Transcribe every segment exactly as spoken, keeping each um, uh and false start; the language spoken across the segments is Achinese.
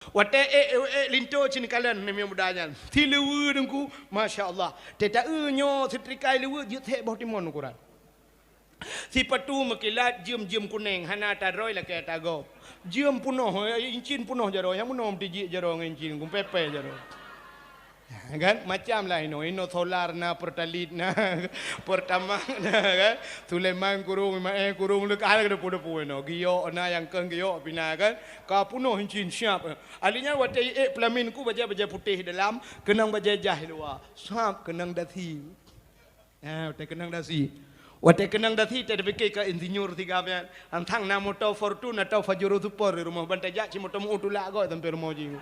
Watée ék, ék, ék linto cit neukalon namiet muda nyan. Sileue Teungku, masya Allah. Teuta-eu nyoe seutrika i leue jeuet sép boh timon ukuran. Sipatu meukilat jeuem-jeuem kuneng, hana tadroe lakée tagob. Jeuem punoh, incin punoh jaroe, nyang meunoe meutijik jaroe ngon incin, gumpépé jaroe. Kan? Macam lah inoe, inoe solar na, Pertalite na, Pertamax na, kan? Sulaiman kurong, Maé kurong, leukah ada depu-depu inoe. Giok na, nyang keu giok pih na, kan? Ka punoh incin siap. Ahli nyan watée ék peulamin ku bajée-bajée putéh dalam, keunong bajée jaih luwa. Sab keunong dasi. Ah, watée keunong dasi. Watée keunong dasi, teupiké ka insinyur sigam nyan. Hantang na moto Fortuner atau Pajero Sport di rumoh, ban tajak cit moto meu tulak goe sampoe rumoh jih.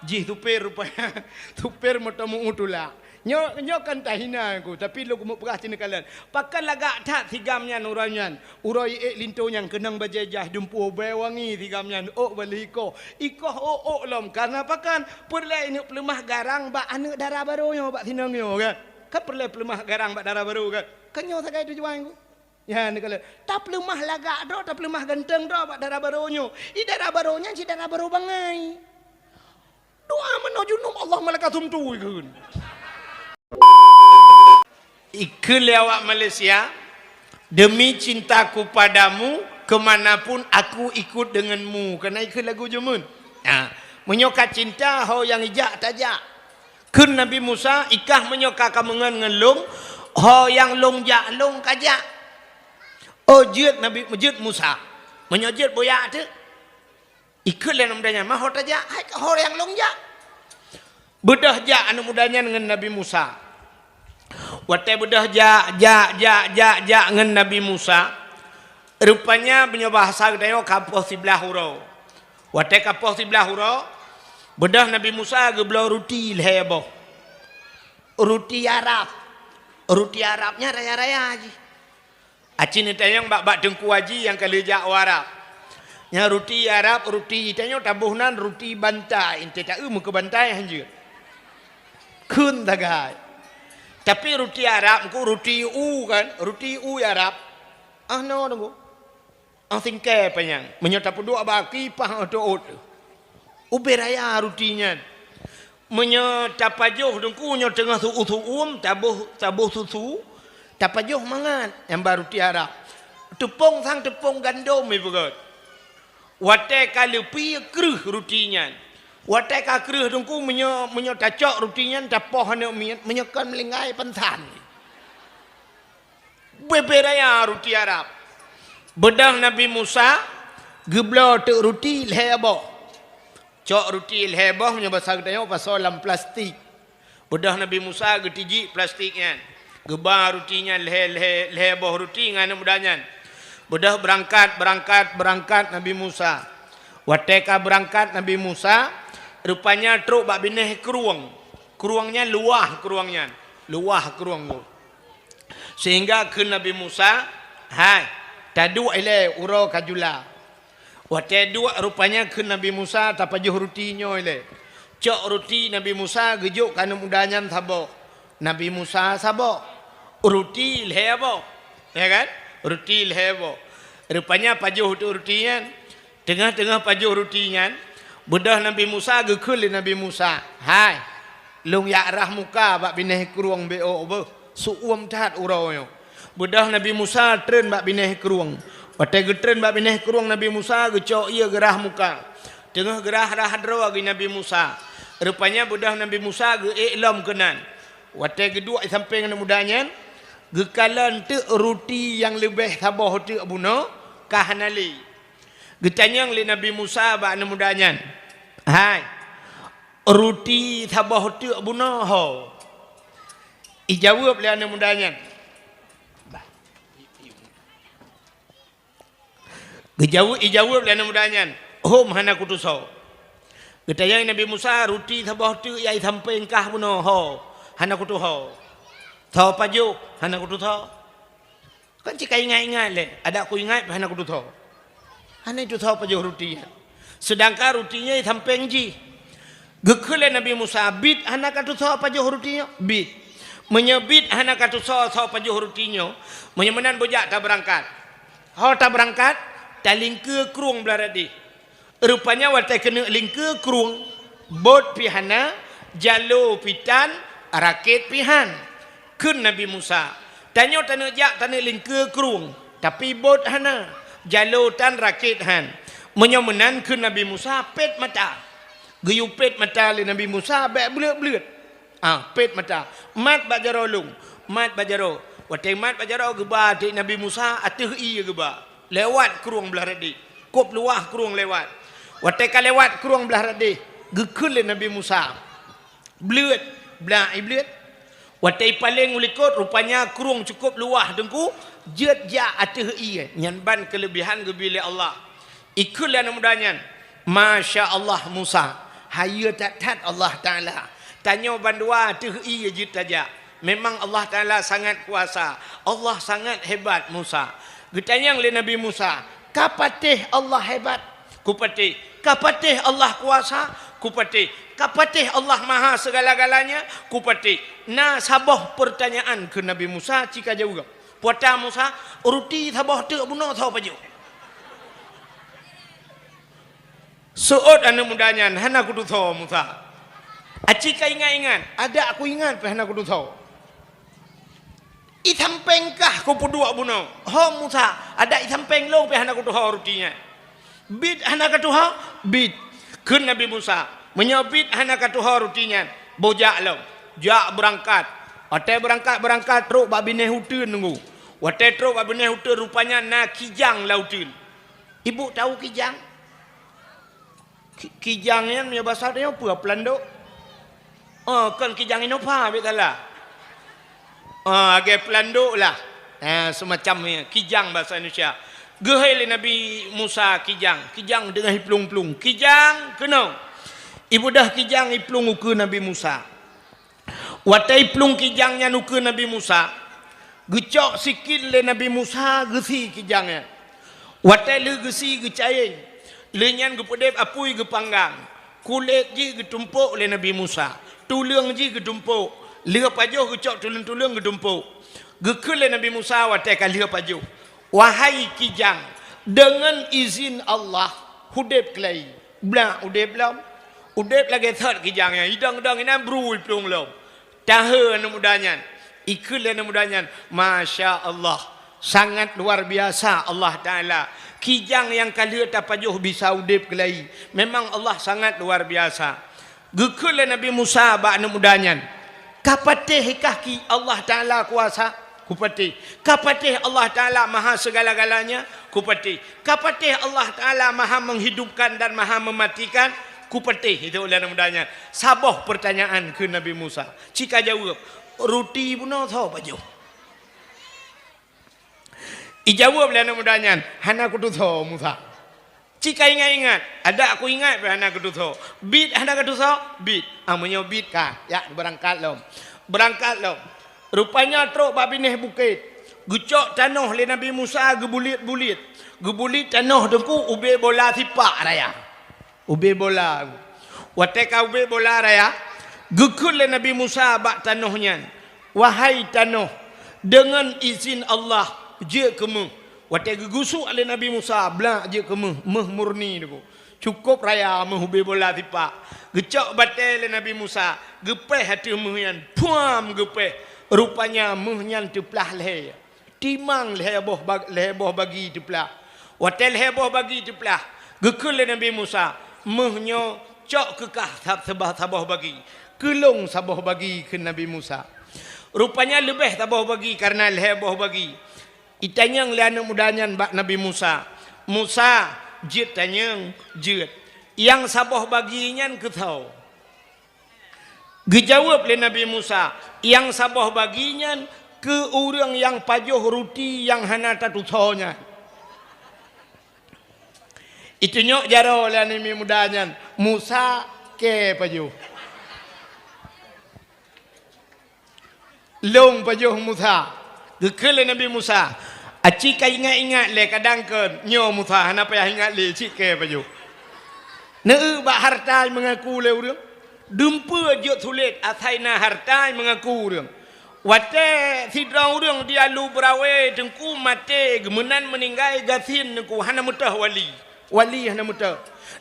Jih supir rupanya. Supir moto meu tulak. Nyoe, nyoe kan tahina ku, tapi lôn keumeung peugah cit neukalon. Pakon lagak that sigam nyan uroe nyan. Uroe ék linto nyan keunong bajée jaih dumpeue bée wangi sigam nyan ôk bali ikoh. Ikoh ôk-ôk lom, kareuna pakon? Peureulée ineuk peuleumah garang bak aneuëk dara barô nyoe bak sinong nyoe, kan? Kan peureulée peuleumah garang bak dara barô, kan? Kan nyoe sagai tujuan ku. Ya, neukalon. Tapeuleumah lagak droe, tapeuleumah ganteng droe bak dara barô nyoe. I dara barô nyan cit dara barô bangai. Doa meunoe junub Allah malaikat sumtu ikheun. Ikheun lé awak Malaysia, "Demi cintaku padamu, ke mana pun aku ikut denganmu." Kana ikheun lagu jameun. Ha, meunyoe ka cinta, ho nyang ijak tajak. Kheun Nabi Musa, "Ikah meunyoe ka kameungon ngon lôn, ho nyang lôn jak lôn kajak." Oh, jeuet Nabi, jeuet Musa. Meunyoe jeuet boyak teuk. Ikheun lé aneuëk muda nyan, "Ma ho tajak, hai ka ho nyang lôn jak." Beudôh jak aneuëk muda nyan ngon Nabi Musa. Watée beudôh jak, jak, jak, jak, jak ngon Nabi Musa, rupanya meunyoe bahasa geutanyoe ka poh siblaih uroe. Watée ka poh siblaih uroe, beudôh Nabi Musa geubloe ruti lhée boh. Ruti Arab. Ruti Arab nyan raya-raya jih. Aci neutanyong bak, bak Teungku Aji nyang ka lheueh jak u Arab. Nyan ruti Arab, ruti tanyoe taboh nan ruti bantai, ente ta-eu meukeue bantai hanjeuet. Kheun sagai. Tapi ruti Arab engko ruti u kan, ruti u Arab. Ah, no, Teungku. Ah, singkée panyang. Meunyoe tapeuduek bak aki, paih teuôt. Ubé raya ruti nyan. Meunyoe tapajoh Teungku nyoe teungoh su-, su-uem, taboh, taboh susu, tapajoh mangat nyang ba ruti Arab. Teupông sang teupông gandom ipeugöt. Watée ka leupie kreueh ruti nyan. Watée ka kreueh Teungku meunyoe, meunyoe tacok ruti nyan tapoh aneuëk miet, meunyoe kon meulinggai pansan. Bebe raya ruti Arab. Beudôh Nabi Musa geubloe teuk ruti lhée boh. Cok ruti lhée boh meunyoe basa geutanyoe pasoe lam plastik. Beudôh Nabi Musa geutijik plastik nyan. Geuba ruti nyan lhée, lhée, lhée boh ruti ngon aneuëk muda nyan. Beudôh beurangkat, beurangkat, beurangkat Nabi Musa. Watée ka beurangkat Nabi Musa, rupanya trok bak binéh krueng. Krueng nyan luwah krueng nyan. Luwah krueng nyoe. Sehingga kheun Nabi Musa, "Hai, taduek ilée uroe ka jula." Watée duek rupanya kheun Nabi Musa tapajoh ruti nyoe ilée. Cok ruti Nabi Musa geujok keu aneuëk muda nyan saboh. Nabi Musa saboh. Ruti lhée boh. Ya kan? Ruti lhée boh. Rupanya pajoh teuk ruti nyan. Teungoh-teungoh pajoh ruti nyan, beudôh Nabi Musa geukheun lé Nabi Musa, "Hai, lôn jak rhah muka bak binéh krueng beu ôk beuh, su-uem that uroe nyoe." Beudôh Nabi Musa treun bak binéh krueng. Watée geutreun bak binéh krueng Nabi Musa geucok ié geurhah muka. Teungoh geurhah-rhah droe geuh Nabi Musa. Rupanya beudôh Nabi Musa geuék lom keunan. Watée geuduek i sampéng aneuëk muda nyan, geukalon teuk ruti nyang leubeh saboh teuk bunoe ka hana lé. Geutanyong lé Nabi Musa bak aneuëk muda nyan, "Hai, ruti saboh teuk bunoe ho?" Ijaweueb lé aneuëk muda nyan. Geujaweueb, ijaweueb lé aneuëk muda nyan, "Hom hana kutusoe." Geutanyong Nabi Musa, "Ruti saboh teuk nyang i sampéng kah bunoe ho?" "Hana kutusoe." "Soe pajoh?" "Hana kutusoe." Kan cit ka ingat-ingat lé, "Adak kuingat hana kutusoe." Hana itusoe pajoh ruti nyan. Seudangkan ruti nyan i sampéng jih. Geukheun lé Nabi Musa, "Biet hana katusoe pajoh ruti nyoe?" "Biet." "Meunyoe biet hana katusoe soe pajoh ruti nyoe, meunyoe meunan beujak tabeurangkat." Ho tabeurangkat, talingkeue krueng blah radeh. Rupanya watée keuneuk lingkeue krueng, bot pih hana, jalo pih tan, rakét pih han. Kheun Nabi Musa, "Tanyoe taneuk jak taneuk lingkeue krueng, tapi bot hana, jalo tan, rakét han. Meunyoe meunan," kheun Nabi Musa, "pét mata." Geuyue pét mata lé Nabi Musa bék bleuet-bleuet. Ah, pét mata. Mat bak jaroe lôn, mat bak jaroe. Watée mat bak jaroe geuba teuk Nabi Musa ateueh ié geuba. Lewat krueng blah radeh. Kôb luwah krueng lewat. Watée ka lewat krueng blah radeh, geukheun lé Nabi Musa, "Bleuet, blah ié bleuet." Watée ipaleng u likot, rupanya krueng cukôb luwah teungku, jeuet jak ateueh ié. Nyan ban keuleubihan geubri lé Allah. Ikheun lé aneuk muda nyan, "Masya Allah Musa, hayeue that-that Allah Taala. Tanyoe bandua ateueh ié jeuet tajak. Memang Allah Taala sangat kuasa, Allah sangat hebat Musa." Geutanyong lé Nabi Musa, "Ka patéh Allah hebat?" "Kupatéh." "Ka patéh Allah kuasa?" "Kupatéh." "Ka patéh Allah maha segala-galanya?" "Kupatéh." "Na saboh peurtanyaan," kheun Nabi Musa, "ci ka jaweueb." "Puata Musa, ruti saboh teuk bunoe soe pajoh?" Seuôt aneuk muda nyan, "Hana kutusoe Musa." "Aci ka ingat-ingat?" "Adak kuingat pih hana kutusoe." "Isampéng kah kupeuduek bunoe?" "Ho Musa, adak isampéng lôn pih hana kutusoe ruti nyan." "Biet hana katusoe?" "Biet." Kheun Nabi Musa, "Meunyoe biet hana katusoe ruti nyan, boh jak lom." Jak beurangkat. Watée beurangkat-beurangkat trok bak binéh uteuen teungku. Watée trok bak binéh uteuen rupanya na kijang lam uteuen. Ibu tau kijang? Ki-, kijang nyan meunyoe basa tanyoe peue, pelandok? Oh, kon kijang Innova, bék salah. Oh, lagée pelandok lah. Eh, semacam ni, kijang basa Indonesia. Geuhôi lé Nabi Musa kijang, kijang teungoh iplueng-plueng. "Kijang, keunoe." Ibeudôh kijang iplueng ukeue Nabi Musa. Watée iplueng kijang nyan ukeue Nabi Musa, geucok sikin lé Nabi Musa geusie kijang nyan. Watée lheueh geusie geucayeng, lheueh nyan geupeudeb apui geupanggang. Kulét jih geutumpok lé Nabi Musa, tuleueng jih geutumpok, lheueh pajoh geucok tuleueng-tuleueng geutumpok. Geukheun lé Nabi Musa watée ka lheueh pajoh, "Wahai kijang, deungon izin Allah, udeb keulai." Blah udeb lom. Udeb lagée thot kijang nyan, idong-dong inan bru iplueng lom. Tahô aneuk muda nyan. Ikheun lé aneuk muda nyan, "Masya Allah, sangat luar biasa Allah Taala. Kijang nyang ka lheueh tapajoh bisa udeb keulai. Memang Allah sangat luar biasa." Geukheun lé Nabi Musa bak aneuk muda nyan, "Ka patéh kah ki Allah Taala kuasa?" "Kupatéh." "Ka patéh Allah Taala maha segala-galanya?" "Kupatéh." "Ka patéh Allah Taala maha menghidupkan dan maha mematikan?" "Kupatéh," itu lé aneuk muda nyan. Saboh peurtanyaan kheun Nabi Musa. Ci ka jaweueb, "Ruti bunoe soe pajoh?" Ijaweueb lé aneuk muda nyan, "Hana kutusoe Musa." Ci ka ingat-ingat, "Adak kuingat pih hana kutusoe." "Biet hana katusoe?" "Biet." "Ah, meunyoe biet ka, jak beurangkat lom." Beurangkat lom. Rupanya trok bak binéh bukét. Geucok tanoh lé Nabi Musa geubuliet-buliet. Geubuliet tanoh teungku ubé bola sipak raya. Ubé bola. Watée ka ubé bola raya, geukheun lé Nabi Musa bak tanoh nyan, "Wahai tanoh, deungon izin Allah, jeuet keu méuh." Watée geugusuk lé Nabi Musa, blak jeuet keu méuh, méuh murni teungku. Cukôp raya méuh ubé bola sipak. Geucok batée lé Nabi Musa, geupéh ateueh méuh nyan, puam geupéh. Rupanya méuh nyan teuplah lhée. Timang lhée boh bag-, lhée boh bagi teuplah. Watée lhée boh bagi teuplah, geukheun lé Nabi Musa, "Méuh nyoe cok keu kah sab-, sabah saboh bagi. Keu lôn saboh bagi," kheun Nabi Musa. Rupanya leubeh saboh bagi kareuna lhée boh bagi. Itanyong lé aneuk muda nyan bak Nabi Musa, "Musa, jeuet tanyong?" "Jeuet." "Nyang saboh bagi nyan keu soe?" Geujaweueb lé Nabi Musa, "Nyang saboh bagi nyan keu ureuëng nyang pajoh ruti nyang hana tatusoe nyan." Itunyok jaroe lé aneuk muda nyan, "Musa kée pajoh." "Lôn pajoh Musa." Geukheun lé Nabi Musa, "Aci ka ingat-ingat lé kadang keu nyoe Musa, hana payah ingat lé, cit kée pajoh." Neueu bak harta meungaku lé ureuëng. Dumpeue jeuet sulet asai na harta meungaku ureuëng. Watée sidroe ureuëng di Alu Beurawe teungku maté, geumeunan meuninggai gasien teungku hana meutoh wali. Wali hana meutoh.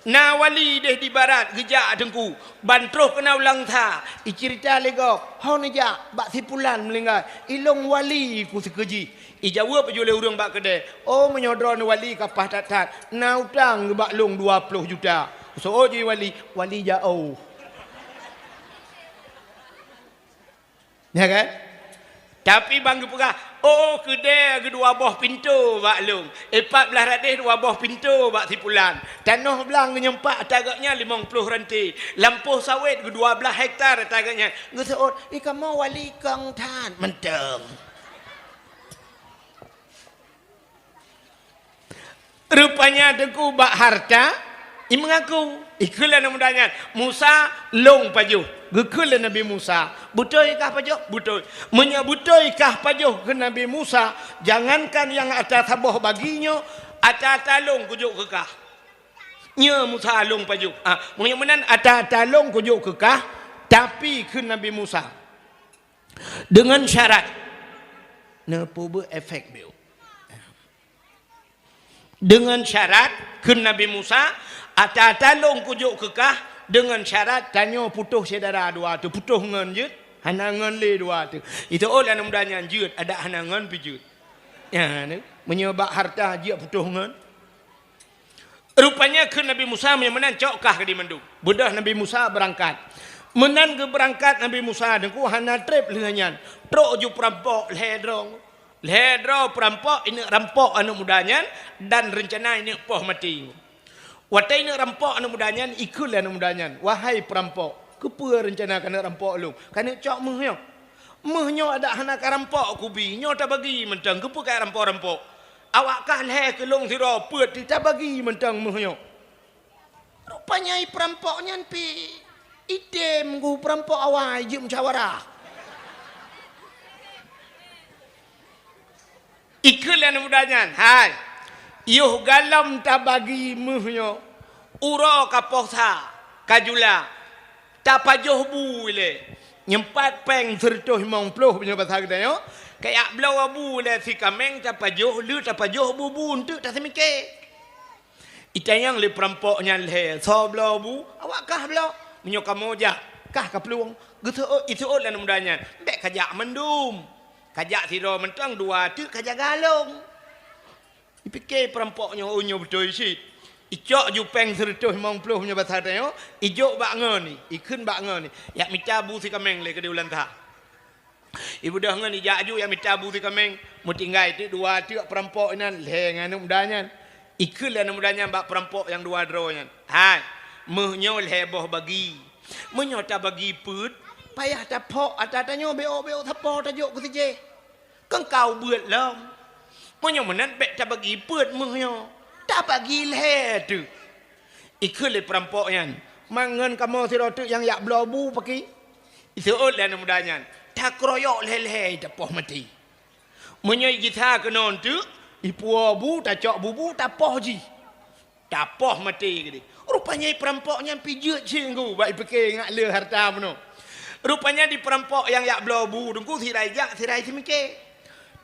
Na wali deh di barat geujak Teungku, ban troh keunoe u Langsa, iceurita lé gob, "Ho neujak bak si pulan meuninggai, ilong wali ku sikeujih." Ijaweueb ju lé ureuëng bak keudè, "Oh, meunyoe droeneuh wali ka paih that-that, na utang bak lôn dua ploh juta." Seuôt ju wali, "Wali jaoh." Ya kan? Tapi ban geupeugah, "Oh, keudè geudua boh pintoe bak lôn, eh, pat blaih radeh dua boh pintoe bak si pulan, tanoh blang geunyang pat ata geuh nyan limong ploh ranté, lampôh sawét geudua blaih hektar ata geuh nyan." Geuseuôt, "Ih, kamoe wali kong that mantong." Rupanya Teungku bak harta, i meungaku. Ikheun lé aneuk muda nyan, "Musa, lôn pajoh." Geukheun lé Nabi Musa, "Beutôi kah pajoh?" "Beutôi." "Meunyoe beutôi kah pajoh," kheun Nabi Musa, "jangankan nyang ata saboh bagi nyoe, ata-ata lôn kujok keu kah." "Nyo Musa, lôn pajoh." "Ah, meunyoe meunan ata-ata lôn kujok keu kah, tapi," kheun Nabi Musa, "deungon syarat." Neupeubuet efek biôh. "Deungon syarat," kheun Nabi Musa, "ata-ata lôn kujok keu kah, deungon syarat tanyoe putôh syedara dua teuh, putôh ngon jeuet, hana ngon lé dua teuh." Iteuôt lé aneuk muda nyan, jeuet, adak hana ngon pih jeuet. Ya, ni, meunyoe bak harta jeuet putôh ngon. Rupanya kheun Nabi Musa, "Meunyoe meunan cok kah keudéh mandum." Beudôh Nabi Musa beurangkat. Meunan geubeurangkat Nabi Musa, Teungku, hana treb lheueh nyan, trok ju peurampok lhée droe. Lhée droe peurampok ineuk rampok aneuk muda nyan dan reuncana ineuk poh maté. Watée ineuk rampok aneuk muda nyan, ikheun lé aneuk muda nyan, "Wahai peurampok, keupeue reuncana kaneuk rampok lôn? Kaneuk cok méuh nyoe? Méuh nyoe adak hana karampok kubi, nyoe tabagi mantong, keupeue karampok-rampok? Awak kah lhée keu lôn sidroe peuet, tabagi mantong méuh nyoe." Rupanya i peurampok nyan pih item geuh peurampok awai jeuet musyawarah. Ikheun lé aneuk muda nyan, "Hai, yoh galom tabagi méuh nyoe, uroe ka poh sa, ka jula, tapajoh bu ilée. Nyeumpat péng sireutôh limong ploh meunyoe basa geutanyoe, kajak bloe bu ilée si kaméng tapajoh, lheueh tapajoh bu-bu eunteuk taseumiké." Itanyong lé peurampok nyan lhée, "Soe bloe bu?" "Awak kah bloe." "Meunyoe kamoe jak, kah kaplueng." Geuseuôt, iseuôt lé aneuk muda nyan, "Bék kajak mandum. Kajak sidroe mantong, dua teuk kajaga lôn." Ipike peurampok nyoe, "Oh, nyoe beutôi cit." Icok ju péng sireutôh limong ploh meunyoe basa tanyoe, ijok bak ngon ni, ikheun bak ngon ni, "Jak mita bu si kaméng lé keudéh u Langsa." Ibeudôh ngon ijak ju jak mita bu si kaméng, meutinggai teuk dua teuk peurampok inan lhée ngon aneuk muda nyan. Ikheun lé aneuk muda nyan bak peurampok nyang dua droe nyan, "Hai, méuh nyoe lhée boh bagi. Meunyoe tabagi peuet, payah taphok ata tanyoe bék-bék sapo tajok keu si jéh. Keu kah ubeuet lom. Meunyoe meunan bék tabagi peuet méuh nyoe, tabagi lhée teuk." Ikheun lé peurampok nyan, "Man ngon kamoe sidroe teuk nyang jak bloe bu paki?" Iseuôt lé aneuk muda nyan, "Takeroyok lhée-lhée tapoh maté. Meunyoe igisa keunoe teuk, ipuwoe bu, tacok bu-bu, tapoh jih. Tapoh maté keudéh." Rupanya i peurampok nyan pih jeuet cit Teungku, bak ipike ngat le harta bunoe. Rupanya di peurampok nyang jak bloe bu Teungku, sira ijak, sira iseumiké.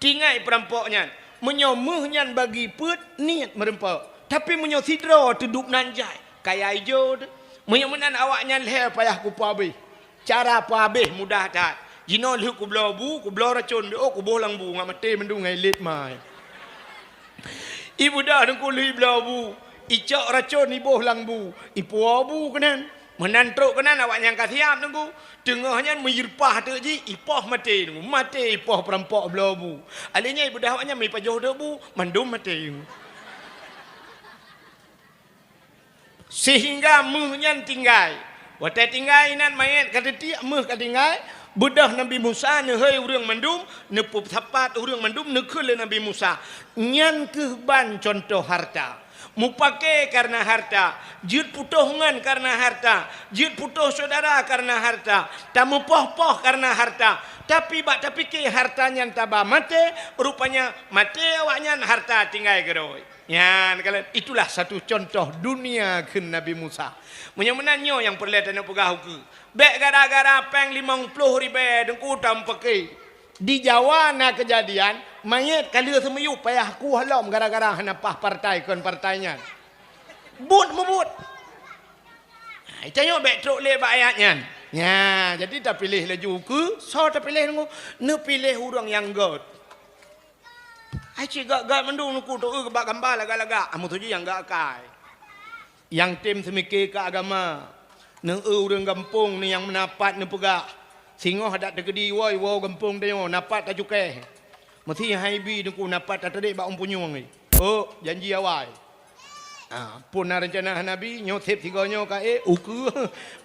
Tinggai peurampok nyan, "Meunyoe méuh nyan bagi peuet, niet meurumpok. Tapi meunyoe sidroe teudub nan jai, kaya ijo teuh. Meunyoe meunan awak nyan lhée payah kupeuabéh. Cara peuabéh mudah that. Jinoe lheueh kubloe bu, kubloe racon di ôk, kuboh lam bu, ngat maté mandum ngon ilet mai." Ibeudôh Teungku lheueh ibloe bu, icok racon iboh lam bu, ipuwoe bu keunan. Meunan trok keunan awak nyan ka siab Teungku. Teungoh nyan meuireupah teuk jih, ipoh maté Teungku. Maté ipoh peurampok bloe bu. Alheuh nyan ibeudôh awak nyan meuipajoh teuk bu, mandum maté Teungku. Sehingga méuh nyan tinggai. Watée tinggai inan manyét ka teutiek, méuh ka tinggai, beudôh Nabi Musa neuhôi ureuëng mandum, neupeusapat ureuëng mandum, neukheun lé Nabi Musa, "Nyan kheueh ban cuntoh harta. Mupake kareuna harta, jeuet putôh ngon kareuna harta, jeuet putôh syedara kareuna harta, tameupoh-poh kareuna harta. Tapi bak tapike harta nyan taba maté, rupanya maté awak nyan harta tinggai keudroe." Nyan, kalian, itulah satu contoh dunia kheun Nabi Musa. Meunyoe meunan nyoe nyang peureulée tanyoe peugah ukeue. Bék gara-gara péng limong ploh ribée Teungku tameupaké. Di Jawa na keujadian, manyét ka lheueh seumiyueb payah kueh lom gara-gara hana paih partai kon partai nyan. Buet meubuet. Tanyoe bèk trok lé bak ayat nyan. Nya, jadi tapiléh laju ukeue, soe tapiléh Teungku? Neupiléh ureuëng nyang gèt. Ai cit gèt-gèt mandum Teungku, teu bak gamba lagak-lagak. Amu tuju nyang gèt akai. Nyang tem seumike keu agama. Neu ureuëng gampông neu nyang meunapat neupeugah. Singoh adak teukeudi woe, woe gampông tanyoe, napat tacukéh. Meusi hai bi Teungku napat tatadek bak umpun nyueng. Oh, janji awai. Ah, pun na rencana hana bi, nyoe sép sigoe nyoe ka ék, ukeue.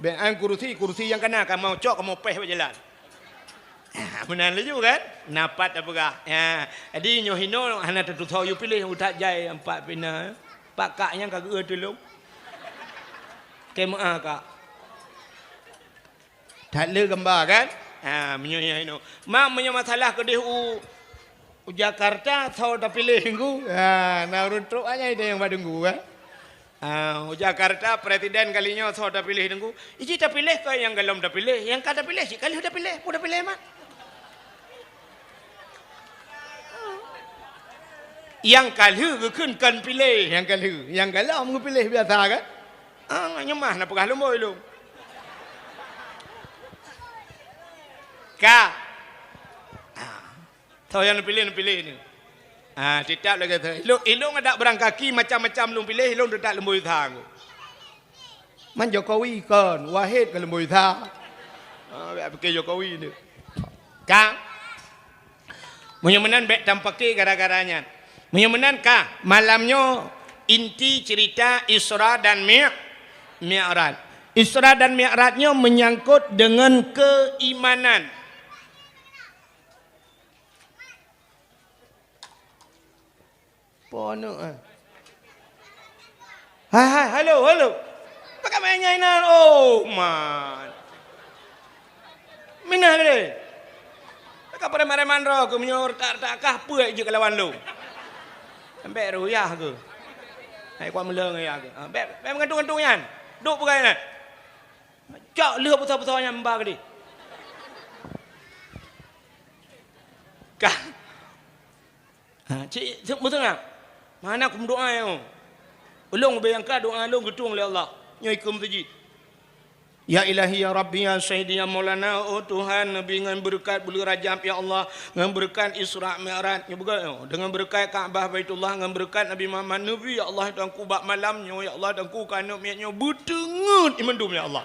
Bèk an kurusi, kurusi nyang kana kamoe cok, kamoe péh bak jalan. Ah, meunan laju kan? Napat tapeugah. Ya, jadi nyoe hinoe hana tatusoe yue piléh, utak jai ampat pina. Pak kak nyang ka geu tulông. Keu meu'ah kak. That le gamba kan? Ha, meunyoe nyang inoe. Mak, meunyoe masalah keudeh u, u Jakarta, soe tapiléh Teungku? Ha, na ureuëng trok aja itu nyang bak Teungku kan? Ha, u Jakarta, presiden kali nyoe soe tapiléh Teungku? Iji tapiléh keu nyang golom tapiléh, nyang ka tapiléh cit ka lheueh tapiléh, peue tapiléh mak? Nyang ka lheueh geukheun kon piléh, nyang ka lheueh, nyang golom geupiléh biasa kan? Ah, nyoe mah na peugah lumbôi lôn. Ka. Ah. Soe nyang neupiléh, neupiléh ni. Ah, teutab lagèe tu. Ilôn, ilôn adak barangkaki macam-macam lôn piléh, ilôn teutab lumbôi sa Teungku. Man Jokowi kon, Wahid kon lumbôi sa. Ah, bèk pike Jokowi tu. Ka. Meunyoe meunan bèk tampake gara-gara nyan. Meunyoe meunan ka, malam nyoe inti cerita Isra dan Mi-, Mi'raj. Isra dan Mi'raj nyoe menyangkut dengan keimanan. Po aneuk, eh. Hai, hai, halo, halo. Pakai main nyan inan. Oh, man. Minah tadi. Pakai preman-preman roh keu meunyoe retak-retak kah peue jeuet keu lawan lôn. Sampai ruyah keu. Hai kuat meuleng ya keu. Ha, bèk, bèk meugantung-gantung nyan. Duek peugah nyan. Cok lheueh pusau-pusau nyan ba keudeh. Kah. Ha, cit, cit, beutôi nggak? Mana aku meudoa nyoe? Ulôn ubé nyang ka doa lôn geutueng lé Allah. Nyoe ikeue meuseujid. Ya Ilahi, ya Rabbi, ya Sayyidi, ya Maulana, oh Tuhan, Nabi ngon beureukat buleuen Rajab, ya Allah, ngon beureukat Isra Mi'raj, nyoe beugöt, oh, deungon beureukat Ka'bah Baitullah, ngon beureukat Nabi Muhammad, Nabi, ya Allah, Tuhanku, bak malam nyoe, ya Allah, Tuhanku, keu aneuk miet nyoe, beuteungeut ié mandum, ya Allah.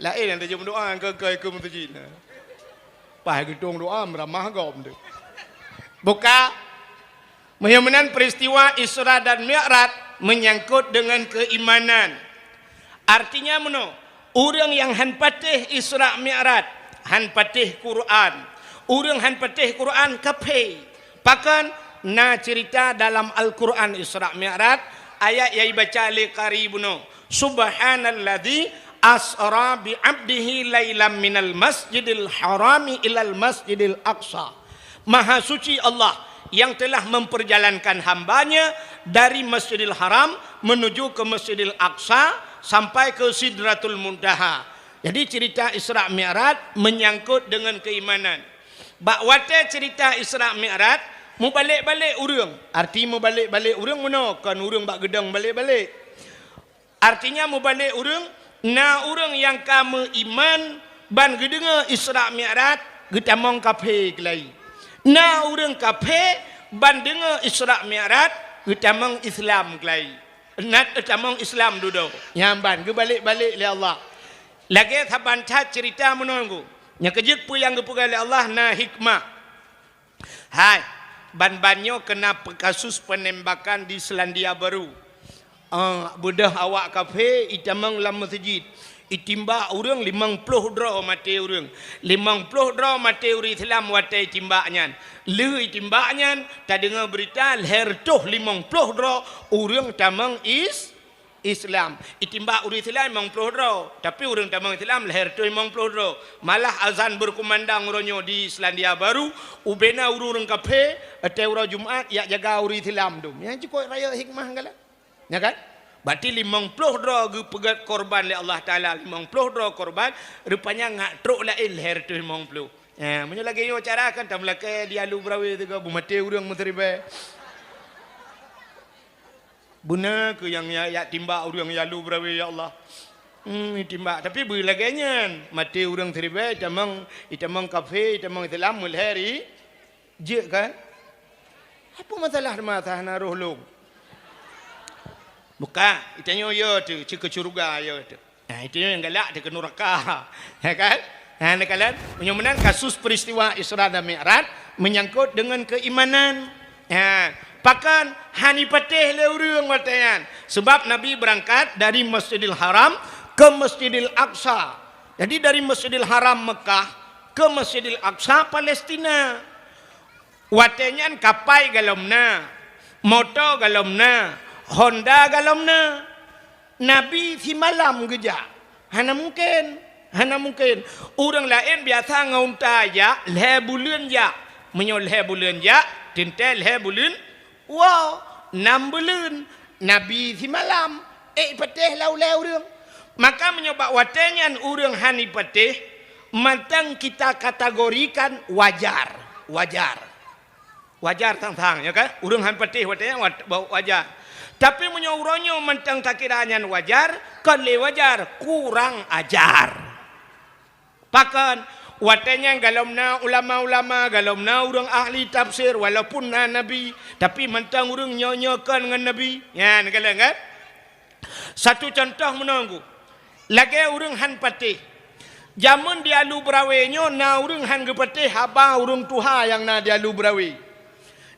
Laén nyang tajak meudoa keu, keu, keu meuseujid. Paih geutueng doa meuramah gob tu. Buka. Meunyoe meunan peristiwa Isra dan Mi'raj menyangkut dengan keimanan. Artinya meunoe, ureuëng nyang han patéh Isra Mi'raj, han patéh Quran, ureuëng han patéh Quran kafé. Pakon? Na cerita dalam Al-Quran Isra Mi'raj, ayat nyang ibaca lé qari bunoe, "Subhanalladzi asra bi 'abdihi lailam minal masjidil harami ilal masjidil aqsa." Maha suci Allah yang telah memperjalankan hamba-Nya dari Masjidil Haram menuju ke Masjidil Aqsa sampai ke Sidratul Muntaha. Jadi cerita Isra Mi'raj menyangkut dengan keimanan. Bak watée cerita Isra Mi'raj, mubalek-balek ureuëng. Arti mubalek-balek ureuëng meunoe, kon ureuëng bak geudong balek-balek. Artinya mubalek ureuëng, na ureuëng nyang ka meuiman ban geudeungoe Isra Mi'raj, geutamong kafé keulai. Na ureuëng kafé ban deungoe Isra Mi'raj, geutamong Islam keulai. Na geutamong Islam dudoe. Nyan ban geubalek-balek lé Allah. Lagée saban that cerita meunoe Teungku. Nyang keujeuet peue nyang geupeugah lé Allah na hikmah. Hai, ban-ban nyoe keuna pe-, kasus penembakan di Selandia Baru. Ah, beudôh awak kafé itamong lam meuseujid. Itimbak ureuëng limong ploh droe maté ureuëng. Limong ploh droe maté ureuëng Islam watée itimbak nyan. Lheueh itimbak nyan, tadeungoe beurita lhée reutôh limong ploh droe ureuëng tamong is-, Islam. Itimbak ureuëng Islam limong ploh droe, tapi ureuëng tamong Islam lhée reutôh limong ploh droe. Malah azan berkumandang uroe nyoe di Selandia Baru, ubena ureuëng kafé, watée uroe Jumat, jak jaga ureuëng Islam dum. Nyan cukôp rayeuk hikmah galak. Nya kan? Berarti limong ploh droe geupeugét korban lé Allah Taala, limong ploh droe korban, rupanya ngat trok laén lhée reutôh limong ploh. Eh, meunyoe lagée nyoe cara kan, tameulakée di alu beurawe teuga beumaté ureuëng meusiribée. Beuna keu nyang ya, ya timbak ureuëng ya lu beurawe, ya Allah. Hmm, timbak. Tapi beu lagée nyan. Maté ureuëng siribée, itamong, itamong kafé, itamong Islam, meulhée ri jeuet kan? Apa masalah masa hana roh lom? Buka, itanyoe ya tu, ceu keu syurga ya tu. Nah, itu yang galak di neraka. Ya kan? Nah, ni kalian, meunyoe meunan kasus peristiwa Isra dan Mi'raj menyangkut dengan keimanan. Ya, pakan hani patéh lé ureuëng watée nyan. Sebab Nabi berangkat dari Masjidil Haram ke Masjidil Aqsa. Jadi dari Masjidil Haram Mekah ke Masjidil Aqsa Palestina. Watée nyan kapai galom na, moto galom na, honda galom na. Nabi simalam geujak. Hana mungken. Hana mungken. Ureuëng laén biasa ngon unta jak, lhée buleuen jak. Meunyoe lhée buleuen jak, teuntée lhée buleuen woe, nam buleuen. Nabi simalam, ék patéh lam ulée ureuëng. Maka meunyoe bak watée nyan ureuëng hana patéh, mantong kita kategorikan wajar. Wajar. Wajar sang-sang, ya kan? Ureuëng han patéh watée nyan wa-, wa-, wajar. Tapi meunyoe uroe nyoe mantong takira nyan wajar, kon lé wajar, kurang ajar. Pakon? Watée nyan galom na ulama-ulama, galom na ureuëng ahli tafsir, walaupun na nabi, tapi mantong ureuëng nyoe-nyoe kon ngon nabi. Nyan, galeng kan? Satu contoh meunoe ku. Lagée ureuëng han patéh. Jameun di Alu Beurawe nyoe na ureuëng han geupatéh haba ureuëng tuha nyang na di Alu Beurawe.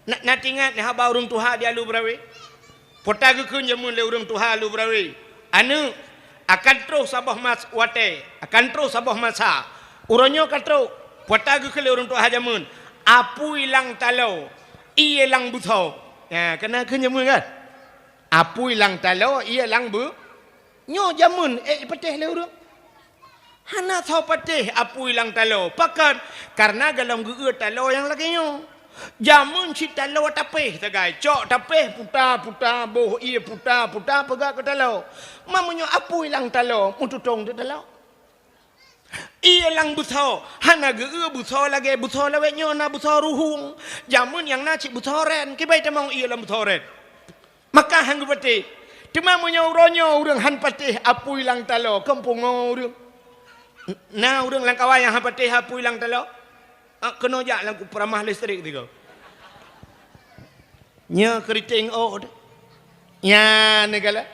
Na, na tingat ni haba ureuëng tuha di Alu Beurawe? Pota geukheun jameun lé ureuëng tuha Alu Beurawe. Aneuëk, akan troh saboh mas-, watée, akan troh saboh masa. Uroe nyoe ka troh. Pota geukheun lé ureuëng tuha jameun. Apui lam taloe, ié lam beusoe. Ya, kana kheun jameun kan? Apui lam taloe, ié lam beu-, nyoe jameun ék patéh lé ureuëng. Hana soe patéh apui lam taloe. Pakon? Karena galom geu-eu taloe nyang lagée nyoe. Jameun cit taloe tapéh sagai, cok tapéh puta-puta, boh ié puta-puta peugah keu taloe. Ma meunyoe apui lam taloe, meututong teuk taloe. Ié lam beusoe, hana geu-eu beusoe lagée beusoe lawét nyoe na beusoe ruhueng. Jameun nyang na cit beusoe ren, kibai tamong ié lam beusoe ren. Maka han geupatéh. Teuma meunyoe uroe nyoe ureuëng han patéh apui lam taloe, kon pungo ureuëng. Na ureuëng lam kawan nyang han patéh apui lam taloe? Ah, keunoe jak lam peuramah listrik tiga. Nyoe keriting ot. Nyan neugala.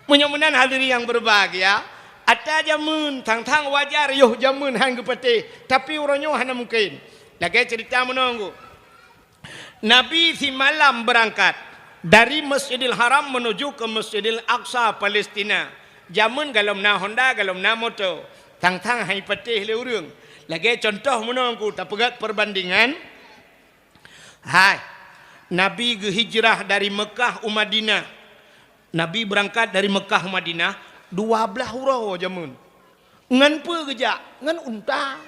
Meunyoe meunan hadirin yang berbahagia, ata jameun, tang-tang wajar yoh jameun han geupatéh, tapi uroe nyoe hana mungken. Lagée cerita meunoe ku. Nabi simalam berangkat dari Masjidil Haram menuju ke Masjidil Aqsa, Palestina. Jameun galom na honda, galom na moto. Tang-tang han patéh lé ureuëng. Lagée contoh meunoe ku tapeugét perbandingan. Hai, Nabi geuhijrah dari Mekah u Madinah. Nabi berangkat dari Mekah u Madinah dua blaih uroe jameun. Ngon peue geujak? Ngon unta.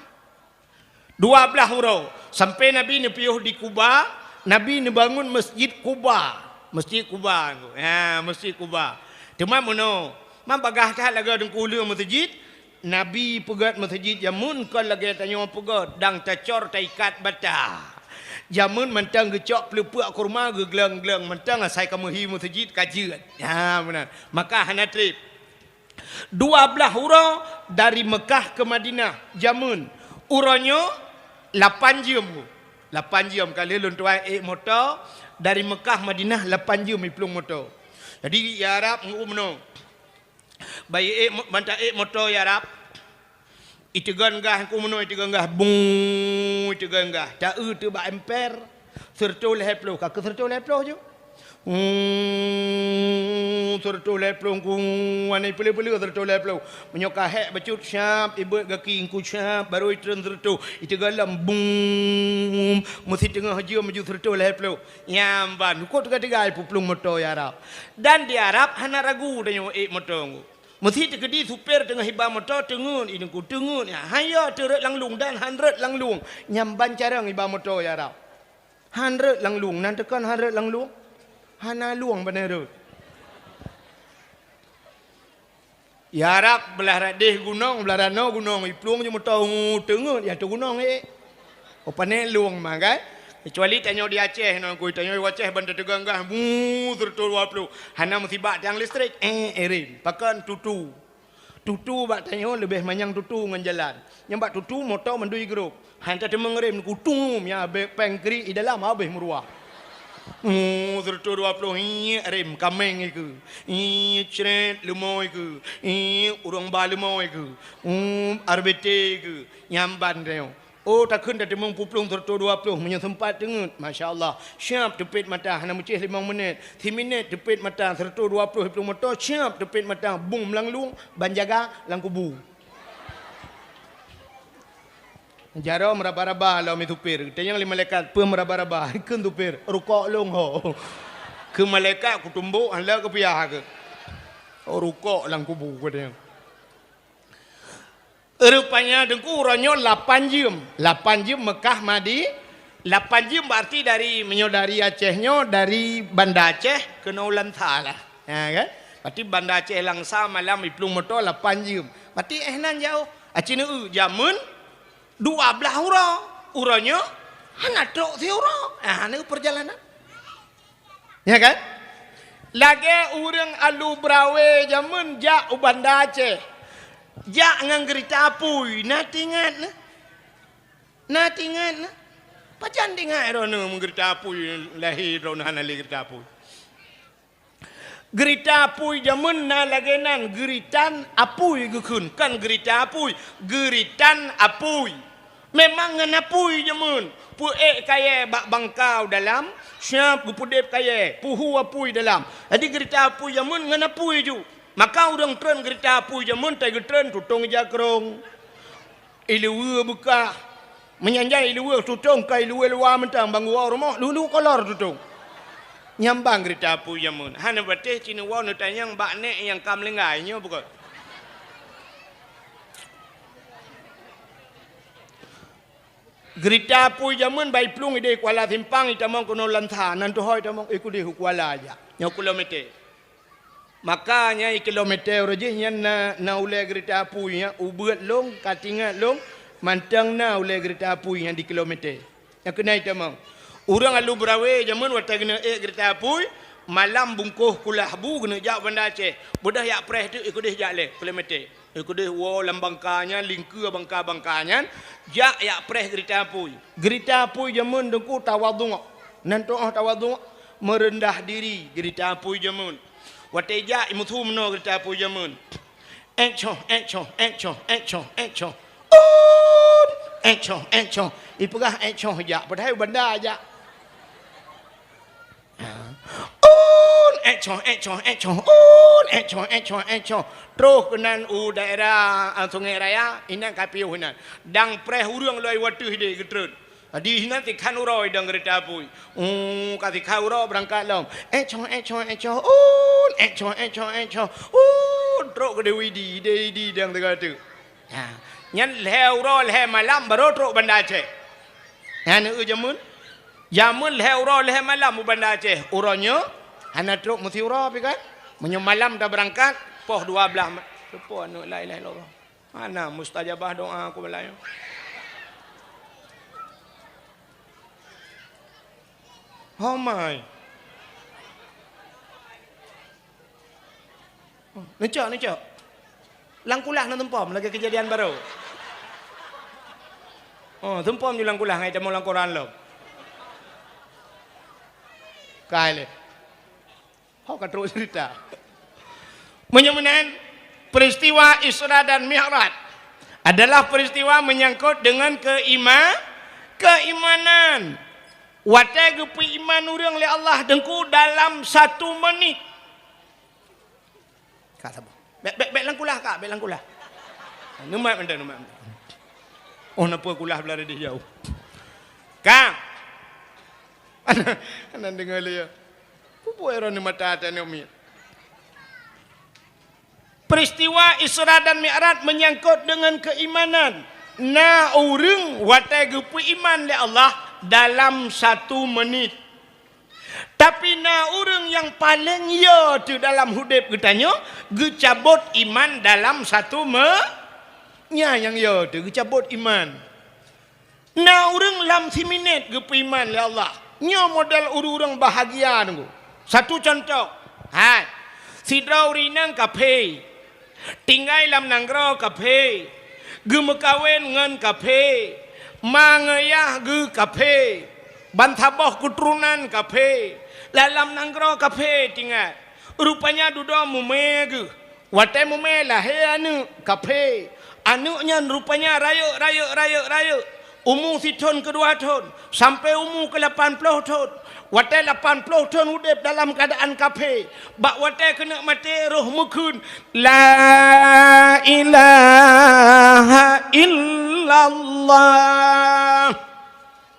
Dua blaih uroe, sampai Nabi neupiôh di Kuba, Nabi neubangun Masjid Kuba. Masjid Kuba, ya, Masjid Kuba. Teuma meunoe, ma bagah that lagée Teungku Uleue meuseujid, Nabi peugét meuseujid jameun kon lagée tanyoe peugét, dang tacor taikat bata. Jameun mantong geucok peuleupeuk kurma geugleng-gleng, mantong asai ka meuhi meuseujid ka jeuet. Ha, meunan. Maka hana treb. Dua blaih uroe dari Mekah ke Madinah, jameun. Uroe nyoe lapan jeuem. Lapan jeuem ka lheueh lôn tuai ék moto dari Mekah Madinah lapan jeuem iplueng moto. Jadi ya Arab ngeu meunoe. Bayeue ék mo-, mantong ék moto ya Arab. Iteugon gah ku meunoe, iteugon gah, bung, iteugon gah. Ta-eu teuh bak emper, seureutôh lhée ploh, ka keu seureutôh lhée ploh ju. Hmm, seureutôh lhée ploh ku, ane peuleueh-peuleueh seureutôh lhée ploh. Meunyoe ka hék bacut syab, ibeuet gaki ku syab, barô itreun seureutôh. Iteugon lom, bung, meusi teungoh jeuem ju seureutôh lhée ploh. Nyang ban, hukot teuga-teuga ipuplueng moto ya Arab. Dan di Arab hana ragu tanyoe ék moto ku. Meusi teukeudi supir teungoh iba moto teungeut, i Teungku teungeut, ya, han yo teurot lam lueng dan han rot lam lueng. Nyang ban carông iba moto ya Arab. Han rot lam lueng, nan teukon han rot lam lueng. Hana lueng pane rot. Ya Arab, blah radeh gunong, blah ranoe gunong, iplueng ju moto teungeut, ya teuh gunong ék. Oh, pane lueng mah kan? Kecuali tanyoe di Aceh, ngon kui tanyoe di Aceh ban tateuganggah, mu, seratus dua puluh. Hana musibah tiang listrik, eh, eh, rem. Pakon tutu. Tutu bak tanyoe leubeh manyang tutu ngon jalan. Nyang bak tutu moto mandum jigrôp. Han tateumeung rem, kutum, ya, bèk péng kri i dalam habéh meuruah. Mu, seratus dua puluh, hi, rem, kameng ikeue. Hi, cret, leumo ikeue. Hi, ureueng ba leumo ikeue. Hmm, R B T ikeue. Nyang ban tanyoe. Oh, takheun tateumeung puplueng seratus dua puluh, meunyoe seumpat teungeut, masya Allah. Siap teupet mata, hana meucéh limong minét. Siminét teupet mata, seratus dua puluh iplueng moto, siap teupet mata, bung meulanglueng, ban jaga lam kubu. Jaroe meuraba-raba lom supir. Tanyong lé malaikat, "Peue meuraba-raba?" Kheun supir, "Rukok lôn ho." Keu malaikat kutumbok, hana geupiah keu. Oh, rukok lam kubu, katanya. Rupanya Teungku, uroe nyoe lapan jeuem. Lapan jeuem Mekah Madi-, lapan jeuem berarti dari, meunyoe dari Aceh nyoe, dari Banda Aceh keunoe Langsa lah. Ha, kan? Berarti Banda Aceh Langsa malam iplueng moto lapan jeuem. Berarti eh nan jauh. Aci neu jameun dua blaih uroe. Uroe nyoe hana trok siuroe. Ha, neu perjalanan. Ya kan? Lagèe ureueng alu Brawé jameun jak u Banda Aceh. Jak ngon geurita apui, na tingat na? Na tingat na? Pajan tingat droeneuh meungeurita apui, lahé droeneuh hana lé geurita apui. Geurita apui jameun na lagèe nan, geuritan apui geukheun, kon geurita apui, geuritan apui. Memang ngon apui jameun. Peuék kayèe bak bangka u dalam, siap geupeudeb kayèe, peuhu apui dalam. Jadi geurita apui jameun ngon apui ju. Maka ureueng treun geurita apui jameun tai geutreun tutong ija krông. Iluweue beukah. Meunyan ija iluweue tutong ka iluweue luwa mantong bang geuwoe rumoh, lulu kolor tutong. Nyambang geurita apui jameun. Hana patéh ci neuwoe neutanyong bak nèk nyang ka meulinggai nyoe bukon. Geurita apui jameun bai plueng idéh Kuala Simpang itamong keunoe Langsa, nan tuho itamong, eh, kudéh u Kuala jak. Nyoe kilometer. Maka nyan i kilometer uroe jih nyan na, na ulèe geurita apui nyan, ubeuet lôn, ka tingat lôn, mantong na ulèe geurita apui nyan di kilometer. Nyang keunan itamong. Ureueng alu Brawé jameun watèe geuneuk ék geurita apui, malam bungkôh kulah bu geuneuk jak Banda Aceh. Beudôh jak preh teuk, eh, kudéh jak lé, kilometer. Eh, kudéh woe lam bangka nyan, lingkeue bangka-bangka nyan, jak jak preh geurita apui. Geurita apui jameun Teungku tawadhu'. Nan tu'oh tawadhu', meureundah diri geurita apui jameun. Watèe jak, imeusu meunoe geurita apui jameun. Ék choh, ék choh, ék choh, ék choh, ék choh. Un! Ék choh, ék choh. Ipeugah ék choh jak, padahai u Banda jak. Un, ék choh, ék choh, ék choh. Un, ék choh, ék choh, ék choh. Troh keunan u daerah, ah, Sungai Raya, inan ka piôh inan. Dang preh ureueng lôn watèe idéh geutreun. Di inan sikhan uroe idong geurita apui. Uh, ka sikhan uroe beurangkat lom. Ék choh, ék choh, ék choh. Un, ék choh, ék choh, ék choh. Un, trok keudéh u Idi, idéh Idi dang teuka teuk. Ha, nyan lhèe uroe lhèe malam barô trok Banda Aceh. Nyan eu jameun. Jameun lhèe uroe lhèe malam u Banda Aceh. Uroe nyoe hana trok meusiuroe pi kan? Meunyoe malam tabeurangkat, poh dua blaih ma-, seupôt aneuk la ilaha illallah. Hana mustajabah doa ku balayu. Homai. Oh, neucok, neucok. Lam kulah na seumpom lagèe keujadian barô. Oh, seumpom ju lam kulah ngai tamong lam koran lom. Kai lé. Ho ka trok cerita. Meunyoe meunan, peristiwa Isra dan Mi'raj adalah peristiwa menyangkut dengan keima-, keimanan. Watèe geupeuiman ureueng lé Allah Teungku dalam satu menit. Ka saboh. Bèk, bèk, bèk lam kulah, Kak, bèk lam kulah. Neumat mantong, neumat mantong. Oh, napa kulah blah didih jauh. Kak. Aneuk deungö lé ya. Pupuk ero ni mata ata ni umi. Peristiwa Isra dan Mi'raj menyangkut dengan keimanan. Na ureueng watèe geupeuiman lé Allah dalam satu menit. Tapi na ureueng nyang paleng yo teuh dalam udép geutanyoe geucabot iman dalam satu me-, nyan nyang yo teuh geucabot iman. Na ureuëng lam siminét geupeuiman lé Allah. Nyoe model ureuëng-ureuëng bahagia nunggu. Satu contoh, hai, sidroe ureuëng inong kafé, tinggai lam nanggroe kafé, geumeukawen ngon kafé, ma ngon yah geuh kafé, bansaboh keuturonan kafé, lam nanggroe kafé tinggai. Rupanya dudoe mumè geuh. Watée mumè lahé aneuëk kafé, aneuëk nyan rupanya rayeuk, rayeuk, rayeuk, rayeuk. Umu sithon keu dua thon, sampoe umu keu lapan ploh thon. Watée lapan ploh thon udeb dalam keuadaan kafé, bak watée keuneuk maté roh meukheun, "La ilaha illallah."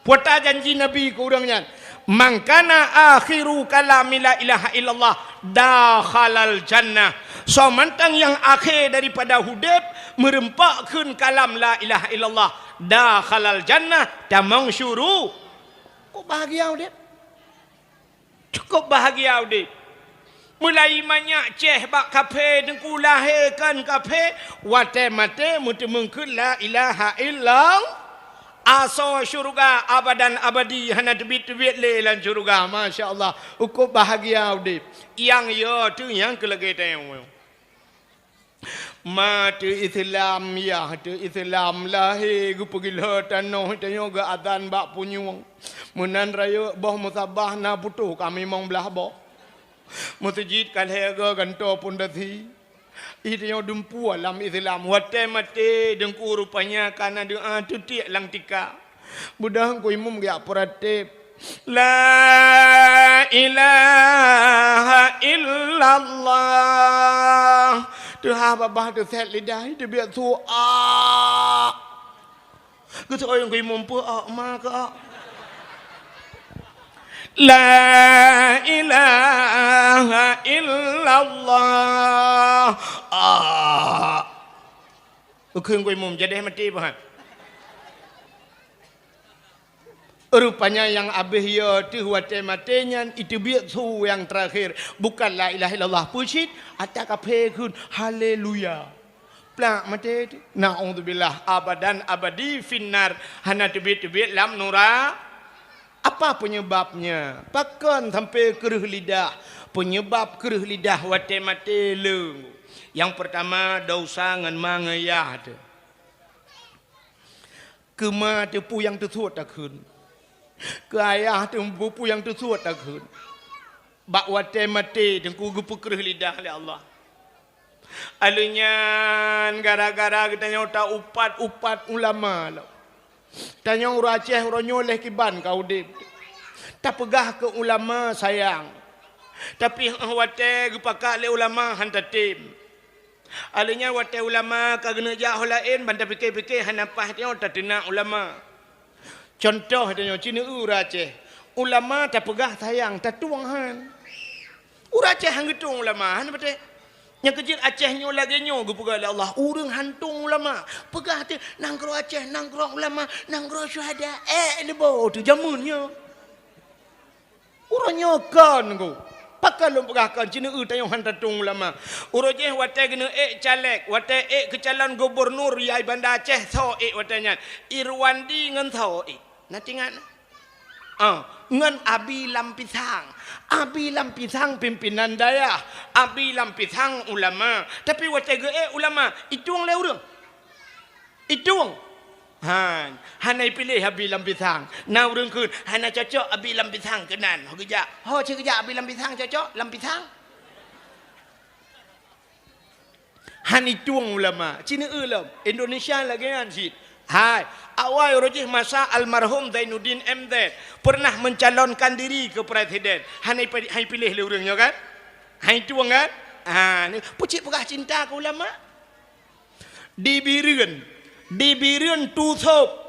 Peue ta janji Nabi keu ureuëng nyan, "Man kana akhiru kalami la ilaha illallah, dakhalal jannah." Soe mantong nyang akhé daripada udeb meureumpok kheun kalam la ilaha illallah, dakhalal jannah, tamong syuru-. Kok bahagia udeb? Cukup bahagia udeb. Meulai manyak ceh bak kafé, teungku lahé kon kafé, watée maté meuteumeung kheun la ilaha illallah. Asoe syeuruga abadan abadi, hana teubiet-teubiet lé lam syeuruga. Masya Allah, cukup bahagia udeb. Nyang yo teuh nyang keu lagée tanyoe. Ma teu Islam, yah teu Islam, lahé geupeugilho tanoh, tanyoe geuazan bak punyueng. Meunan rayeuk boh musabah na putôh ka mimong blaih boh. Meuseujid ka lhée goe gantoe pondasi. Ih, tanyoe dumpeue lam Islam. Watée maté, teungku rupanya ka na doa teutiek lam tika. Beudôh teungku imum geujak peuratéb, "La ilaha illallah." Teuhah babah teusét lidah, teubiet su, "A." Geuseuôt teungku imum, "Peue, a, ma keu a?" "La ilaha illallah." "A." Geukheun teungku imum, "Jadeh maté, pahat." Rupanya nyang abéh yo teuh watée maté nyan, iteubiet su nyang teurakhé, bukan la ilaha illallah. Peue cit, ata kafé kheun, "Haleluya." Plak maté teuh. Naudzubillah, abadan abadi finnar, hana teubiet-teubiet lam nura-. Apa penyebabnya? Pakon sampoe kreueh lidah? Penyebab kreueh lidah watée maté le. Nyang peurtama, desya ngon ma ngon yah teuh. Keu ma teuh peue nyang teusuet takheun. Keu ayah teuh peue nyang teusuet takheun. Bak watée maté teungku geupeukreueh lidah lé Allah. Alheuh nyan gara-gara geutanyoe taupat-upat ulama lom. Tanyoe ureuëng Aceh uroe nyoe lheueh kiban ka udeb. Tapeugah keu ulama sayang. Tapi watée geupakat lé ulama han tatem. Alheuh nyan watée ulama ka geuneuk jak ho laén, ban tapike-pike hana paih tanyoe tateunak ulama. Contoh tanyoe, ci neueu ureuëng Aceh. Ulama tapeugah sayang, tatueng han. Ureuëng Aceh han geutueng ulama, han beutôi. Nyang keujeuet Aceh nyoe lagée nyoe geupeugah lé Allah, ureuëng han tueng ulama. Peugah teuh, nanggroe Aceh, nanggroe ulama, nanggroe syuhada. Eh, neuboh teuh jameun nyoe. Uroe nyoe kon, Teungku. Pakon lôn peugah kon, ci neueu tanyoe han tatueng ulama. Uroe jih watée geuneuk ék caleg, watée ék keu calon gubernur yai Banda Aceh, soe ék watée nyan? Irwandi ngon soe ék? Na teuingat? Ah, ngon Abi Lam Pisang. Abi Lam Pisang pimpinan dayah. Abi Lam Pisang ulama. Tapi watée geuék ulama, itueng lé ureuëng. Itueng. Han, hana ipiléh Abi Lam Pisang. Na ureuëng kheun, hana cocok Abi Lam Pisang keunan. Ho geujak. Ho cit geujak Abi Lam Pisang cocok? Lam Pisang? Han itueng ulama. Ci neueu lom. Indonesia lagée nyan cit. Hai, awai uroe jih masa almarhum Zainuddin M Z pernah mencalonkan diri keu presiden. Han ipi-, han ipiléh lé ureuëng nyoe kan? Han itueng kan? Ha, ni, peue cit peugah cinta keu ulama? Di Bireuen, di Bireuen Tusôb.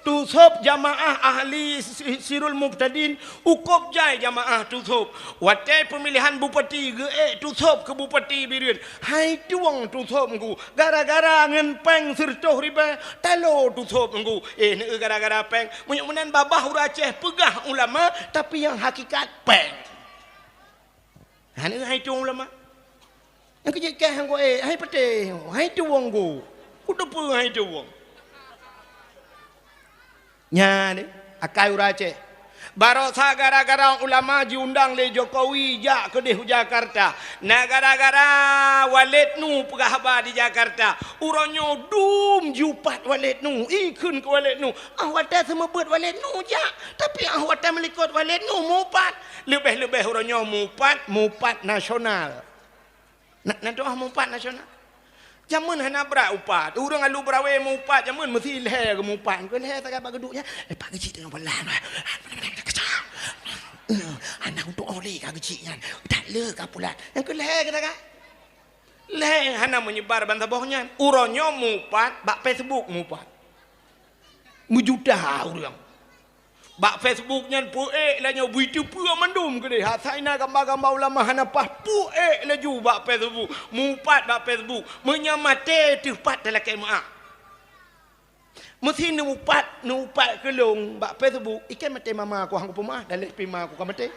Tusôb jamaah ahli si-, Sirul Mubtadin, ukôb jai jamaah Tusôb. Watée peumilihan bupati geuék Tusôb keu bupati Bireuen. Han itueng Tusôb Teungku. Gara-gara ngon péng sireutôh ribée, talo Tusôb Teungku. Eh, neueu gara-gara péng. Meunyoe meunan babah ureuëng Aceh peugah ulama, tapi nyang hakikat péng. Hana hai tueng ulama. Nyang keujeuet kah han ku ék, hai patéh, hai tueng ku. Ku teupeue hai tueng. Nyan deh, akai ureueng Aceh. Barosa gara-gara ulama jiundang lé Jokowi jak keudeh u Jakarta. Na gara-gara Waled Nu peugah haba di Jakarta. Uroe nyoe dum jiupat Waled Nu. Ikheun keu Waled Nu. Ah watèe seumeubeuet Waled Nu jak. Tapi ah watèe meulikot Waled Nu mupat. Leubeh-leubeh uroe nyoe mupat, mupat nasional. Na, na doa mupat nasional. Jameun hana brat upat. Ureueng alu beurawe mupat, jameun meusi lhèe geumupat. Keu lhèe sagai bak geuduek nyan, eh, Pak Geuchik teungoh peulaih. Anak untuk oleh ka Geuchik nyan. Tak le ka pulat. Nyang keu lhèe keu sagai. Lhèe hana meunyebar ban saboh nyan. Uroe nyoe mupat, bak Facebook mupat. Meujuta ureueng. Bak Facebook nyan peuék laju bui teupeue mandum keudeh. Asai na gamba-gamba ulama hana paih peuék laju bak Facebook. Mupat bak Facebook. Meunyoe maté teuh pat talakée meu'ah. Meusi neuupat, neuupat keulong bak Facebook. Ikan maté mama aku hang kupeumeu'ah, dan leh pih ma aku ka maté.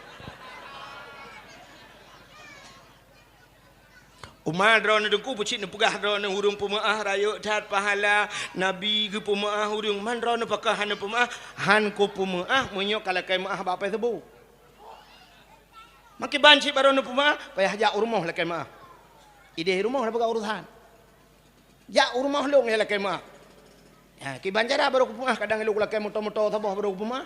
Uma droeneuh Teungku peucit neupeugah droeneuh ureueng peumeu'ah rayeuk that pahala Nabi geupeumeu'ah ureueng, man droeneuh pakon hana peumeu'ah, han kupeumeu'ah meunyoe ka lakée meu'ah bak Facebook. Makiban cit baroe neupeumeu'ah, payah jak u rumoh lakée meu'ah. Ideh rumoh na peugah urusan. Jak u rumoh lôn nyang lakée meu'ah. Ha, kiban cara baroe kupeumeu'ah, kadang ilôn lakée moto-moto saboh baroe kupeumeu'ah.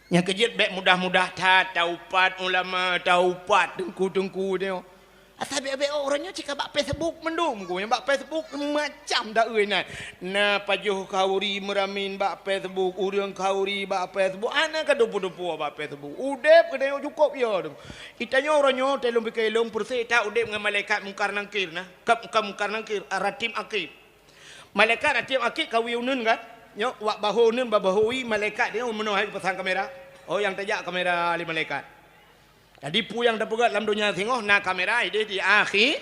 Nyang keujeuet bék mudah-mudah that taupat ulama, taupat teungku-teungku nyoe. Asai bék-bék, oh, uroe nyoe cit ka bak Facebook mandum ku. Nyang bak Facebook macam daeu inan. Na pajoh khauri meuramin bak Facebook, ureueng khauri bak Facebook, hana ka dupu-dupu bak Facebook. Udeb geutanyoe cukôp yo tu. Itanyoe uroe nyoe, teuh lôn pike lôn, peureuséh that udeb ngon malaikat Mungkar Nangkir na. Ka, ka Mungkar Nangkir, Ratib Akib. Malaikat Ratib Akib ka wie uneun kan? Nyoe, wak bahô uneun, bak bahô wie, malaikat nyoe meunoe hai geupasang kamera. Oh, nyang tajak kamera lé malaikat. Jadi, peue nyang tapeugét lam donya singoh na kamera ideh di akhi-,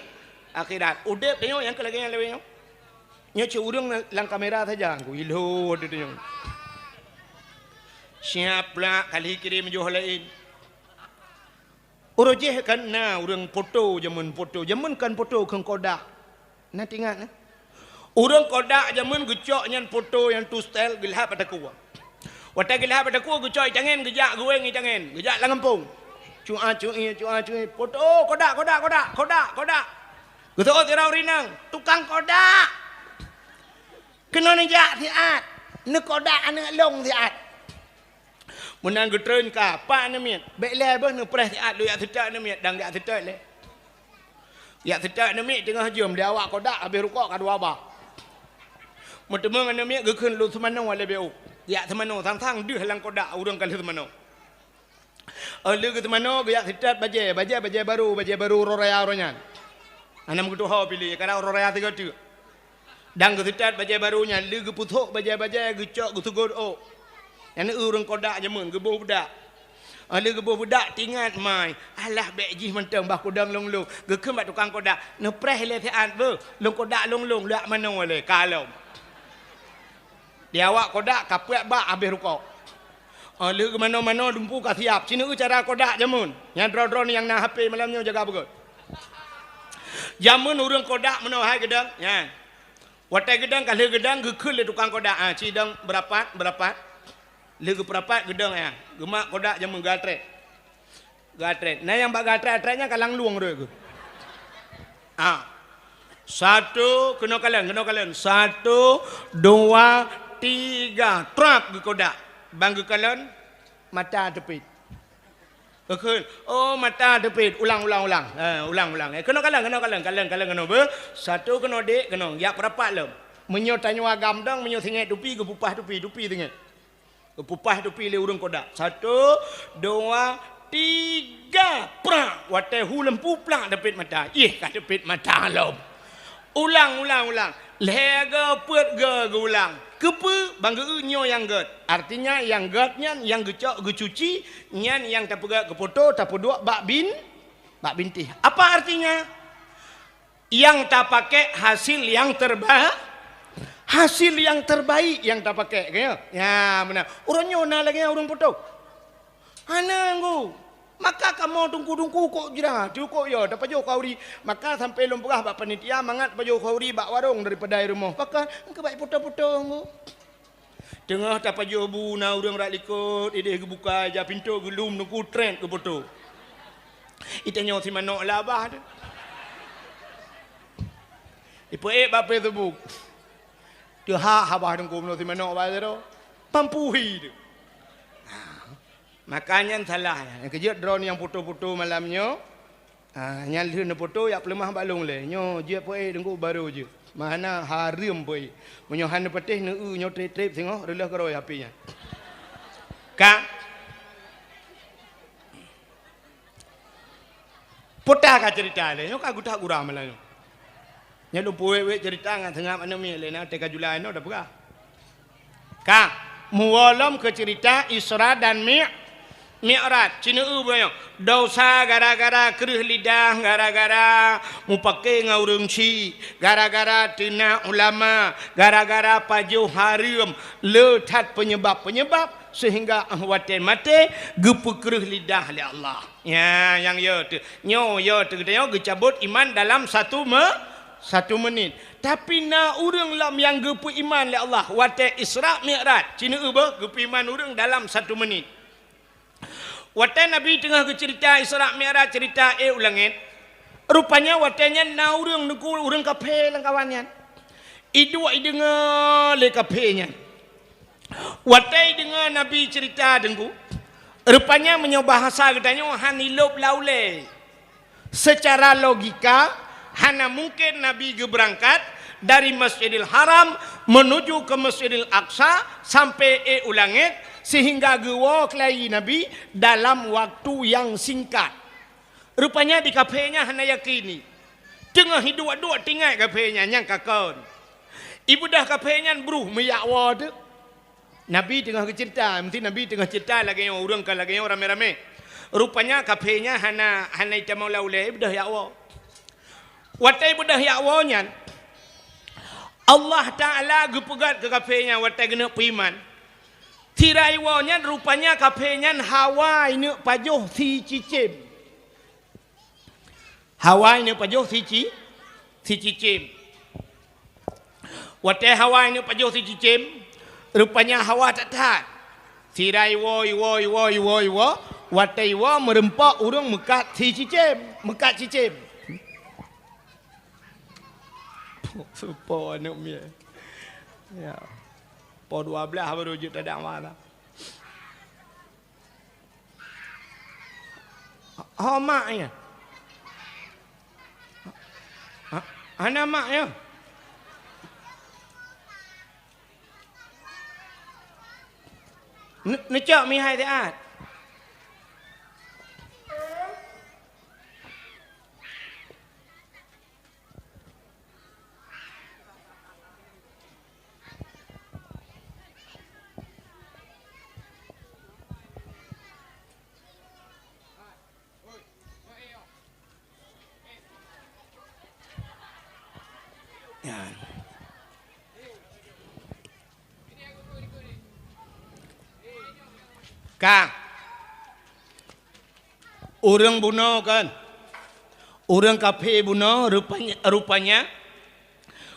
akhirat. Udeb tanyoe nyang keu lagée nyan lagée nyoe. Nyoe cit ureueng lam kamera saja, ku ilho di tanyoe. Siap pula kali kirim joh laén. Uroe jéh kan na ureueng poto jameun, poto jameun kan poto kheun kodak. Na teuingat na? Ureueng kodak jameun geucok nyan poto nyang tu setel geulhab bak takue. Watée geulhab bak takue geucok itangen geujak geuwéng itangen, geujak lam gampông. Cua cui, cua cui, poto, kodak, kodak, kodak, kodak, kodak. Geuseuôt sidroe ureueng inong, tukang kodak. Keunoe neujak siat, neukodak aneuëk lôn siat. Meunan geutreun ka, pat aneuk miet, bék lé beuh neupreh siat lôn jak seutôt aneuk miet, dan jak seutôt lé. Jak seutôt aneuk miet teungoh jeuem, di awak kodak habéh rukok ka dua ba. Meuteumé aneuk miet geukheun lôn seumanoe lé B O. Jak seumanoe sang-sang deuh lam kodak ureueng ka lheueh seumanoe. Oh lheueh geuseumanoe geujak seutôt bajée, bajée, bajée barô, bajée barô uroe raya uroe nyan. Hana meutuho piléh, kadang uroe raya sigoe teuk. Dan geuseutôt bajée barô nyan, lheueh geupeusok bajée-bajée geucok geuseugot ôk. Nyan ureueng kodak jameun geuboh beudak. Oh lheueh geuboh beudak teuingat mai, alah bék jih mantong bah kudong lôn-lôn. Geukheun bak tukang kodak, neupreh lé siat beuh, lôn kodak lôn-lôn, lôn jak manoe lé, ka lom. Di awak kodak ka peuet bak habéh rukok. Oh lheueh geumanoe-manoe dumpeue ka siap. Sineuk cara kodak jameun. Nyan droe-droe nyang na H P malam nyoe jaga beugét. Jameun ureueng kodak meunoe hai geudong. Nyan. Watée geudong ka lheueh geudong geukheun lé tukang kodak. Ah, ci dong beurapat, beurapat. Lheueh geupeurapat geudong ya. Geumat kodak jameun gatrek. Gatrek. Na nyang bak gatrek-gatrek nyan ka langlueng rot geuh. Ah. Satu, keunoe kalon, keunoe kalon. Satu, dua, tiga. Trap geukodak. Ban geukalon, mata teupit. Geukheun, oh mata teupit. Ulang, ulang, ulang. Eh, ulang, ulang. Eh, keunoe kalon, keunoe kalon, kalon, kalon keunoe beuh. Satu keunoe dek, keunoe. Jak peurapat lom. Meunyoe tanyoe agam dong, meunyoe singét tupi, geupeupah tupi, tupi singét. Geupeupah tupi lé ureueng kodak. Satu, dua, tiga, prak! Watée hu lampu plak teupit mata. Ih, ka teupit mata lom. Ulang, ulang, ulang. Lhée go, peuet go geuulang. Keupeue? Ban geu-eu nyoe nyang gét. Artinya nyang gét nyan nyang geucok geucuci, nyan nyang tapeugét keu poto tapeuduek bak bin, bak bintéh. Apa artinya? Nyang tapakék hasil nyang terba-, hasil nyang terbaik nyang tapakék, ka nyo? Ya, meunan. Uroe nyoe na lagée nyan ureueng poto? Hana, Ngku. Maka kamoe teungku-teungku kok jra, teungku yo, tapajoh khauri. Maka sampai lôn peugah bak panitia, mangat pajoh khauri bak warong daripada i rumoh. Pakon, engkau baik foto-foto engkau. Teungoh tapajoh bu na ureuëng rak likot, ideh geubuka ija pintoe geulum teungku tret geufoto. Itanyoe si manok labah tu. Ipeuék bak Facebook. Teuhak habah teungku meunyoe si manok bak zero. Pampuhi tu. Maka nyan salah. Nyang keujeuet droeneuh nyang foto-foto malam nyoe. Ha, nyan lheueh neufoto jak peuleumah bak lôn lé. Nyoe jeuet peuék teungku barô jeuet. Mana hareuem peuék. Meunyoe hana patéh neu-eu nyoe trép-trép singoh reuleueh keurôi H P nyan. Ka. Puta ka cerita lé. Nyoe ka geutak gura malam nyoe. Nyan lôn peuwék-wék cerita ngon seungab aneuk miet lé na teuka julai nyoe dah peugah. Ka, muwoe lom keu cerita Isra dan Mi-, Mi'raj. Cineu beunyoe, dosa gara-gara kreueh lidah, gara-gara mupake ngon ureuëng chik, gara-gara teunak ulama, gara-gara pajoh hareuem, le that penyebab-penyebab sehingga watée maté geupeukreueh lidah lé Allah. Ya, nyang yo teuh. Nyoe yo teuh geutanyoe geucabot iman dalam satu me-, satu menit. Tapi na ureuëng lom nyang geupeu iman lé Allah watée Isra Mi'raj. Cineu beuh geupeu iman ureuëng dalam satu menit. Watée Nabi teungoh geucerita Isra Mi'raj cerita ék u langét, rupanya watée nyan na ureuëng teungku ureuëng kaphé lam kawan nyan. Iduek ideungoe lé kaphé nyan. Watée ideungoe Nabi cerita teungku, rupanya meunyoe bahasa geutanyoe han ilop lam ulée. Secara logika, hana mungken Nabi geubeurangkat dari Masjidil Haram menuju ke Masjidil Aqsa sampai ék u langét sehingga geuwoe keulayi Nabi dalam waktu nyang singkat. Rupanya di kaphé nyan hana yakini. Teungoh iduek-duek tingai kaphé nyan nyang ka kon. Ibeudôh kaphé nyan bruh meujak woe teuk. Nabi teungoh geucerita, meusti Nabi teungoh cerita lagée nyoe ureuëng ka lagée nyoe ramé-ramé. Rupanya kaphé nyan hana, hana itamong lam ulée, ibeudôh jak woe. Watée ibeudôh jak woe nyan, Allah Taala geupeugét keu kaphé nyan watée geuneuk peuiman. Sira iwoe nyan rupanya kaphé nyan hawa ineuk pajoh sicicém. Hawa ineuk pajoh sici-, sicicém. Watée hawa ineuk pajoh sicicém, rupanya hawa that-that. Sira iwoe, iwoe, iwoe, iwoe, iwoe, watée iwoe meureumpok ureuëng meukat sicicém, meukat cicém. Supo aneuk miet. Ya. Po dua belas baru jeuet tada mala. Ho mak nyan? Ha, hana mak nyan? Ne-, neucok mihai siat. Nyan. Ka. Ureuëng bunoe kan? Ureuëng kaphé bunoe rupanya, rupanya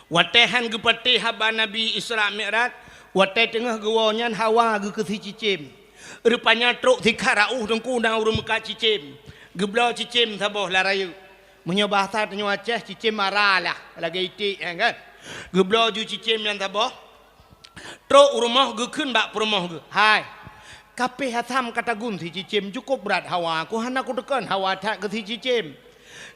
watée han geupatéh haba Nabi Isra Mi'raj, watée teungoh geuwoe nyan hawa geuh keu sicicém. Rupanya trok sikhat rauh teungku na ureuëng meukat cicém. Geubloe cicém saboh lam rayeuk. Meunyoe bahasa tanyoe Aceh, cicém mara lah, lagée iték nyan kan. Geubloe ju cicém nyan saboh. Trok u rumoh geukheun bak peurumoh geuh, "Hai, kapéh asam ka tagun sicicém cukôp brat hawa, ku hana kuteukon hawa that keu sicicém."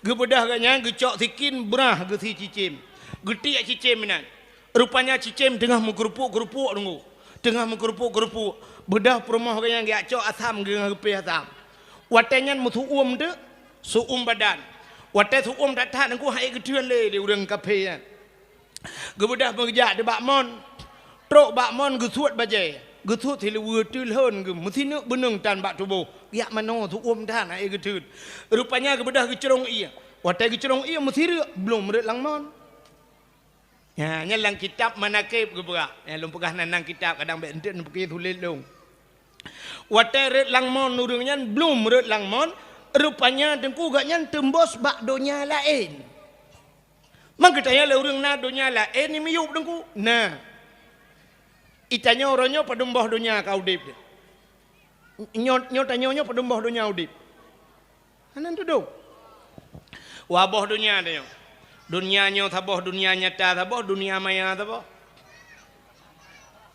Geubeudôh geuh nyan geucok sikin brah geuh sicicém. Geutiek cicém inan. Rupanya cicém teungoh meukeurupuk-keurupuk teungku. Teungoh meukeurupuk-keurupuk. Beudôh peurumoh geuh nyan geujak cok asam geuh ngon geupéh asam. Watée nyan meusu'uem teuk, su'uem badan. Watée su'uem that-that teungku han ék geutheun lé, lé ureuëng kaphé nyan. Geubeudôh meugeujak di bak mon. Trok bak mon geusuet bajée. Geusuet siluweue teulhon geuh meusineuk beuneueng tan bak tuboh. Jak manoe su'uem tan han ék geutheun. Rupanya geubeudôh geucrông ié. Watée geucrông ié meusireuk blom rot lam mon. Nyan, nyan lam kitab Manaqib geupeugah. Nyan lôn peugah nan, nan kitab kadang bék enteuk neupiké sulet lôn. Watée rhot lam mon ureuëng nyan, blum rhot lam mon, rupanya teungku gobnyan teumbos bak donya laén. Maka tanya lé ureuëng na donya laén ni miyueb teungku? Na. Itanyoe uroe nyoe padum boh donya ka udeb. Nyoe, nyoe tanyoe nyoe padum boh donya udeb. Hana tudok. Wa boh donya tanyoe. Donya nyoe saboh, donya nyata saboh, donya maya saboh.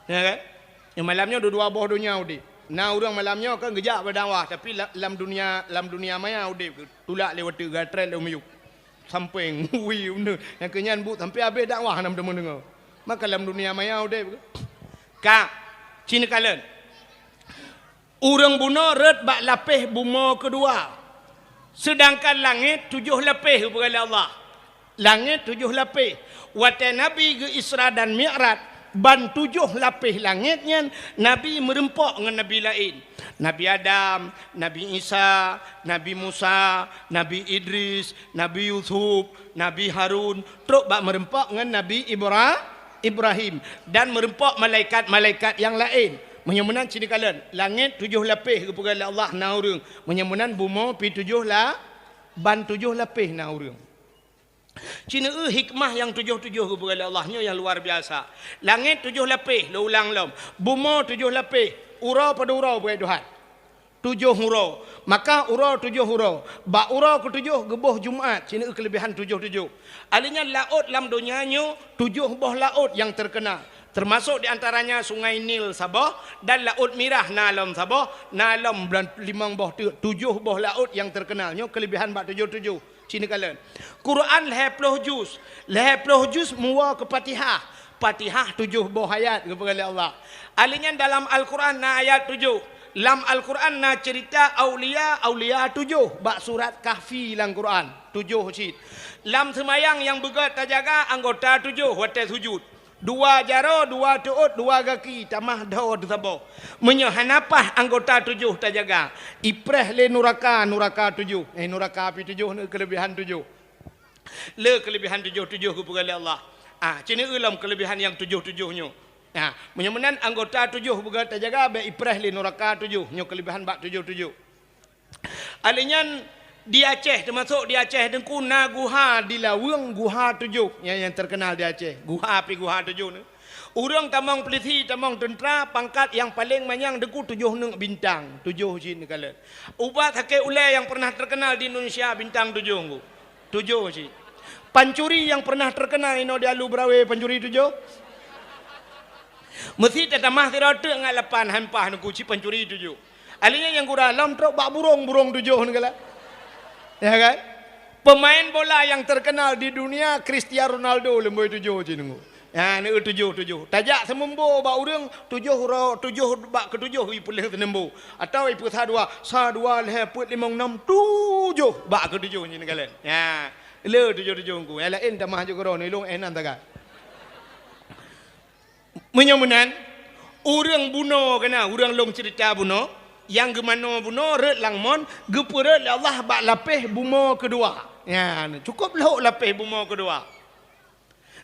Ya kan? Nyang malam nyoe dua-dua boh donya udeb. Na ureuëng malam nyoe kan geujak bak dakwah, tapi la-, lam dunia, lam dunia maya udeb, tulak lé watée gatrek lé miyueb. Sampai ngui uneuk. Nyang keu nyan buet sampai habéh dakwah hana meudeungoe. Maka lam dunia maya udeb. Ka, ci neukalon. Ureuëng bunoe rhot bak lapéh bumoe keudua, seudangkan langét tujoh lapéh geupeugah lé Allah. Langét tujoh lapéh. Watée Nabi geu-Isra dan Mi'raj, ban tujoh lapéh langét nyan Nabi meureumpok ngon nabi laén. Nabi Adam, Nabi Isa, Nabi Musa, Nabi Idris, Nabi Yusuf, Nabi Harun, trok bak meureumpok ngon Nabi Ibra-, Ibrahim, dan meureumpok malaikat-malaikat nyang laén. Meunyoe meunan ci neukalon, langét tujoh lapéh geupeugah lé Allah na ureuëng. Meunyoe meunan bumoe pi tujoh la-, ban tujoh lapéh na ureuëng. Ci neueu hikmah nyang tujoh-tujoh geupeugah lé Allah nyoe nyang luar biasa. Langét tujoh lapéh, lôn ulang lom. Bumoe tujoh lapéh, uroe padum uroe peugah Tuhan. Tujoh uroe. Maka uroe tujoh uroe. Bak uroe keutujoh geuboh Jumat, ci neueu keuleubehan tujoh-tujoh. Alheuh nyan laôt lam donya nyoe tujoh boh laôt nyang teukeunal. Teumasok di antaranya Sungai Nil saboh dan Laôt Mirah na lom saboh, na lom bulan limong boh teuk, tujoh boh laôt nyang teukeunal. Nyoe keuleubehan bak tujoh-tujoh. Ci neukalon. Quran lhée ploh juz. Lhée ploh juz meuwoe keu Fatihah. Fatihah tujoh boh ayat geupeugah lé Allah. Alheuh nyan dalam Al-Quran na ayat tujoh. Lam Al-Quran na ceurita aulia-aulia tujoh bak surat Kahfi lam Quran. Tujoh cit. Lam seumayang nyang beugét tajaga anggota tujoh watée sujud. Dua jaroe, dua teuôt, dua gaki, tamah dhoe teusaboh. Meunyoe hana paih anggota tujoh tajaga, ipreh lé nuraka, nuraka tujoh. Eh, nuraka api tujoh ni keuleubehan tujoh. Le keuleubehan tujoh-tujoh geupeugah lé Allah. Ah, ci neueu lom keuleubehan nyang tujoh-tujoh nyoe. Ah, meunyoe meunan anggota tujoh beugét tajaga, bék ipreh lé nuraka tujoh. Nyoe keuleubehan bak tujoh-tujoh. Alheuh nyan di Aceh, teumasok di Aceh teungku na guha di Laweueng, guha tujoh nyang, nyang teukeunal di Aceh. Guha pi guha tujoh ni. Ureuëng tamong pulisi, tamong teuntra, pangkat nyang paleng manyang teungku tujoh neuk bintang, tujoh cit neukalon. Ubat sakét ulée nyang pernah teukeunal di Indonesia bintang tujoh teungku. Tujoh cit. Pancuri nyang pernah teukeunal inoe di Alu Berawe, pancuri tujoh. Meusi tatamah sidroe teuk ngat lapan hampah teungku cit pancuri tujoh. Alheuh nyan nyang gura lom trok bak burong, burong tujoh neukalon. Ya kan? Pemain bola nyang teukeunal di dunia Cristiano Ronaldo leumboi tujoh cit teungku. Ha, neueu tujoh-tujoh. Tajak seumeubo bak ureuëng, tujoh ro-, tujoh bak keutujoh ipeuleueh seumeubo. Atawa ipeusa dua, sa dua lhée peuet limong nam tujoh bak keutujoh nyan kalon. Ha, le tujoh-tujoh teungku. Nyang laén tamah jeuet keudroe, ilong eh nan tagai. Meunyoe meunan, ureuëng bunoe keunan, ureuëng lôn ceurita bunoe, nyang geumanoe bunoe rhot lam mon, geupeurhot lé Allah bak lapéh bumoe keudua. Nyan, cukup lhok lapéh bumoe keudua.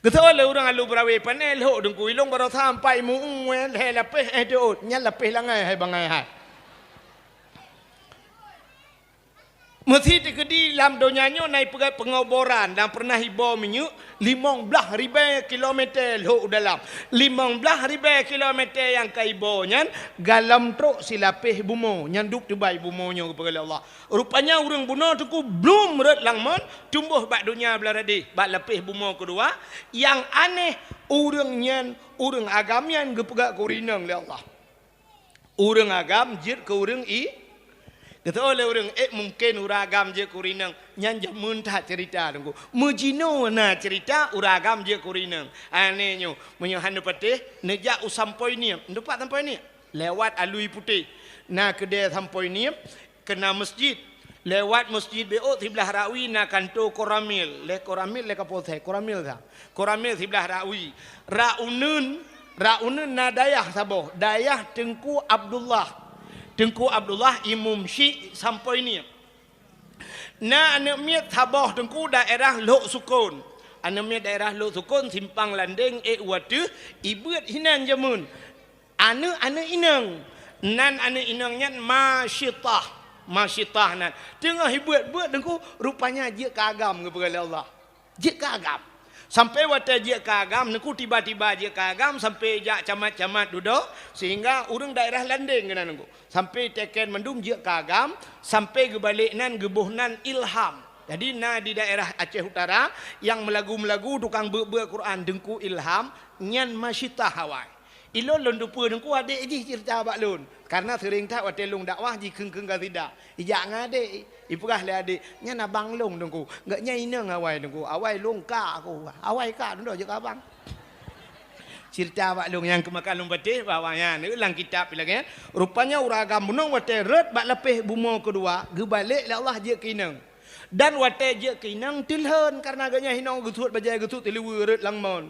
Geusoe lé ureuëng Alu Berawe pané lhok teungku, ilong barosa sampai meu-uem lhée lapéh eh teuôt, nyan lapéh langai hai bangai hai. Meusi teukeudi lam donya nyoe na ipeugah peungoboran dan pernah iboh minyeuk limong blaih ribée kilometer lhok u dalam. Limong blaih ribée kilometer nyang ka iboh nyan galom trok silapéh bumoe nyan duek teubai bumoe nyoe geupeugah lé Allah. Rupanya ureuëng bunoe teungku blum rhot lam mon, tumbôh bak donya blaih radeh, bak lapéh bumoe keudua. Nyang aneh, ureuëng nyan, ureuëng agam nyan geupeugah keu ureuëng inong lé Allah. Ureuëng agam jeuet keu ureuëng i-, geutanyoe lé ureuëng, eh, mungken ureuëng agam jeuet keu ureuëng inong. Nyan jameun that ceurita teungku. Meujinoe na ceurita ureuëng agam jeuet keu ureuëng inong. Aneh nyoe, meunyoe hana patéh, neujak u Sampoe Niet. Neuteupat Sampoe Niet? Lewat Alui Putéh. Na keudée Sampoe Niet, keuna meuseujid. Lewat meuseujid Beuk siblaih Rawi na kantô Koramil. Lé Koramil lé Kapolsek, Koramil sa. Koramil siblaih Rawi. Rak uneuen, rak uneuen na dayah saboh, dayah Teungku Abdullah. Teungku Abdullah imum syiek Sampoe Niet. Na aneuëk miet saboh teungku daerah Lhok Sukon. Aneuëk miet daerah Lhok Sukon simpang landeng ék u ateueh, ibeuet hinan jameun. Aneuëk-aneuëk inong, Nan aneuk inong nyan Masyitah. Masyitah nan. Teungoh ibuet-buet Teungku, rupanya jeuet keu agam geupeugah lé Allah. Jeuet keu agam. Sampai watée jeuet keu agam, Teungku tiba-tiba jeuet keu agam, sampai jak camat-camat dudoe, sehingga ureuëng daerah Landeng keunan Teungku. Sampai teken mandum jeuet keu agam, sampai geubalek nan geuboh nan Ilham. Jadi na di daerah Aceh Utara, nyang meulagu-meulagu tukang beuet-beuet Quran Teungku Ilham, nyan Masyitah awai. Ilôn lôn teupeue Teungku adék jih ceurita bak lôn, kareuna seuring that watée lôn dakwah jikheun-kheun kasidah. Ijak ngon adék, ipeugah lé adék, "Nyan abang lôn Teungku, gobnyan inong awai Teungku, awai lôn kak aku, awai kak dudoe jeuet keu abang." Ceurita bak lôn nyang keumakan lôn patéh bak awak nyan, lam kitab lagée nyan. Rupanya ureuëng agam bunoe watée rhot bak lapéh bumoe keudua, geubalek lé Allah jeuet keu inong. Dan watée jeuet keu inong teulhon, kareuna gobnyan inong geusuet bajée geusuet teuliweue rhot lam mon.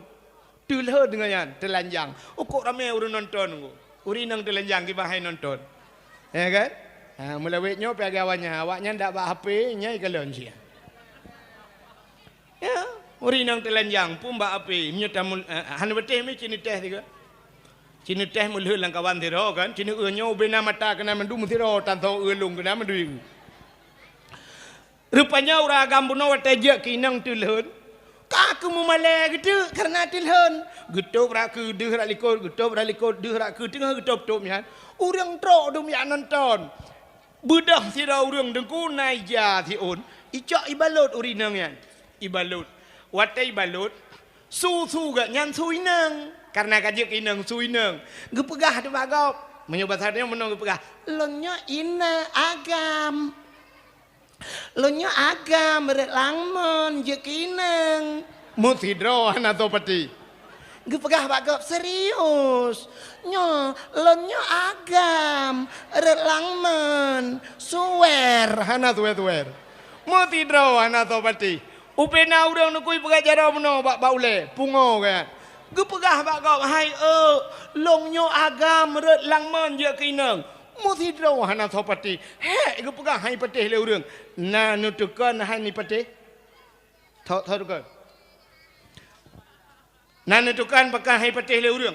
Teulhon deungon nyan, teulanjang. Ukok ramé ureuëng nonton Teungku. Ureuëng inong teulanjang kiban hai nonton. Ya kan? Ha, meulawét nyoe pih agak awaknyan. Awaknyan dak bak H P, nyai kalon sia. Ya, ureuëng inong teulanjang pun bak H P. Meunyoe tamul, eh, hana beuteh mi cineuteh tiga. Cineuteh meulheueh lam kawan sidroe kan. Cineue nyoe ubena mata keunan mandum sidroe, tan soe eu lôn keunan mandum. Rupanya ureuëng agam bunoe watée jeuet keu inong teulhon, ka keu meumalée geuteuk kareuna teulhon. Geutôb rak keue deuh rak likot, geutôb rak likot deuh rak keue, teungoh geutôb-tôb nyan, ureuëng trok dum jak nonton. Beudôh sidroe ureuëng Teungku na ija siôn, icok ibalot ureuëng inong nyan. Ibalot. Watée ibalot, su-su gobnyan su inong. Kareuna ka jeuet keu inong su inong. Geupeugah teuma gob. Meunyoe basa tanyoe meunoe geupeugah, "Lôn nyoe inong agam." Lôn nyoe agam rhot lam mon jeuet keu inong. Meusidroe hana soe patéh. Geupeugah bak gob serius. Nyoe, lôn nyoe agam rhot lam mon. Suwer, hana suwer-suwer. Meusidroe hana soe patéh. Ubena ureuëng neukui peugah jaroe meunoe bak, bak ulée, pungoe kan. Geupeugah bak gob, "Hai eu, lôn nyoe agam rhot lam mon jeuet keu inong." Meusidroe hana soe patéh. Hék geupeugah hai patéh lé ureuëng. Na neutukon hai ni patéh? Tho-, tho tukon. Na neutukon pakon hai patéh lé ureuëng.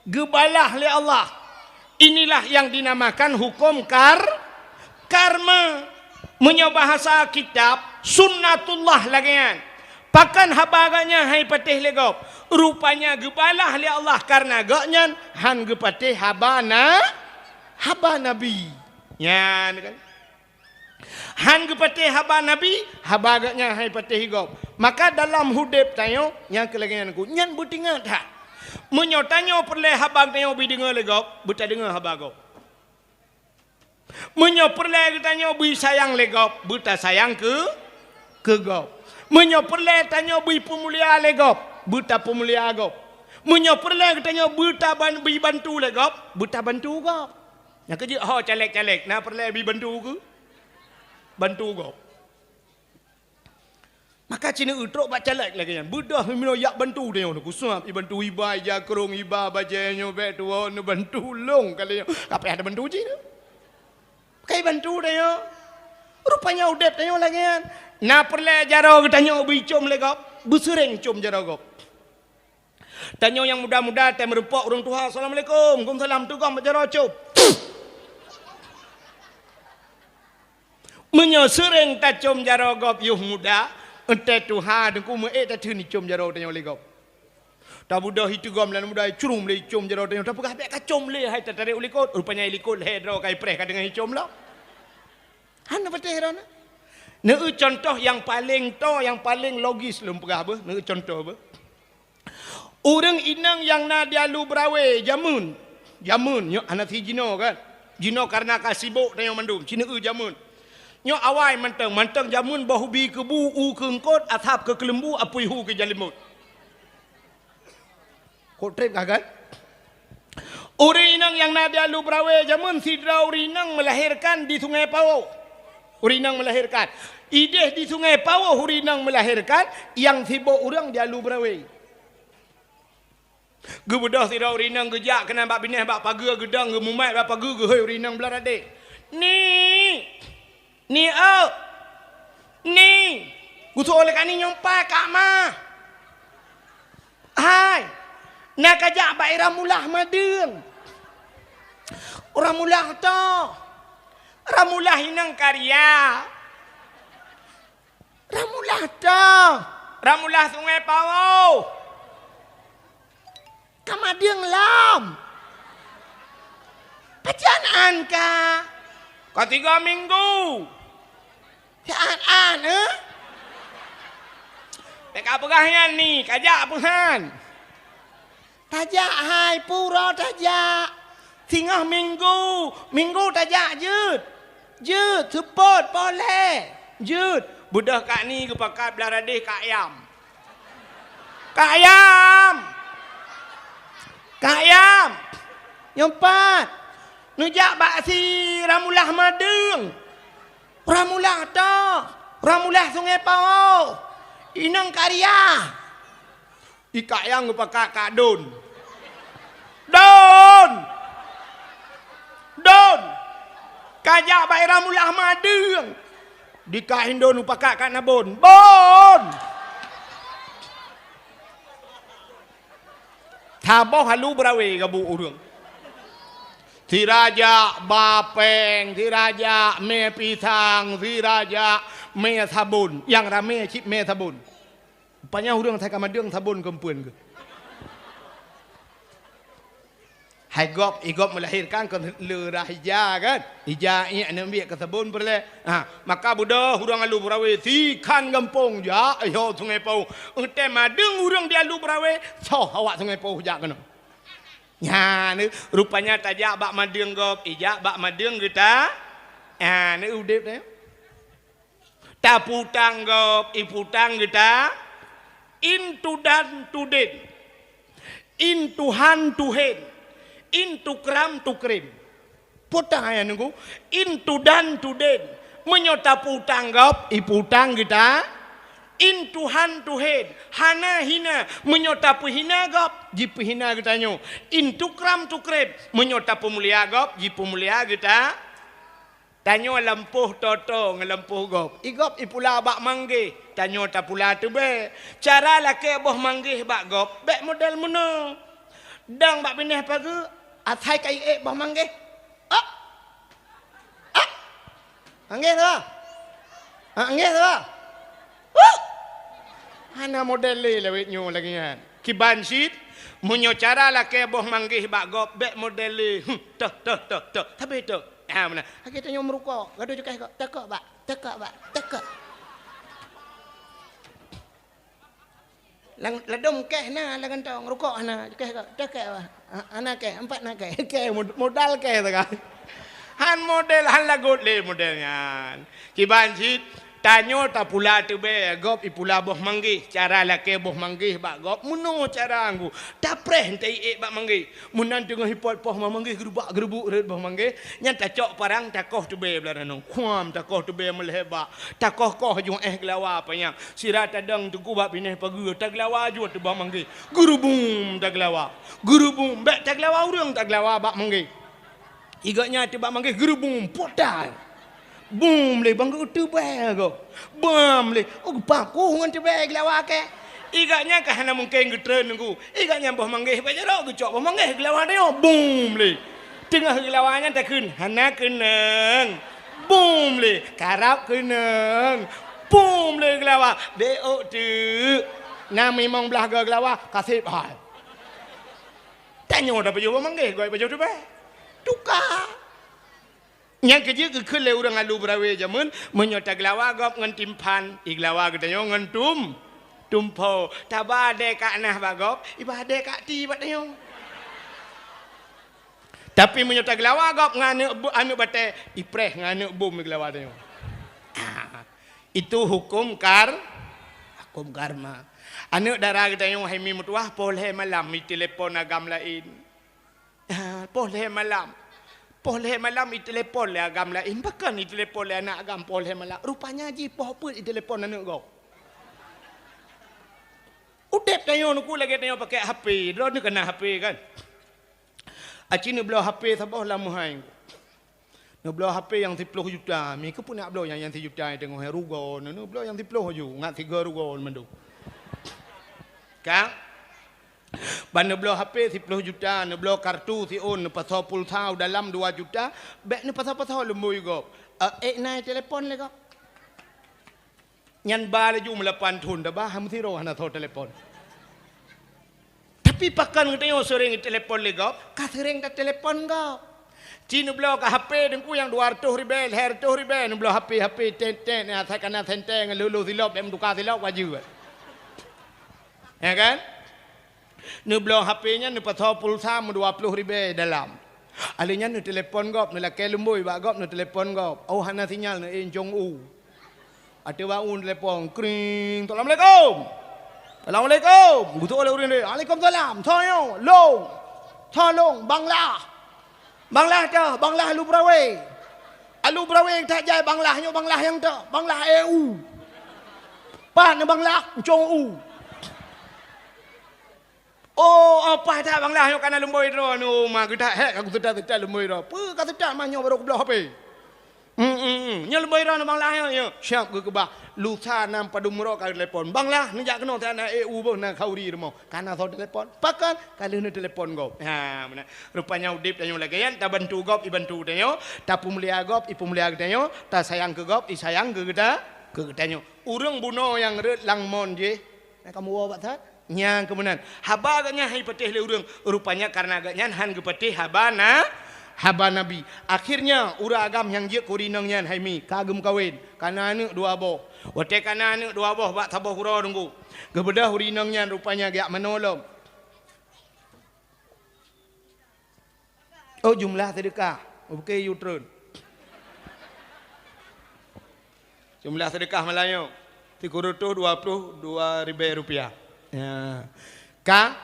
Geubalah lé Allah. Inilah yang dinamakan hukum kar-, karma. Meunyoe bahasa kitab, sunnatullah lagée nyan. Pakon haba gobnyan hai patéh lé gob? Rupanya geubalah lé Allah kareuna gobnyan han geupatéh haba na-, haba Nabi. Nyan kan. Han geupatéh haba Nabi, haba gobnyan han patéh gob. Maka dalam udeb tanyoe nyang keu lagée nyan Teungku, nyan beutingat that. Meunyoe tanyoe peureulée haba tanyoe beudeungoe lé gob, beutadeungoe haba gob. Meunyoe peureulée geutanyoe beusayang lé gob, beutasayang keu, keu gob. Meunyoe peureulée tanyoe beupeumulia lé gob, beutapeumulia gob. Meunyoe peureulée geutanyoe beutaban-, beubantu lé gob, beutabantu gob. Nyang keujeuet ho caleg-caleg, na peureulée beubantu keu? Bantu gob. Maka cit neutrok bak caleg lagée nyan. Beudôh meunoe jak bantu tanyoe, neukusab, ibantu iba, ija krong iba, bajée nyoe bék tuwoe, neubantu lôn kali nyoe. Ka payah neubantu cit. Ka ibantu tanyoe. Rupanya udeb tanyoe lagée nyan. Na peureulée jaroe geutanyoe beuicom lé gob, beuseuréng com jaroe gob. Tanyoe nyang muda-muda, tém meureumpok ureuëng tuha, "Assalamualaikum." "Waalaikumsalam." Teugom bak jaroe com. Meunyoe seuréng tacom jaroe gob yoh muda, eunteuk tuha Teungku meuék tatheun icom jaroe tanyoe lé gob. Tabeudôh iteugom lam muda, icrum lé icom jaroe tanyoe, tapeugah bék kacom lé hai tatarek u likot, rupanya i likot lhée droe ka ipreh ka teungoh icom lom. Hana patéh droeneuh. Neueu contoh nyang paleng toe, nyang paleng logis lôn peugah beuh, neueu contoh beuh. Ureuëng inong nyang na di Alu Brawée jameun, jameun nyoe hana si jinoe kan. Jinoe kareuna ka sibok tanyoe mandum, cit neueu jameun. Nyoe awai mantong, mantong jameun boh ubi keu bu, u keu eungkot, asab keu keuleumbu, apui hu keu jalimot. Kok treb kah kan? Ureuëng inong nyang na di Alu Brawée jameun sidroe ureuëng inong meulahérkan di Sungai Pawoh. Ureuëng inong meulahérkan. Idéh di Sungai Pawoh ureuëng inong meulahérkan, nyang sibok ureuëng di Alu Brawée. Geubeudôh sidroe ureuëng inong geujak keunan bak binéh bak pageue geudong geumumat bak pageue geuhôi ureuëng inong blaih radek. "Ni! Ni eu! Ni!" Geusoe lé kani nyoe pai kak ma. "Hai! Na kajak bak Ira Mulah Madeueng." Ramullah toh. Ramullah inong karya. Ramullah toh. Ramullah Sungai Pawôh. Ka madeueng lom. Pajan an ka? Ka tiga minggu. Saat an, eh? Teuka peugah nyan ni, kajak peuhan. Tajak hai pura tajak. Singoh minggu, minggu tajak jeuet. Jeuet, seupôt, poleh. Jeuet, beudôh kak ni geupakat blah radeh kak yam. Kak yam! Kak yam! Nyoe pat, neujak bak si Ramullah Madeueng. Ramullah toh, Ramullah Sungai Pawôh. Inong karya. Ikak yam geupakat kak Don. Don! Don! Kajak bak Ramullah Madeueng. Di kak Indon upakat kak Nabon. Bon! Saboh alu beurawe gabu ureueng. Sirajak ba péng, sirajak mé pisang, sirajak mé sabon. Nyang ramé cit mé sabon. Rupanya ureueng asai ka madeueng sabon keumpuen geuh. Hai gob, i gob meulahirkan kon le rah ija kan? Ija iek aneuk miet keu sabon peureulée. Ha, maka beudôh ureueng alu beurawe sikhan gampông jak, eh, ho Sungai Pawôh. Eunteuk madeueng ureueng di alu beurawe, soh awak Sungai Pawôh jak keunoe. Nyan, rupanya tajak bak madeueng gob, ijak bak madeueng geuta. Ha, ni udeb nyoe. Taputang gob, iputang geuta, in tudan tuden, in tuhan tuhen, in tukram tukrem. Putang ayah nunggu, in tudan tuden, meunyoe taputang gob, iputang geuta, in tuhan tuhen, hana hina, meunyoe tapeuhina gob, jipeuhina geutanyoe, in tukram tukrem, meunyoe tapeumulia gob, jipeumulia geuta. Tanyoe lampôh toto ngon lampôh gob. I gob ipula bak manggéh, tanyoe tapula teubée. Cara lakée boh manggéh bak gob, bék model meunoe. Dang bak binéh pageue, asai ka iék boh manggéh. Ap! Ap! Manggéh tu. Ha, manggéh tu. Huh! Hana model lé lawét nyoe lagée nyan. Kiban cit, meunyoe cara lakée boh manggéh bak gob, bék model lé. Huh, toh, toh, toh, toh. Tapi toh. Ah, meunan. Lagée tanyoe meurukok, gadoh cukai kok. Tokok bak, tokok bak, tokok. Lang, ladom keh na, lam kantong, rukok hana, keh kok, tokok bak. Ha, hana keh, empat na keh. Keh, mod-, modal keh tu kan. Han model, han lagot lé model nyan. Kiban cit, tanyoe tapula teubée, gob ipula boh manggéh. Cara lakée boh manggéh bak gob, meunoe cara nggu. Tapreh taiék bak manggéh. Meunan teungoh ipot poh manggéh geurubak-geurubuk rhot boh manggéh, nyan tacok parang takoh teubée blah nanoe. Kuam takoh teubée meulhée bak. Takoh-koh juet éh geulawa panyang. Sira tadong teungku bak binéh pageue, tageulawa juet teubak manggéh. Geurubum tageulawa. Geurubum, bék tageulawa ureueng tageulawa bak manggéh. Igak nyan teubak manggéh geurubum, potai. Bum lé bang geuteubée gob. Bam lé, oh, geupakoh ngon teubée geulawa keh. Igak nyan ka hana mungken geutreun nunggu. Igak nyan boh manggéh bak jaroe geucok boh manggéh geulawa tanyoe. Bum lé. Teungoh geulawa nyan takheun, hana keunong. Bum lé, karab keunong. Bum lé geulawa, deuh ôk teuk. Na mimong blah goe geulawa, kaseb hai. Tanyoe tapajoh boh manggéh, goe pajoh teubée. Tuka. Nyang keujeuet geukheun lé ureueng alu beurawe jameun, meunyoe tageulawa gob ngon timphan, igeulawa geutanyoe ngon tum-, tumpo. Taba dée kak nah bak gob, iba dée kak ti bak tanyoe. Tapi meunyoe tageulawa gob ngon aneuk bu-, aneuk batée, ipreh ngon aneuk bom igeulawa tanyoe. Ah, itu hukum kar-, hukum karma. Aneuk dara geutanyoe hai mi meutuwah, poh lhée malam itelepon agam laén. Ah, poh lhée malam. Poh lhée malam itelepon lé agam laén. Pakon itelepon lé aneuk agam poh lhée malam? Rupanya jipoh peuet itelepon aneuk gob. Udeb tanyoe nungku lagée tanyoe pakai H P. Droeneuh ka na H P kan? Aci neubloe H P saboh lam meuhai. Neubloe H P nyang siploh juta. Mi keupeue nak bloe nyang, nyang sijuta nyang teungoh rugoe. Neubloe nyang siploh ju. Ngat sigoe rugoe mandum. Ka? Ban neubloe H P siploh juta, neubloe kartu siôn, neupasoe pulsa u dalam dua juta, bék neupasoe-pasoe lumbôi gob. Eh, ék na telepon lé gob. Nyan ba laju meulapan thon, dah ba, ham sidroe hana soe telepon. Tapi pakon geutanyoe seuréng telepon lé gob, ka seuréng tatelepon gob. Ci neubloe ka H P teungku nyang dua ratus ribèe, lhèe ratus ribèe, neubloe H P, H P, tet, tet, asai ka na senteng, lheuh-lheuh silop, bèk meutuka silop, wajeu. Ya kan? Neubloe H P nyan, neupasoe pulsa meudua ploh ribèe dalam. Alèh nyan neutelepon gob, neulakèe lumbôi bak gob, neutelepon gob. Oh, hana sinyal, neuék cong u. Ateueh bak u neutelepon, kring, "Assalamualaikum." "Assalamualaikum." Geutoe lé ureueng deh, "Waalaikumsalam." "Soe nyoe?" "Lôn." "Soe lôn?" "Bang Lah." "Bang Lah toh, Bang Lah Alu Brawé." "Alu Brawé that jai Bang Lah nyoe, Bang Lah nyang toh, Bang Lah ék u." "Pat na Bang Lah?" "Cong u." "Oh, oh, paih that Bang Lah nyoe ka na lumbôi droeneuh, ma geuh that hék ka kuseutôt-seutôt lumbôi droe." "Peue ka seutôt mah nyoe barô kubloe H P." "Hmm, hmm, hmm. Nyoe lumbôi droeneuh Bang Lah nyoe, nyoe." Siap geukeubah. Lusa nam padum uroe ka telepon. "Bang Lah, neujak keunoe, na ék u boh, na khauri rumoh." Ka na soe telepon. Pakon? Ka lheueh neutelepon gob. Ha, meunan. Rupanya udép tanyoe lagèe nyan, tabantu gob, ibantu tanyoe, tapeumulia gob, ipeumulia geutanyoe, tasayang keu gob, isayang keu geuta, keu geutanyoe. Ureueng bunoe nyang rhot lam mon jih, na kamoe woe bak that? Nyang keuh meunan. Haba geuh nyan han jipatéh lé ureueng. Rupanya kareuna geuh nyan han geupatéh haba na, haba Nabi. Akhirnya, ureueng agam nyang jeuet keu inong nyan hai mi, ka geumeukawen. Ka na aneuk dua boh. Watèe ka na aneuk dua boh bak saboh uroe teungku, geubeudôh ureueng inong nyan rupanya geujak manoe lom. Oh, jumlah seudeukah. Oke, U-turn. Jumlah seudeukah malam nyoe, sikureueng reutôh dua ploh dua ribèe rupiah. Ya. Ka,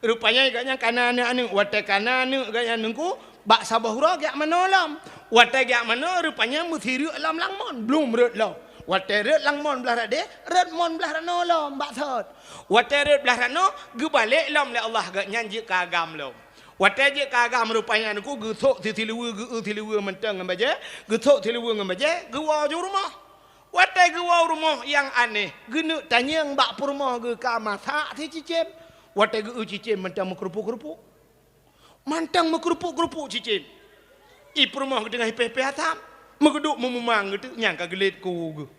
rupanya gobnyan ka na aneuk-aneuk. Watèe ka na aneuk gobnyan teungku, bak saboh uroe geujak manoe lom. Watèe geujak manoe, rupanya meusireuk lom lam mon. Blum rhot lom. Watèe rhot lam mon blah radeh, rhot mon blah ranoe lom, bak sot. Watèe rhot blah ranoe, geubalek lom lé Allah, gobnyan jeuet keu agam lom. Watèe jeuet keu agam rupanya teungku, geusok sisileue, geu-eu sileue mantong ngon bajèe, geusok sileue ngon bajèe, geuwoe u rumoh. Watèe geuwoe u rumoh, nyang aneh, geuneuk tanyong bak peurumoh geuh ka masak sicicém. Watèe geu-eu cicém mantong meukeurupuk-keurupuk. Mantong meukeurupuk-keurupuk cicém. I peurumoh geuh teungoh ipéh-péh asam, meugeudok meumumang geuh teuk, nyang ka geulet ku geuh.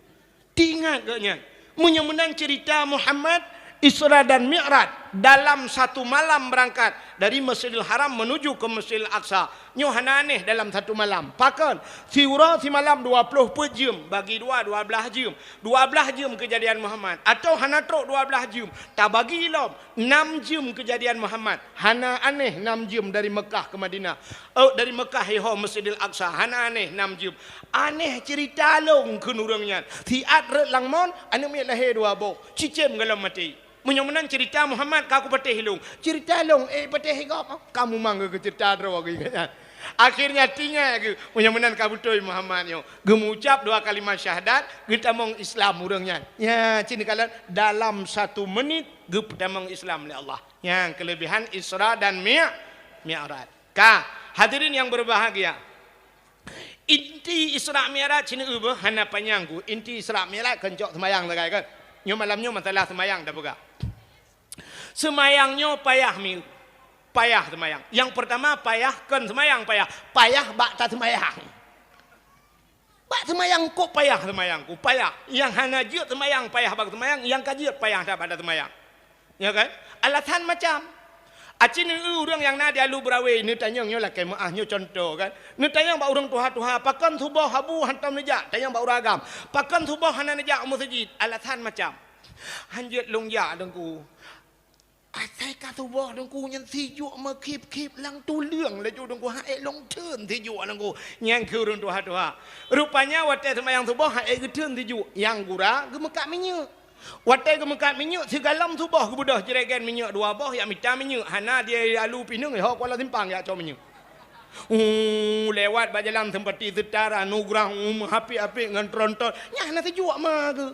Teuingat gobnyan. Meunyoe meunan ceurita Muhammad, Isra dan Mi'raj, dalam satu malam berangkat dari Masjidil Haram menuju ke Masjidil Aqsa. Nyoe hana aneh dalam satu malam. Pakon? Siuroe simalam dua ploh peuet jeuem, bagi dua, dua blaih jeuem. Dua blaih jeuem keujadian Muhammad. Atawa hana trok dua blaih jeuem, tabagi lom, nam jeuem keujadian Muhammad. Hana aneh nam jeuem dari Meukah keu Madinah. Oh, dari Meukah iho Masjidil Aqsa, hana aneh nam jeuem. Aneh ceurita lôn kheun ureueng nyan. Siat rhot lam mon, aneuk miet lahé dua boh. Cicém goh lom maté. Meunyoe meunan ceurita Muhammad ka kupatéh lôn. Ceurita lôn, eh, patéh gob. Ka mumang keu ceurita droe geuh nyan. Akhirnya teuingat geuh, meunyoe meunan ka beutôi Muhammad nyoe. Geumeuucap dua kalimat syahadat, geutamong Islam ureueng nyan. Ya, cit neukalon dalam satu menit geupeutamong Islam lé Allah. Nyang keulebihan Isra dan Mi-, Mi'raj. Ka, hadirin yang berbahagia. Inti Isra Mi'raj cit neu beuh hana panyang ku. Inti Isra Mi'raj kon cok seumayang sagai kan. Nyoe malam nyoe masalah seumayang tapeugah. Seumayang nyoe payah mi-, payah seumayang. Nyang peurtama payah kon seumayang payah. Payah bak taseumayang. Bak seumayang kok payah seumayang ku, payah. Nyang hana jeuet seumayang payah bak seumayang, nyang ka jeuet payah that bak taseumayang. Ya kan? Alasan macam. Aci neu ureueng nyang na di Alu Brawé, neutanyong nyoe lakèe meu'ah nyoe contoh kan. Neutanyong bak ureueng tuha-tuha, "Pakon suboh Abu hantom neujak?" Tanyong bak ureueng agam, "Pakon suboh hana neujak u meuseujid?" Alasan macam. "Han jeuet lôn jak Teungku. Asai ka suboh Teungku nyan sijuek meukhip-khip lam tuleueng laju Teungku, han ék lôn theun sijuek Teungku." Nyang kheun ureueng tuha-tuha. Rupanya watèe seumayang suboh han ék geutheun sijuek, nyang gura geumeukat minyeuk. Watèe geumeukat minyeuk, sigohlom suboh geubeudôh jregen minyeuk dua boh, jak mita minyeuk, hana di Alu pineung, ho Kuala Simpang jak cok minyeuk. Uh, lewat bak jalan Seumpati Seutara, Nugrah, uh, meuhapit-hapit ngon tronton. Nyan hana sijuek ma geuh.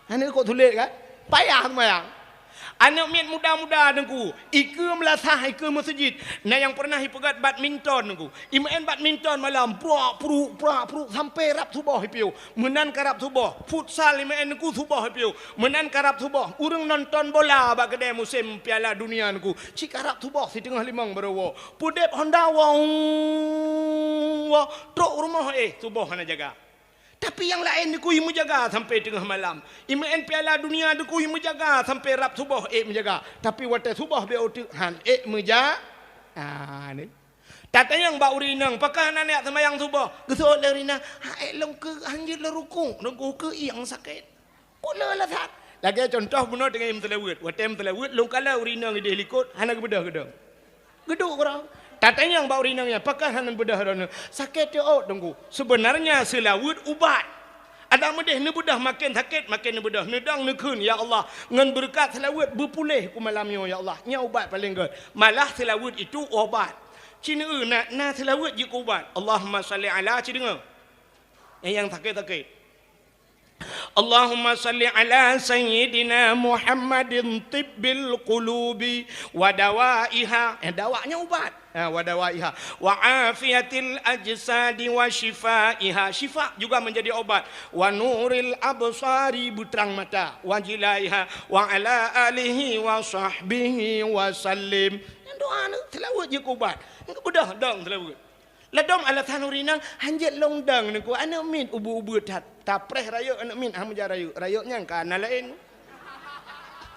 Hana kok sulet kan? Payah seumayang. Aneuk miet muda-muda Teungku, ikeue meulasah, ikeue meuseujid. Na nyang peureunah ipeugöt badminton Teungku. Imeu'en badminton malam, pruak pruak, pruak pruak, sampai rab suboh ipiôh. Meunan ka rab suboh, futsal imeu'en Teungku suboh ipiôh. Meunan ka rab suboh, ureuëng nonton bola bak keudè musém Piala Dunia Teungku. Cit ka rab suboh siteungoh limong baroe woe. Peudeb honda woe, woe, trok rumoh éh suboh hana jaga. Tapi nyang laén Teungku imeujaga sampai teungoh malam. Imeu'en Piala Dunia Teungku imeujaga sampai rab suboh ék meujaga. Tapi watèe suboh beu teuk han ék meuja-, ah, ni. Tatanyong bak ureuëng inong, pakon hana neujak seumayang suboh? Geuseuôt lé ureuëng inong, "Ha ék lôn keu, hanjeuet lôn rukuk, lôn keu ieng sakét." Peue le alasan? Lagèe contoh bunoe teungoh meuseulaweuet. Watèe meuseulaweuet, lôn kalon ureuëng inong idéh likot, hana geubeudôh geudong. Geuduek keudroe. Tatanyong bak ureuëng inong nyan, pakon hana neubeudôh droeneuh? Sakét teuôt Teungku. Seubeunarnya seulaweuet ubat. Adak meudéh neubeudôh maken sakét, maken neubeudôh. Neudong neukheun, "Ya Allah, ngon beureukat seulaweuet beupuléh ku malam nyoe, ya Allah." Nyan ubat paleng gèt. Malah seulaweuet itu ubat. Ci neueu na, na seulaweuet jeuet keu ubat. Allahumma shalli ala, ci deungö. Eh, nyang sakét-sakét. Allahumma shalli ala sayyidina Muhammadin tibbil qulubi wa dawaiha. Eh, dawa nyan ubat. Ha, wa dawaiha. Wa afiyatil ajsadi wa syifaiha. Syifa juga menjadi obat. Wa nuril absari, beutrang mata. Wa jilaiha. Wa ala alihi wa sahbihi wa sallim. Nyan doa ni, seulaweuet jeuet keu ubat. Nyan keu beudôh dong seulaweuet. Ladôm alasan ureuëng inong, "Hanjeuet lôn dong Teungku, aneuk miet ubeut-ubeut that." Tapreh rayeuk aneuk miet, hana meuja rayeuk. Rayeuk nyan ka na laén.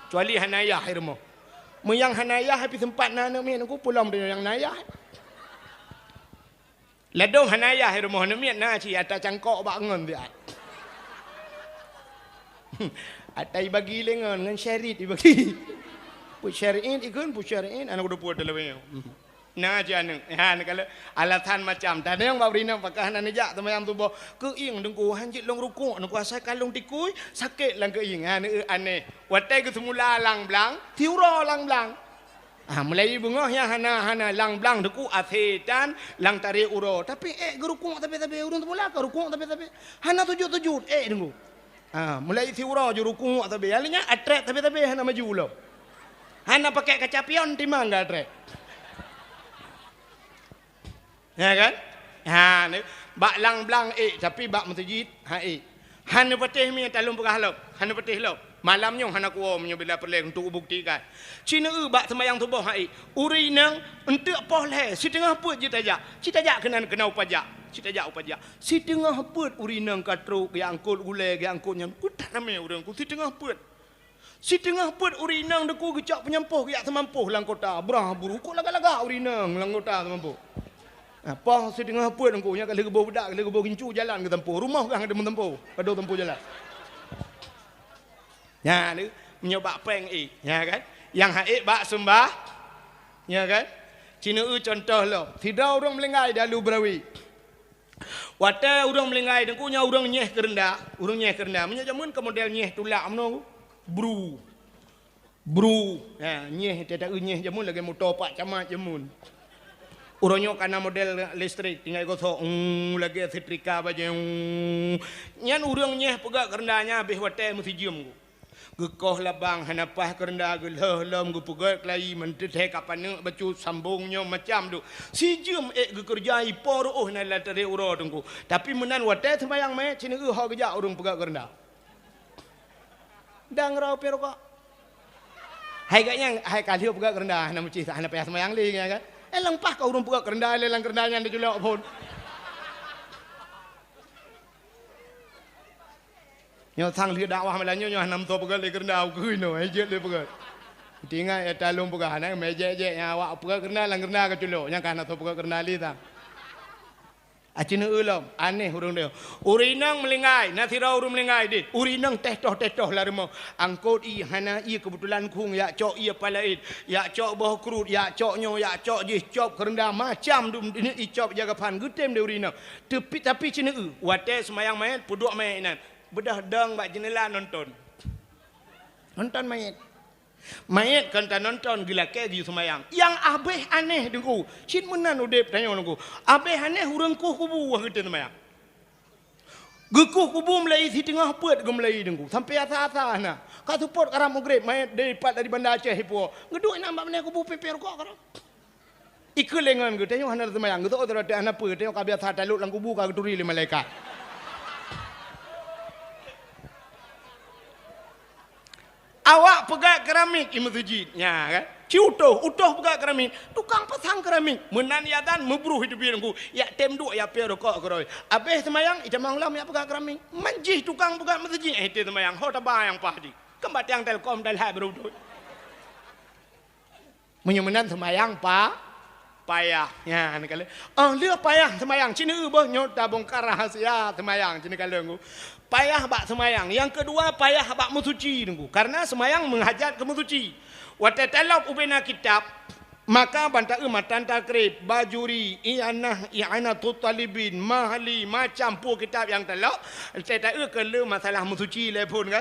Kecuali hana yah i rumoh. Meunyo hana yah, pih seumpat na aneuk miet Teungku, peulom deungon nyang na yah. Ladôm hana yah i rumoh aneuk miet na cit, ata cangkok bak ngon siat. Ata ibagi lé ngon, ngon syarit ibagi. Peue syarit ikheun, peue syarit, aneuk dua puluh talawe nyoe. Na cit aneuk. Ha, neukalon alasan macam. Tatanyong bak ureuëng inong, pakon hana neujak seumayang suboh? Keu ieng Teungku, hanjeuet lôn rukuk Teungku, asai ka lôn tikui, sakét lam keu ieng. Ha, neueu aneh. Watèe geuseumula lam blang, siuroe lam blang. Ha, mulai beungoh nyan hana, hana lam blang Teungku, asetan lam tarek uroe. Tapi ék geurukuk sabe-sabe, ureuëng seumula ka rukuk sabe-sabe. Hana sujut-sujut, ék Teungku. Ha, mulai siuroe jurukuk sabe. Akhirnya atrét sabe-sabe hana maju lom. Hana pakai kaca pion timang ka atrét. Ya kan? Ha, ni, bak lam blang ék, tapi bak meuseujid, ha ék. Hana patéh mi talôn peugah lom, hana patéh lom. Malam nyoe hana kuwoe meunyoe bila peureulèe untuk buktikan. Ci neueu bak seumayang suboh ha ék. Ureuëng inong eunteuk poh lhèe, siteungoh peuet jeuet tajak. Ci tajak keunan keunoe pajak. Ci tajak u pajak. Siteungoh peuet ureuëng inong ka trok, geuangkot gulèe, geuangkot nyan. Peue that namé ureuëng ku siteungoh peuet. Siteungoh peuet ureuëng inong Teungku geucok peunyampôh geujak seumampôh lam kota. Brah buru, kok lagak-lagak ureuëng inong lam kota seumampôh. Ha, poh siteungoh peuet Teungku, nyan ka lheueh geuboh beudak, ka lheueh geuboh gincu jalan geusampôh. Rumoh kah ka deuh meusampôh, ka deuh sampôh jalan. Nyan, meunyoe bak péng ék, ya kan? Nyang han ék bak seumbah, ya kan? Ci neueu contoh lom. Sidroe ureuëng meuninggai di Alue Beurawe. Watèe ureuëng meuninggai Teungku nyan ureuëng nyeh keureunda, ureuëng nyeh keureunda. Meunyoe jameun ka model nyeh tulak meunoe, bru. Bru. Ha, nyeh, teuta nyeh jameun lagèe moto pak camat jameun. Uroe nyoe ka na model listrik, tinggai gosok, uu, lagèe setrika bajèe, uu. Nyan ureuëng nyeh peugöt keureunda nyan habéh watèe meusijeuem. Geukoh labang hana paih keureunda, geulheueh lom geupeugöt keulayi, meunteuthèe ka paneuk bacut sambong nyoe macam duk. Sijeuem ék geukeureuja ipo reuôh na lam tarek uroe Teungku. Tapi meunan watèe seumayang mèt, ci neueu ho geujak ureuëng peugöt keureunda. Dang rau pih rukok. Hai gak nyang, hai ka lheueh peugöt keureunda, hana meucih, hana payah seumayang lé, ya kan? Eh, leupah ka ureuëng peugöt keureunda, lé lam keureunda nyan diculok phôn. Nyoe sang lheueh dakwah malam nyoe, nyoe hana meusoe peugöt lé keureunda, ukeue nyoe, eh, jeuet lé peugöt. Teuingat, eh, talôn peugah, nah, mé jek-jek nyang awak peugöt keureunda, lam keureunda ka culok, nyang ka hana soe peugöt keureunda lé sang. Aci neueu lom, aneh ureuëng nyoe. Ureuëng inong meuninggai, na sidroe ureuëng meuninggai deh. Ureuëng inong teuh toh-teuh toh lam rumoh. Angkot ié hana ié, keubeutulan khueng, yak cok ié palaén, yak cok boh kruet, yak cok nyoe, yak cok jih, cop keureunda macam dum, icop jaga phan, geutem deh ureuëng inong. Tapi, tapi ci neueu, watèe seumayang manyét, peuduek manyét inan. Beudôh dong bak jeunela nonton. Nonton manyét. Manyét kon tanonton, geulakèe geuyue seumayang. Nyang habéh aneh Teungku, cit meunan udép tanyoe Teungku. Habéh aneh ureuëng kueh kubu wah geutem seumayang. Geukueh kubu meulayi siteungoh peuet geumeulayi Teungku, sampoe asa-asa na. Ka seupôt karab Maghrib, manyét dipat dari Banda Aceh ipuwoe. Geuduek inan bak binéh kubu pipée rukok keudroe. Ikheun lé ngon geutanyoe hana seumayang, geutanyoe hana peue, tanyoe ka biasa talot lam kubu ka geuturi lé malaikat. Awak peugah keramik i meuseujid, nya kan? Ci utoh, utoh peugah keramik, tukang pasang keramik. Meunan i azan meubruh i teubiet Teungku, jak tem duek jak piyôh rukok keudroe. Abéh seumayang, itamong lom jak peugah keramik. Man jih tukang peugah meuseujid, eh, teuh seumayang, ho taba nyang paih jih. Kan bak tiang Telkom talhai beureutoh. Meunyoe meunan seumayang pa-, payah. Nyan ka lheueh. Oh, lheueh payah seumayang. Ci neueu boh nyoe tabongkar rahasia seumayang ci neukalon Teungku. Payah bak seumayang. Nyang keudua payah bak meusuci Teungku. Karena seumayang meuhajat keu meusuci. Watée talop ubena kitab, maka ban taeu matan takrib, Bajuri, I'anah, I'anatut Talibin, Mahali, macam peue kitab nyang talop, watée taeu keu le masalah meusuci lé phon kan.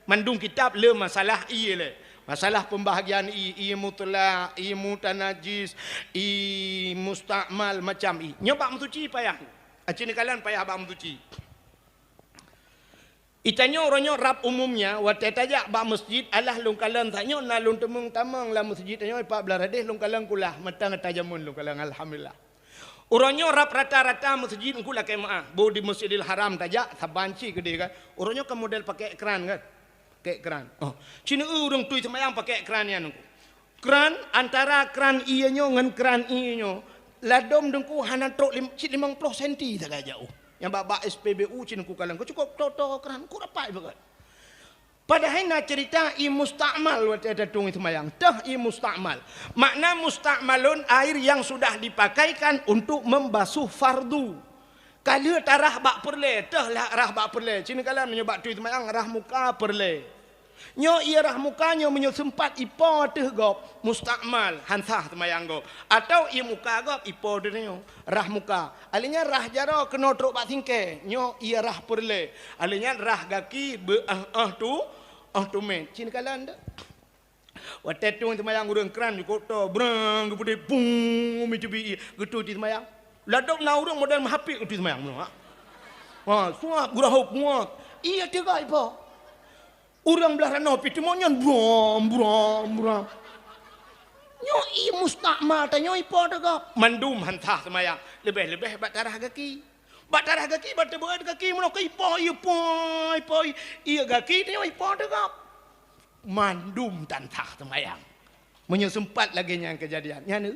Mandum kitab le masalah ie lé. Masalah pembahagian ie, ie mutlak, ie mutanajis, ie musta'mal, macam ie. Nyoe bak meusuci payah. Aci neukalon payah bak meusuci. Itanyoe uroe nyoe rab umumnya, watée tajak bak meuseujid, alah lôn kalon tanyoe na lôn teumeung tamong lam meuseujid tanyoe pat blaih radeh lôn kalon kulah, mantong ata jameun lôn kalon, alhamdulillah. Uroe nyoe rab rata-rata meuseujid Teungku lakée meuáh, boh di Masjidil Haram tajak, saban cit keudeh kan. Uroe nyoe kan model pakai kran kan? Pakai kran. Oh, ci neueu ureuëng tui seumayang pakai kran nyan Teungku. Kran, antara kran ie nyoe ngon kran ie nyoe, ladom Teungku hana trok lim-, cit limong ploh senti sagai jaoh. Nyang bak-bak S P B U ci Teungku kalon, cukôp toe-toe kran, ku rapat beugét. Padahai na cerita ie musta'mal watée tatueng ie seumayang. Teuh ie musta'mal. Makna musta'malun air yang sudah dipakaikan untuk membasuh fardu. Ka lheueh tarah bak peureulée, teuh lah rah bak peureulée. Ci neukalon meunyoe bak tui seumayang rah muka peureulée. Nyoe ie rah muka nyoe meunyoe seumpat ipo ateueh gob, musta'mal, han sah seumayang gob. Atawa ie muka gob ipo ateueh nyoe, rah muka. Alheuh nyan rah jaroe keunoe trok bak singkée, nyoe ie rah peureulée. Alheuh nyan rah gaki beu-éh-éh tu, éh tumét. Ci neukalon teuh. Watée tueng seumayang ureuëng kran jukôp toe, brang geupeudeh, bung, mi teubi ie, geutui tui seumayang. Ladom na ureuëng model meuhapit geutui seumayang meunoe, ha. Ha, suap, geurahop, muat. Ie teuga ipo. Ureuëng blaih ranoe pih teumon nyan, bram, bram, bram. Nyoe ie musta'mal tanyoe ipo teuga. Mandum han sah seumayang. Leubeh-leubeh bak tarah gaki. Bak tarah gaki, bak teubeuet gaki, meunoe ka ipo, ipo, ipo, ie gaki tanyoe ipo teuga. Mandum tan sah seumayang. Meunyoe seumpat lagée nyan keujadian, nyan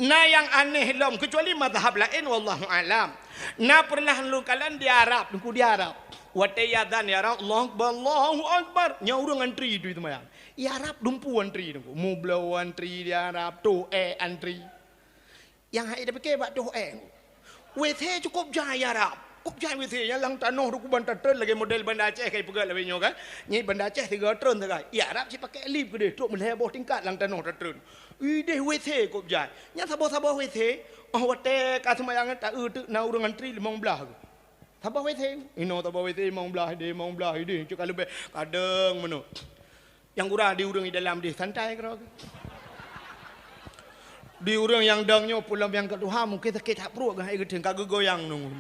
na nyang aneh lom, keucuali mazhab laén, wallahu alam. Na peureunah lôn kalon di Arab, Teungku, di Arab. Watée iazan, "Ya Arab, Allahu Akbar, Allahu Akbar." Nyan ureuëng antri tui seumayang. Di Arab dumpeue antri Teungku. Mubloe antri di Arab, toh ék antri. Nyang hai tapike bak toh ék. WC cukôp jai Arab. Cukôp jai WC nyang lam tanoh dukeuban tatreun lagée model Banda Aceh kai peugah lawée nyoe kan. Nyan Banda Aceh sigoe treun sagai. Arab cit pakai lip keudeh, trok meulhée boh tingkat lam tanoh tatreun. Ideh WC cukôp jai. Nyan saboh-saboh WC, oh watée ka seumayang taeu teuk na ureuëng antri limong blaih. Saboh WC, inoe saboh WC limong blaih, ideh limong blaih, ideh cit ka leubeh. Kadang meunoe. Nyang gura di ureuëng di dalam deh santai keudroe. Di ureuëng nyang dong nyoe pulam nyang keu tuha mungken sakét that pruet geuh hai geuteun ka geugoyang nung.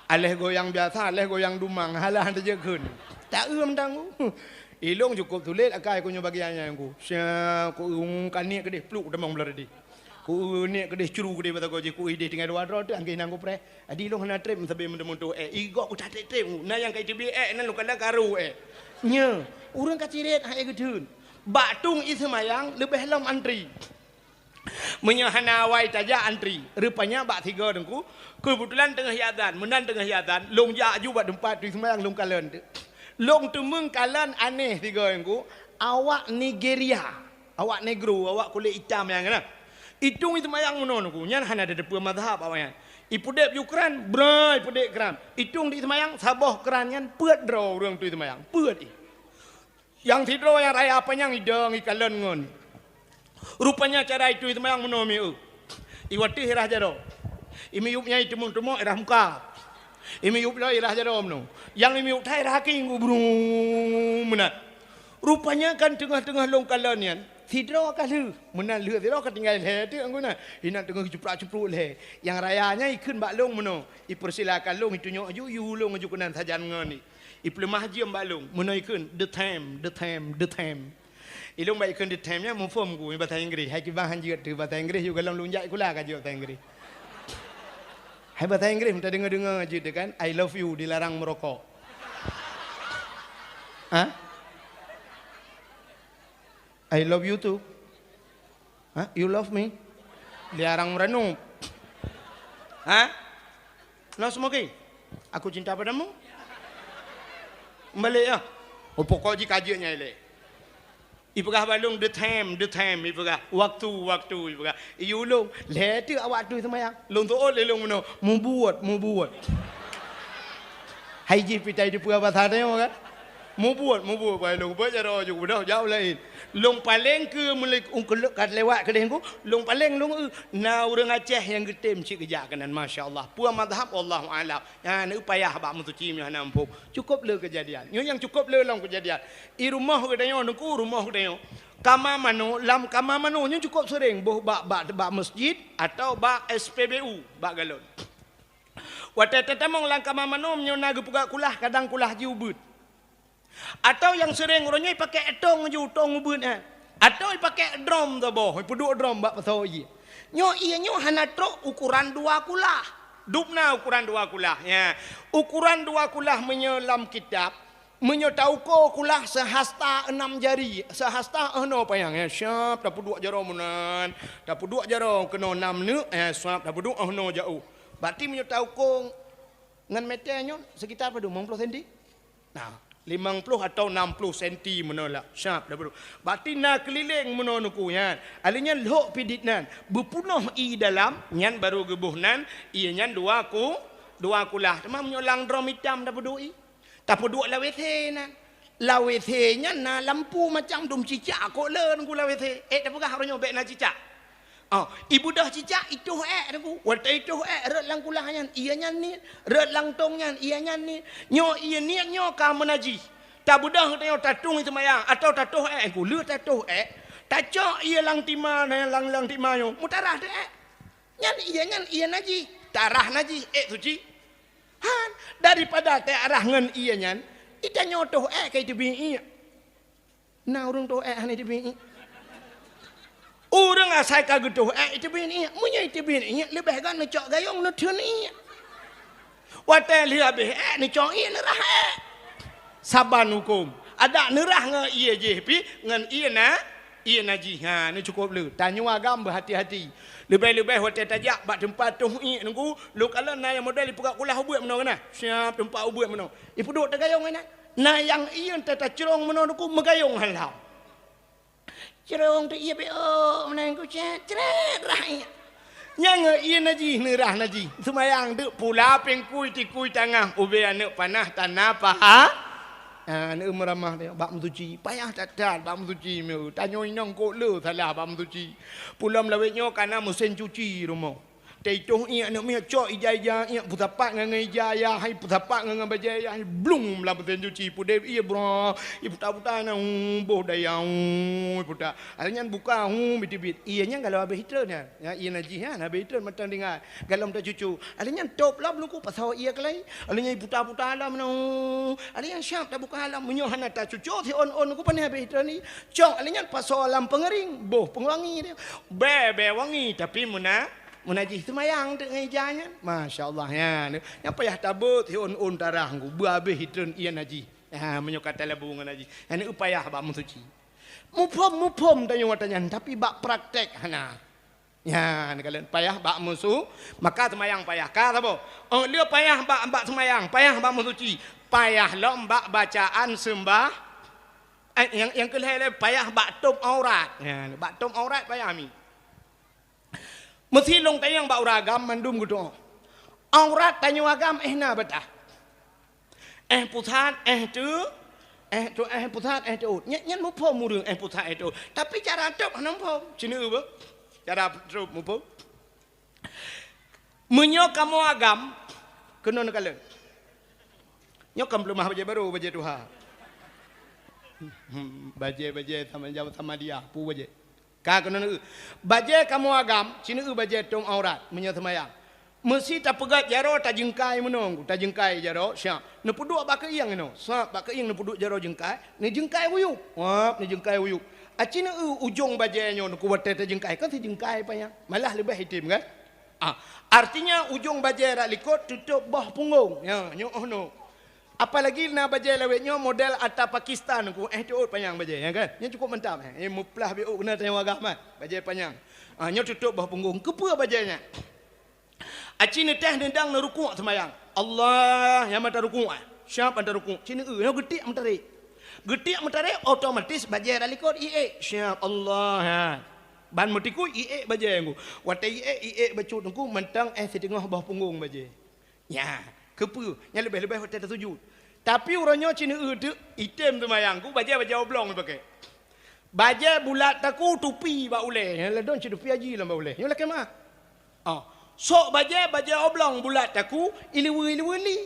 Aléh goyang biasa, aléh goyang dumang, halah teujeukheun. Taeu meudangu. Ilong cukôp sulet akai ku nyoe bagian nyan ku. Sya ku kaniek keudeh pluk tamong beulari deh. Ku niet keudeh cru keudeh mata goji ku ideh tinggai dua droe teuh angkée nang kupreh. Adi lôn hana treb meusabe meuteumé ék. Igok ku tatreb-treb. Na nyang ka iteubiet ék nan lôn kala karu ék. Nya, ureuëng ka cirét hai geutheun. Bak tueng ie seumayang leubeh lom antri. Meunyoe hana awai tajak antri, rupanya bak sigoe teungku, keubeutulan teungoh iazan, meunan teungoh iazan, lôn jak aju bak teumpat tui seumayang lôn kalon teuh. Lôn teumeung kalon aneh sigoe teungku, awak Nigeria. Awak negro, awak kulét itam nyang na. Itueng ie seumayang meunoe teungku, nyan hana teupeue mazhab awaknyan. Ipeudeb yukran, bra ipeudeb kran. Itueng di seumayang, saboh kran nyan peuet droe ureuëng tui seumayang. Peuet ie. Nyang sidroe nyang raya panyang idong ikalon ngon. Rupanya cara itui seumayang meunoe mieu. Iwateh irah jaroe. Imiyup nyang iteumong-teumong irah muka. Imiyup lom irah jaroe meunoe. Nyang imiyup that irah kaki gubrum meunan. Rupanya kan teungoh-teungoh lôn kalon nyan, Sidroe ka lheueh, meunan lheueh sidroe ka tinggai lhèe teuk guna. Inan teungoh jiprak-cipruk lhèe. Nyang raya nyan ikheun bak lôn meunoe. Ipersilakan lôn, itunyok aju, iyue lôn aju keunan sajan ngon i. Ipeuleumah jeuem bak lôn. Meunoe ikheun, "The time, the time, the time." Ilôn bak ikheun "the time" nyan muphom ku, bahasa Inggris. Hai kiban han jeuet teuh bahasa Inggris, yue goh lom lôn jak sikula ka jeuet bahasa Inggris. Hai bahasa Inggris, meuta deungoe-deungoe jeuet teuh kan, "I love you" dilarang meurokok. Ha? "I love you too." Ha? "You love me?" Dilarang meuranup. Ha? "No smoking." "Aku cinta padamu." Balik ya. Oh, pokok jih ka jeuet nyan ilèe. Ipeugah bak lôn, "The time, the time," ipeugah. "Waktu, waktu," ipeugah. Iyue lôn, lhèe teuk awak tu seumayang. Lôn teuôt lé lôn meunoe, "Mubuet, mubuet." Hai jih pih tai teupeue basa tanyoe kan? "Mubuet, mubuet," bak lôn. Beuet jaroe ju beudôh, jak u laén. Lôn paleng keu meuli-, ung keu lheueh ka lewat keudeh ku, lôn paleng lôn, eu, na ureueng Aceh nyang geutem cit geujak keunan, masya Allah. Peue mazhab, wallahu a'lam. Nyan, eu, payah bak meusuci meunyoe hana muphom. Cukôp le keujadian. Nyoe nyang cukôp le lom keujadian. I rumoh geutanyoe, Teungku, rumoh geutanyoe. Kama manok, lam kama manok nyoe cukôp seuréng boh bak, bak, bak meuseujid atawa bak S P B U, bak galon. Watèe tatamong lam kama manok, meunyoe na geupeugah kulah, kadang kulah jih ubeuet. Atawa nyang seuréng uroe nyoe ipakèk tong ju, tong ubeuet nyan. Atawa ipakèk drom saboh, ipeuduek drom bak pasoe ié. Nyoe ié nyoe hana trok ukoran dua kulah. Dubna ukoran dua kulah, ya. Ukoran dua kulah meunyoe lam kitab, meunyoe tauko kulah seuhasta eunam jari, seuhasta 'oh noe panyang, ya, siap tapeuduek jaroe meunan, tapeuduek jaroe keunoe nam neuk, ya, siap tapeuduek 'oh noe jaôh. Berarti meunyoe tauko ngon meter nyoe sekitar padum, limong ploh senti? Nah, limong ploh atau enam ploh senti meunoe lah. Siap tapeuduek. Berarti na keulileng meunoe Teungku nyan. Alèh nyan lhok pidit nan, beupeunoh ié dalam, nyan baru geuboh nan, ié nyan dua ku-, dua kulah. Teuma meunyoe lam drom itam tapeuduek ié. Tapeuduek lam W C nan. Lam W C nyan na lampu macam dum cicak kok le Teungku lam W C. Eh, tapeugah uroe nyoe bèk na cicak. Oh, ibeudôh cicak, itoh èk Teungku. Watèe itoh èk, rhot lam kulah nyan, ié nyan niet. Rhot lam tong nyan, ié nyan niet. Nyoe ié niet nyoe ka meunajih. Tabeudôh tanyoe tatueng seumayang, atawa tatoh èk Teungku. Le tatoh èk, tacok ié lam tima, lam, lam tima nyoe, meutarah teuh èk. Nyan ié nyan ié najih, tarah najih, èk suci. Han, daripada teuarah ngon ié nyan, itanyoe toh èk ka iteubiet ié. Na ureueng toh èk hana iteubiet ié. Ureueng asai ka geutoh èk iteubiet ié. Meunyoe iteubiet ié, leubeh gét neucok gayong neutheun ié. Watèe lheueh habéh èk neucok ié neurah èk. Saban huköm. Adak neurah ngon ié jih pih ngon ié na, ié najih. Ha, nyoe cukôp le. Tanyoe agam beuhati-hati. Leubeh-leubeh watèe tajak bak teumpat toh ié Teungku, lôn kalon na nyang model ipeugah kulah ubeuet meunoe keunan. Siap teumpat ubeuet meunoe. Ipeuduek teugayong keunan. Na nyang ié teuh tacrông meunoe Teungku meugayong halam. Crông teuh ié beu meunan ku cét, crét rah ié. Nyang ié najih neurah najih. Seumayang deuk pula pingkui tikui tangah ubé aneuk panah tana paha. Ah, aneuk meuramah dia bak meusuci. Payah that-that bak meusuci meu. Tanyoe inong kok le salah bak meusuci. Pulom lawét nyoe kana meusén cuci rumoh. Teutoh ié aneuk miet cok ija-ija ié peusapat ngon ija ayah hai peusapat ngon bajèe ayah hai blung lam meusén cuci pudeb ié bra ié puta-puta na boh daya ié puta. Alèh nyan buka hu bit-bit ié nyan kalau habéh itreun nyan. Ya ié najih nyan habéh itreun mantong ringat. Galom tacucu. Alèh nyan top lom luku pasoe ié keulai. Alèh nyan iputa-puta lom na. Alèh nyan siap tabuka lom meunyoe hana tacucu si on-on ku pané habéh itreun ni. Cok alèh nyan pasoe lam peungeuring boh peungurangi dia. Bèe-bèe wangi tapi meuna Meunajih seumayang teuk ngon ija nyan. Masya Allah nyan. Nyang payah tabeuet si ôn-ôn tarah ngku beuhabéh itreun ié najih. Ha meunyoe ka talabu ngon najih. Nyan payah bak meusuci. Muphom-muphom tanyoe watèe nyan tapi bak praktek hana. Nyan kalon payah bak meusu, maka seumayang payah. Ka saboh? Oh, le payah bak, bak seumayang, payah bak meusuci, payah lom bak bacaan seumbah. Eh, nyang, nyang keu lhèe lé payah bak tôb aurat. Nyan, bak tôb aurat payah mi. Meusi lôn tanyong bak ureueng agam mandum geutu'oh. Aurat tanyoe agam eh na bataih. Eh pusat, eh teuôt, eh tu, eh pusat, eh teuôt. Nyan, nyan muphom ureueng eh pusat, eh teuôt. Tapi cara tôb hana muphom. Cina beuh? Cara tôb muphom. Meunyoe kamoe agam, keunoe neukalon. Nyoe kan peuleumah bajèe barô, bajèe tuha. Hmm, bajée-bajée sama jaweueb sama dia, peue bajée. Ka keunoe neueu. Bajée kamoe agam, ci neueu bajée tom aurat, meunyoe seumayang. Meusi tapeugét jaroe tajeungkai meunoe, tajeungkai jaroe, siap. Neupeuduek bak keuieng inoe, siap bak keuieng neupeuduek jaroe jeungkai, neujeungkai wuyueb. Wap, neujeungkai wuyueb. Aci neueu ujong bajée nyoe neuku watée tajeungkai, kan sijeungkai panyang. Malah leubeh item, kan? Ah, artinya ujong bajée rot likot tutôb boh punggong. Ya, nyoe oh noe. Apalagi na bajée lawét nyoe model ata Pakistan ku, eh, teuôt panyang bajée, ya kan? Nyoe cukup mantap, eh. Eh, meuplah biôk keunoe tanyoe agam, eh. Bajée panyang. Ah, nyoe tutôb boh punggong. Keupeue bajée nyan? Aci neutéh neudang neurukuk seumayang. Allah, nyang mata rukuk, eh. Siap mata rukuk. Ci neueu, nyoe geutiek meutarek. Geutiek meutarek, otomatis bajée rot likot iék. Siap, Allah, ha. Ban meutikui iék bajée ku. Watée iék, iék bacut ku, mantong, eh, siteungoh boh punggong bajée. Nya, keupeue? Nyan leubeh-leubeh watée tasujut. Tapi uroe nyoe ci neueu teuk, item seumayang ku, bajée-bajée oblong ipaké. Bajée bulat taku tupi bak ulée, nyan ladôm ci tupi haji lam bak ulée. Nyoe lakée meuah. Oh, sok bajée, bajée oblong bulat taku, ileue-ileue li.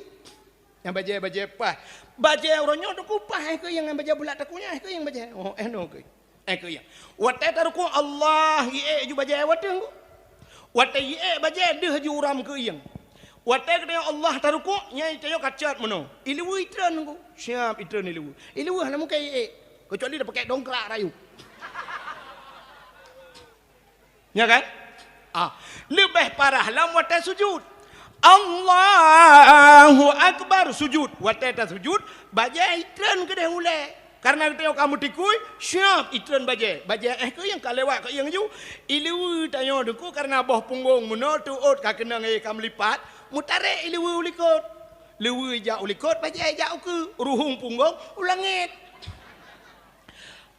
Nyan bajée-bajée paih. Bajée uroe nyoe taku paih, eh, keuieng nyan bajée bulat taku nyan, eh, keuieng bajée. Oh, eh, noe keuieng. Eh, keuieng. Watée tarukuk Allah, iék ju bajée watée nyoe. Watée iék bajée deuh ju uram keuieng. Watée geutanyoe Allah tarukuk, nyan tanyoe kacot meunoe. Ileue itreun nyoe. Siap itreun ileue. Ileue hana mungken iék. Keucuali tapaké dongkrak rayeuk. Nya kan? Ah, leubeh parah lam watée sujut. Allahu Akbar, sujut. Watée tasujut, bajée itreun keudeh ulée. Karena geutanyoe ka meutikui, siap itreun bajée. Bajée, eh, keuieng ka lewat keuieng ju. Ileue tanyoe teungku karena boh punggong meunoe teuôt ka keunong, eh, ka meulipat, meutarek ileue u likot. Leue jak u likot, bajée jak u keue, ruhueng punggong u langét.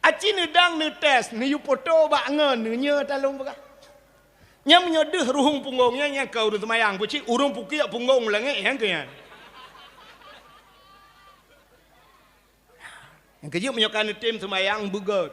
Aci neudang neutés, neuyue poto bak ngon, neunyoe talông peugah. Nyan meunyoe deuh ruhueng punggong nyan, nyan keu ureuëng seumayang, peucit ureuëng pukiek punggong u langét, nyan keu nyan. Nyang keujeuet meunyoe ka neutem seumayang beugét.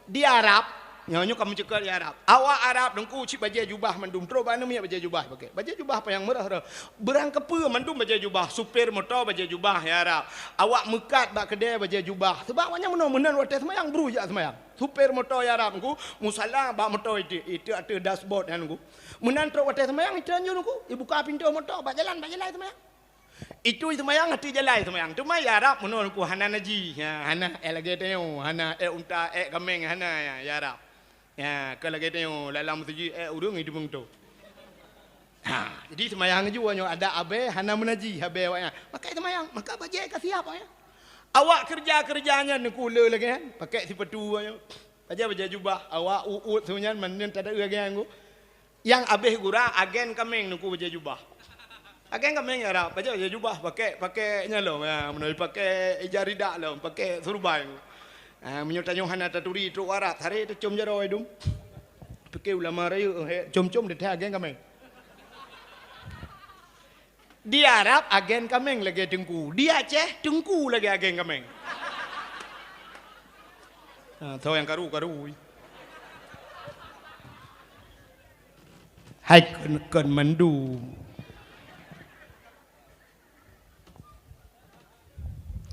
Di Arab, nyoe, nyoe ka meucukot di Arab. Awak Arab teungku cit bajée jubah mandum, trok bak aneuk miet bajée jubah pakai. Bajée jubah panyang meurah-rah. Beurang keupeue mandum bajée jubah, supir moto bajée jubah di Arab. Awak meukat bak keudée bajée jubah. Sebab awaknyan meunoe meunan watée seumayang, bru jak seumayang. Supir moto di Arab teungku, musala bak moto itu, itu ateueh dashboard nyan teungku. Meunan trok watée seumayang, itu anjur teungku. Ibuka pintoe moto, bak jalan, bak jalan seumayang. Itu seumayang ateueh jalan seumayang. Teuma di Arab meunoe ku hana naji. Ha, hana ék lagée tanyoe, hana ék unta, ék kaméng, hana ya, di Arab. Ya, ka lagée tanyoe lam meuseujid ék ureuëng itu beungoh. Ha, jadi seumayang ju nyoe ada abée hana meunaji abée awaknyan. Maka seumayang, maka bajée ka siap awaknyan. Awak keureuja-keureuja nyan neukule lagée nyan, pakai sipatu nyoe. Bajée-bajée jubah, awak uôt seunyan mandum tada lagée nyan ku. Nyang abéh gura agen kaméng neukue bajée jubah. Agen kaméng Arab, bajée-bajée jubah pakai, pakai nyan lom, ya, meunoe pakai ija rida lom, pakai surban. Ah, meunyoe tanyoe hana taturi trok Arab, sare tacom jaroe dum. Pike ulama rayeuk, he, com-com deuh agen kaméng. Di Arab agen kaméng lagée teungku, di Aceh teungku lagée agen kaméng. Ah, tho nyang karu-karu. Hai kon, kon mandu.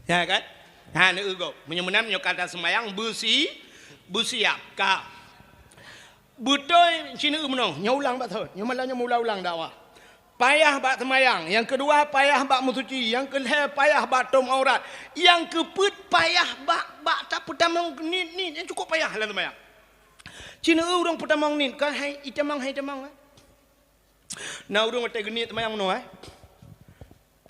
Ya kan? Ha, neueu gob. Meunyoe meunan, meunyoe ka taseumayang beusi, beusiap ka. Beutôi ci neueu meunoe, nyoe ulang bak thon. Nyoe malam nyoe ulang-ulang dakwah. Payah bak seumayang, nyang keudua payah bak meusuci, nyang keulhée payah bak tom aurat, nyang keupeuet payah bak, bak tapeutamong niet-niet nyang cukup payah lam seumayang. Ci neueu ureuëng peutamong niet, ka hai itamong, hai itamong, eh. Na ureuëng watée geuniet seumayang meunoe, eh.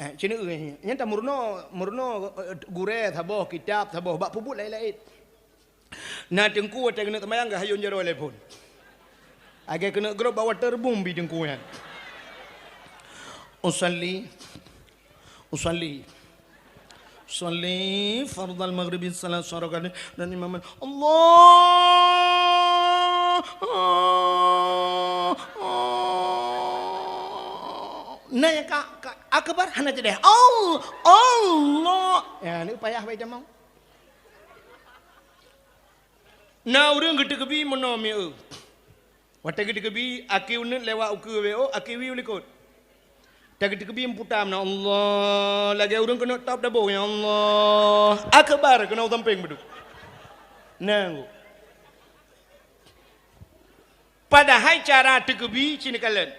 Eh, ci neueu, eh, nyan tameurunoe, meurunoe, eh, gurée saboh, kitab saboh, bak peubuet laén-laén. Na teungku watée geuniet seumayang geuhayôn jaroe lé phon. Lagée keuneuk grob bak waterboom bi teungku nyan. Usalli, usalli. Shalli fardhal maghribi tsalatsa rak'atin dan imam Allah. Nah, nyang ka, ka akbar hana teudeungoe. Allah, Allah. Ya, ni payah baca mau. Na ureuëng geuteukebi meunoe mieu. Watée geuteukebi, aki uneut lewat ukeue W O, aki wi u likot. Tageuteukeubie meuputa meunan, Allah, lagée ureuëng keuneuk top dabong, ya Allah. Akbar, keunoe sampéng beudôh. Nanggu. Padahai cara teukeubie cit neukalon.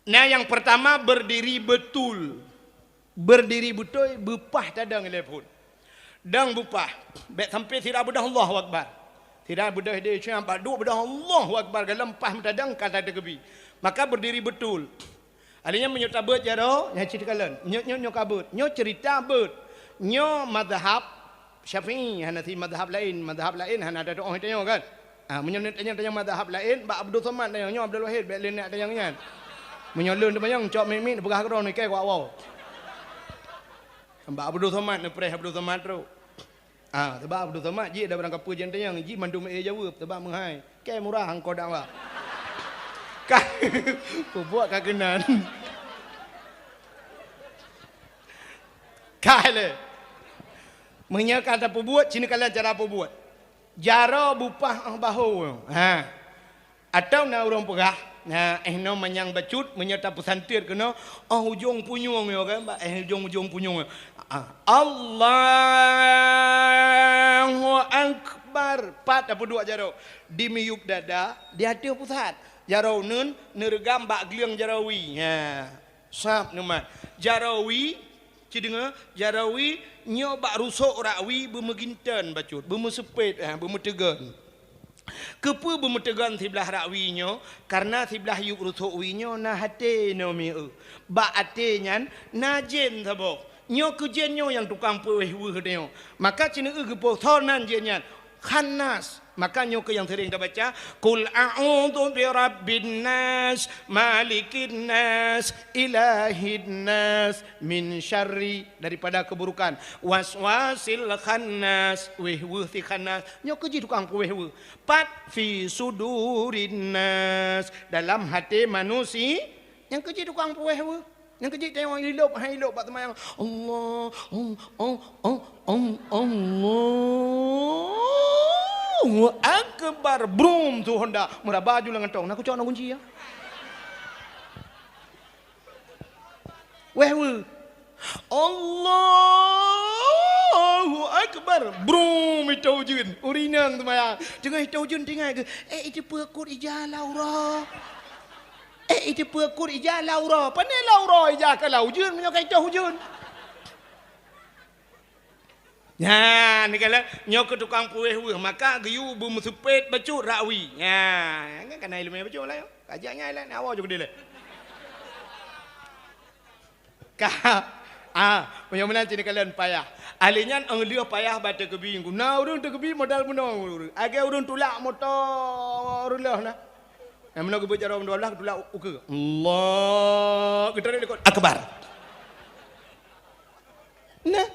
Nah, yang pertama berdiri betul. Berdiri beutôi, beupah tadong ilée phon. Dong beupah, bék sampai sira beudôh Allahu Akbar. Sira beudôh di cuang bak duek beudôh Allahu Akbar, galom pah meutadong ka tateukeubie. Maka berdiri betul. Alèh nyan meunyoe tabeuet jaroe, nyan cit kalon. Nyoe, nyoe, nyoe ka beuet. Nyoe cerita beuet. Nyoe mazhab Syafi'i, hana si mazhab laén. Mazhab laén hana ada doa tanyoe kan? Ah, meunyoe neutanyong-tanyong mazhab laén, bak Abdul Somad tanyong, nyoe Abdul Wahid, bék lé neutanyong nyan. Meunyoe lôn teumanyong, cok miet-miet, peugah keudroe nike kuak woe. Bak Abdul Somad, neupreh Abdul Somad trok. Ah, sebab Abdul Somad jih ada barang kapeue jih tanyong, jih mandum ék jaweueb, sebab meuhai. Kée murah angkot dakwah. Ka, peubuet ka keunan. Ka lé. Meunyoe ka tapeubuet, cit neukalon cara peubuet. Jaroe beupah óh bahô. Ha. Atawa na ureuëng peugah, na, eh, noe manyang bacut, meunyoe tapeusantet keunoe, óh ujong punyueng nyoe kan, bak, eh, ujong-ujong punyueng nyoe. Ah, Allahu Akbar. Pat tapeuduek jaroe. Di miyueb dada, di ateueh pusat. Jaroe uneuen, neureugam bak gleueng jaroe wie. Ha. Sab neumat. Jaroe wie, ci deungoe, jaroe wie, nyoe bak rusok rak wie beumeuginton bacut, beumeuseupet, ha, beumeuteugon. Keupeue beumeuteugon siblah rak wie nyoe? Kareuna siblah yueb rusok wie nyoe na até inoe mieu. Bak até nyan na jén saboh. Nyoe keuh jén nyoe nyang tukang peuwéh weueh tanyoe. Maka ci neueu geupeu soe nan jén nyan. Khannas. Maka nyoe keuh nyang sering tabaca, "Qul a'udzu birabbin nas, malikin nas, ilahin nas, min syarri," daripada keburukan, "waswasil khannas," wéh weueh si khannas. Nyoe keuh jih tukang peuwéh weueh. Pat fi sudurin nas, dalam até manusia, nyan keuh jih tukang peuwéh weueh. Nyang keujeuet tanyoe ilop, hai ilop bak seumayang. Allah, oh, oh, oh, oh, Allahu Akbar. Brum, su honda. Meuraba ju lam gantong. Na kucok na kunci ya. Wéh weueh. Allahu Akbar. Brum, itô ujeuen. Ureuëng inong seumayang. Teungoh itô ujeuen tinggai geuh. Eh, iteupeue kot ija lam uroe. Eh, iteupeue kot ija lam uroe. Pane lam uroe ija ka lam ujeuen meunyoe ka itôh ujeuen. Nyan, ni kala, nyoe keuh tukang peuwéh weueh, maka geuyue beumeuseupet bacut rak wie. Nyan, kan kana ileumèe bacut lah nyoe. Kajak nyan lah, nyawa ju keudeh lé. Ka, ah, meunyoe meunan cit neukalon payah. Ahli nyan ong lheueh payah bak teukeubie. Na ureuëng teukeubie modal bunoe. Agée ureuëng tulak moto reuloh na. Nyang meunoe geubeuet jaroe dua blah, geutulak ukeue. Allah, geutarek likot. Akbar. Nah,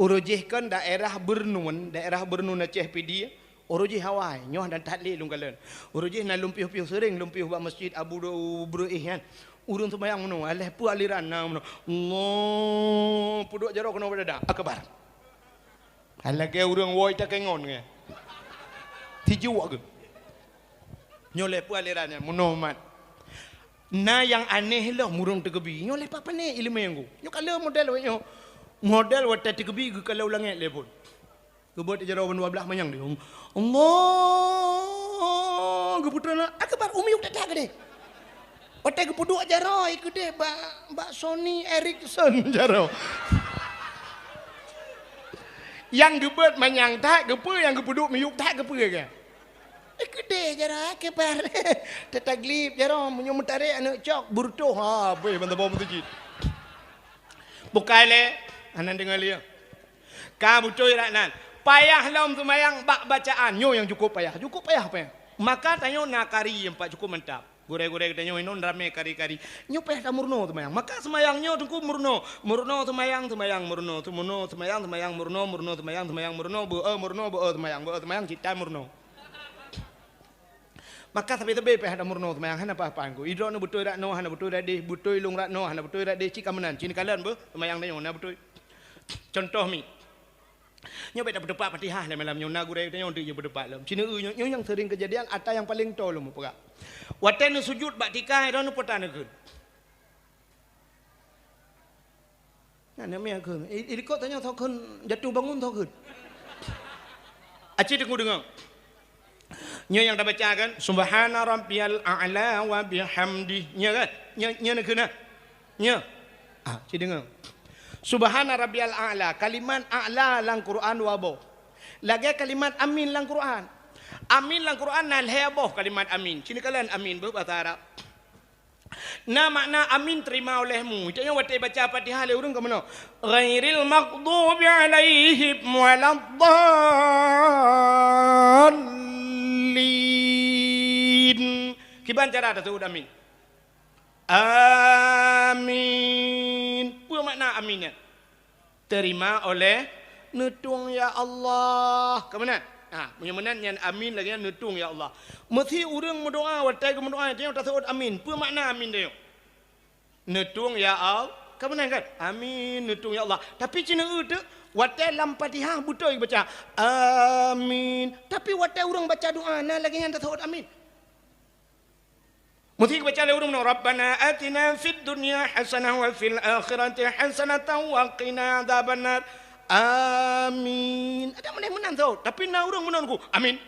uroe jih kan daerah Beureunuen, daerah Beureunuen Aceh Pidie, uroe jih awai, nyoe dan that lé lôn kalon. Uroe jih na lôn piôh-piôh seuring, lôn piôh bak masjid Abu Breueh nyan. Ureuëng seumayang meunoe, alah peue aliran na meunoe. Allah, peuduek jaroe keunoe bak dada. Akbar. Hai lagée ureuëng woe takengon nyan. Tijuek geuh. Nyoe lé peue aliran nyan, meunoe mat. Na nyang aneh lom ureuëng teukeubie. Nyoe lé pat pane ileumèe nyoe. Nyoe ka lheueh model wéh nyoe. Model watée teukeubie geukalon langét lé phon. Geubeuet jaroe bandua blah manyang di. Allah, geupeutrön akbar, u miyueb that-that keudeh. Watée geupeuduek jaroe, keudeh bak, bak Sony Ericsson jaroe. Nyang geubeuet manyang that, keupeue nyang geupeuduek miyueb that, keupeue kah? Eh, keudeh jaroe, akbar. Tataglib jaroe, meunyoe meutarek aneuk cok, beureutoh, ha, beh, ban saboh meuseujid. Bukai lé, hana deungoe lé. Ka beutôi rak nan. Payah lom seumayang bak bacaan. Nyoe nyang cukup payah. Cukup payah, payah. Maka tanyoe na kari nyang pat cukup mantap. Gurée-gurée geutanyoe hinon ramé kari-kari. Nyoe payah tameurunoe seumayang. Maka seumayang nyoe teungku meurunoe. Meurunoe seumayang, seumayang meurunoe. Seumayang, seumayang meurunoe. Meurunoe seumayang, seumayang meurunoe. Beu-e meurunoe, beu-e seumayang. Cit tan meurunoe. Maka sabe-sabe payah tameurunoe seumayang. Hana paih-paih ku. Idroe nyoe beutôi rak noe, hana beutôi rak deh. Beutôi lôn rak noe, hana beutôi rak deh. Cit ka meunan. Cit neukalon beuh. Seumayang tanyoe, hana beutôi. Contoh mi. Nyoe bék tapeuteupat Fatihah lé malam nyoe, na gurée tanyoe teuk nyoe peuteupat lom. Cit neueu nyoe, nyoe nyang seuring keujadian ata nyang paleng toe lom peugah. Watée neusujut bak tika, droeneuh peue ta neukheun. Aneuk miet kheun. I, i likot tanyoe soe kheun jatuh bangun soe kheun. Aci teungoh deungoe. Nyoe nyang tabaca kan, "Subhana rabbiyal a'la wa bihamdi." Nyoe kan? Nyoe, nyoe neukheun na? Nyoe. Ah, ci deungoe. Subhana rabbiyal a'la. Kalimat a'la lam Quran dua boh. Lagèe kalimat amin lam Quran. Amin lam Quran na lhèe boh kalimat amin. Ci neukalon amin beuh basa Arab. Na makna amin terima olehmu. Itu nyang watèe baca Fatihah lé ureueng ka meunoe, "Ghairil maghdubi alaihim waladdallin." Kiban cara taseuôt amin? Amin. Peue makna amin nyan? Terima oleh neutueng ya Allah. Ka meunan? Ha, meunyoe meunan nyan amin lagèe nyan neutueng ya Allah. Meusi ureueng meudoa watèe geumeudoa tanyoe taseuôt amin. Peue makna amin tanyoe? Neutueng ya Allah. Ka meunan kan? Amin, neutueng ya Allah. Tapi ci neueu teuk watèe lam Fatihah beutôi baca amin. Tapi watèe ureueng baca doa na lagèe nyan taseuôt amin. Meusti baca lé ureueng meunoe, "Rabbana atina fid dunya hasanah wa fil akhirati hasanatan wa qina adzabannar." Amin. Ada meunan meunan tu. Tapi na ureueng meunan ku, "Amin.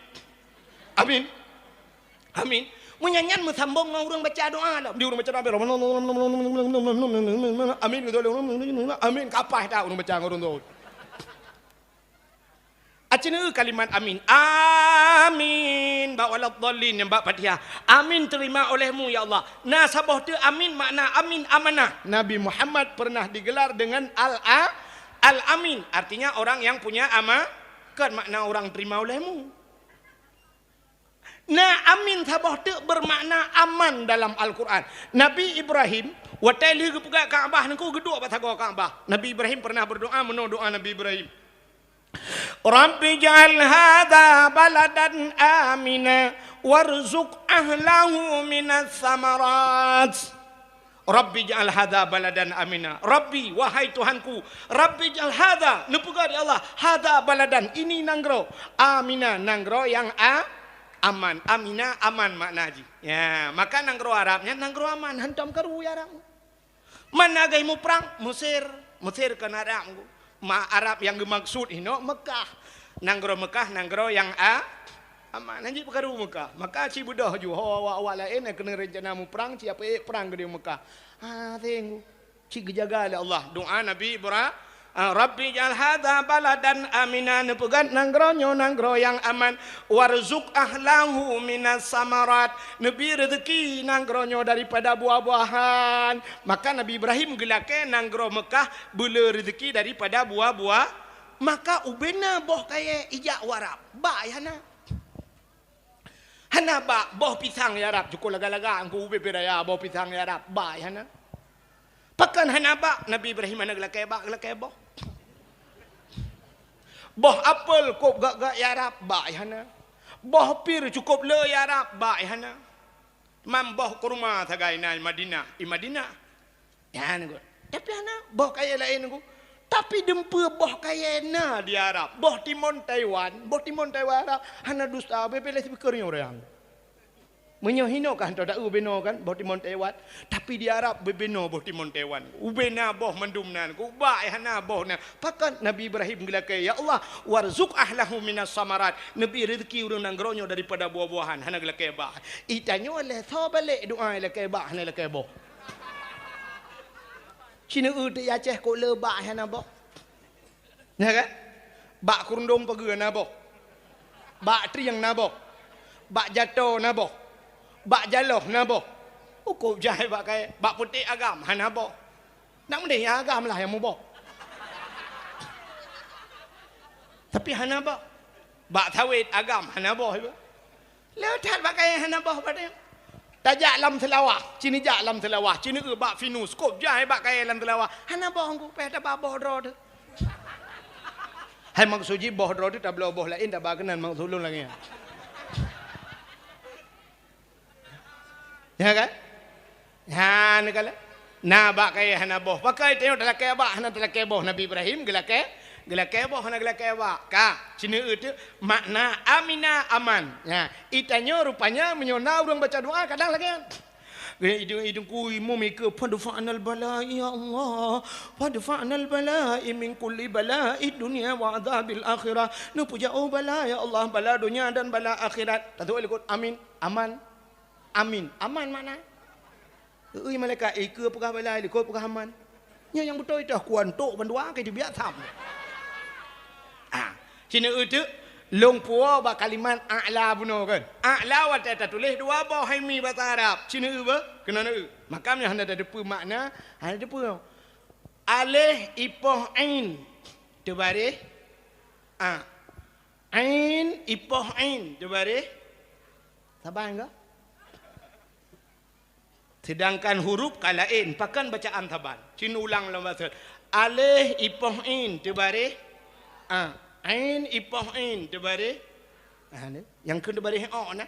Amin. Amin." Meunyan nyan meusambong ngon ureueng baca doa dah. Di ureueng baca doa, "Amin." Gitu. Amin. Kapah tak ureueng baca ngon ureueng tu. Aci neueu kalimat amin. Amin. Bak waladdallin nyang bak Fatihah. Amin terima olehmu, ya Allah. Na saboh teuk amin makna amin amanah. Nabi Muhammad pernah digelar dengan Al-, Al-Amin. Artinya orang yang punya ama-, kan makna orang terima olehmu. Na amin saboh teuk bermakna aman dalam Al-Quran. Nabi Ibrahim, watèe lheueh geupeugah Ka'bah nangku geuduek bak sagoe Ka'bah. Nabi Ibrahim pernah berdoa, meunoe doa Nabi Ibrahim. "Rabbi ij'al hadza baladan amina warzuq ahlahu minas samarat." "Rabbi ij'al hadza baladan amina." Rabbi, wahai Tuhanku, "Rabbi ij'al hadza," neupeugah di Allah, "hadza baladan," ini nanggroe, "amina," nanggroe nyang a-, aman. Amina, aman makna jih. Ya, maka nanggroe Arab nyan nanggroe aman, hantom karu ya Arab. Mana gaih muprang? Mesir. Mesir kon Arab. Ma-, Arab nyang geumaksud inoe Mekah. Nanggroe Mekah, nanggroe nyang a-, aman. Hanjeuet peukaru Mekah. Maka ci beudôh ju ho awak-awak laén nyang keuneuk rencana muprang, ci apeuék prang keudéh Mekah. Ha, seng. Ci geujaga lé Allah. Doa Nabi Ibra-, Ah, "Rabbi ij'al hadza baladan amina," neupeugah nanggroe nyoe nanggroe nyang aman, "warzuq ahlahu minas samarat," neubi reuzeuki nanggroe nyoe daripada buah-buahan. Maka Nabi Ibrahim geulakée nanggroe Meukah beuleu reuzeuki daripada buah-buah. Maka ubena boh kayée ijak u Arab, bak ayah na. Hana bak boh pisang ya Rab, cukôp lagak-lagak Teungku ubé-bé raya boh pisang ya Rab, bak hana. Pakon hana bak? Nabi Ibrahim hana geulakée bak, geulakée boh. Boh apel kôb gak-gak ya Rab, bak hana. Boh pir cukôp le ya Rab, bak hana. Mam boh kurma sagai na i Madinah, i Madinah. Nyan, Teungku. Tapi hana boh kayée laén, Teungku. Tapi dumpeue boh kayée na di Arab. Boh timon Taiwan, boh timon Taiwan Arab hana dusta, beubeuleh sibeukeu nyoe ureuëng. Meunyoe hinoe ka hantom taeu binoe kan, boh timon Taiwan. Tapi di Arab beubinoe boh timon Taiwan. Ubena boh mandum nan, Teungku, bak hana boh na. Pakon Nabi Ibrahim geulakée, "Ya Allah, warzuq ahlahu minas samarat." Neubi reuzeuki ureuëng nanggroe nyoe daripada buah-buahan, hana geulakée bak. Itanyoe lé soe balek doa lakée bak, hana lakée boh. Ci neueu teuk i Aceh kôb le bak hana boh. Nya kan? Bak keurundong pageue na boh. Bak trieng na boh. Bak jato na boh. Bak jaloh na boh. Cukôp jai bak kayée, bak putéh agam hana boh. Nak meudeh nyang agam lah nyang muboh. Tapi hana boh. Bak sawét agam hana boh iba. Le that bak kayée hana boh bak tanyoe. Tajak lam Seulawah, ci neujak lam Seulawah, ci neueu bak Pinus, cukôp jai bak kayée lam Seulawah. Hana boh Teungku, payah taba boh droe teuh. Hai maksud jih boh droe teuh tabloe boh laén taba keunan maksud lôn lagée nyan. Ya kan? Nyan kala. Na bak kayée hana boh. Pakon tanyoe talakée bak hana talakée boh. Nabi Ibrahim geulakée, geulakée boh hana geulakée bak. Ka, ci neueu teuk makna amina aman. Nya, itanyoe rupanya meunyoe na ureuëng baca doa kadang lagée nyan. Idung-idung kui mumika, "Fadfa'nal bala, ya Allah. Fadfa'nal bala min kulli bala'i dunya wa adzabil akhirah." Neupeujak, oh, bala, ya Allah, bala donya dan bala akhirat. Tatuk likot, amin. Aman. Amin. Aman makna. Ui malaikat, ikeue peugah bala, likot peugah aman. Nyan nyang beutôi teuh kuantok bandua ke dibiak tham. Ah, cina eu teuk lôn puwoe bak kalimat a'la bunoe kan. A'la watée tatuléh dua boh hai mi basa Arab. Cina eu beuh, keunoe eu. Maka meunyoe hana tateupeue makna, hana tateupeue. Aléh ipoh ain teubaréh a. Ain ipoh ain teubaréh saban ka? Seudangkan huruf ka laén, pakon bacaan saban? Cin ulang lom baset. Aléh ipoh in teubaréh a. Ain ipoh in teubaréh a. Nyang kheun teubaréh o na.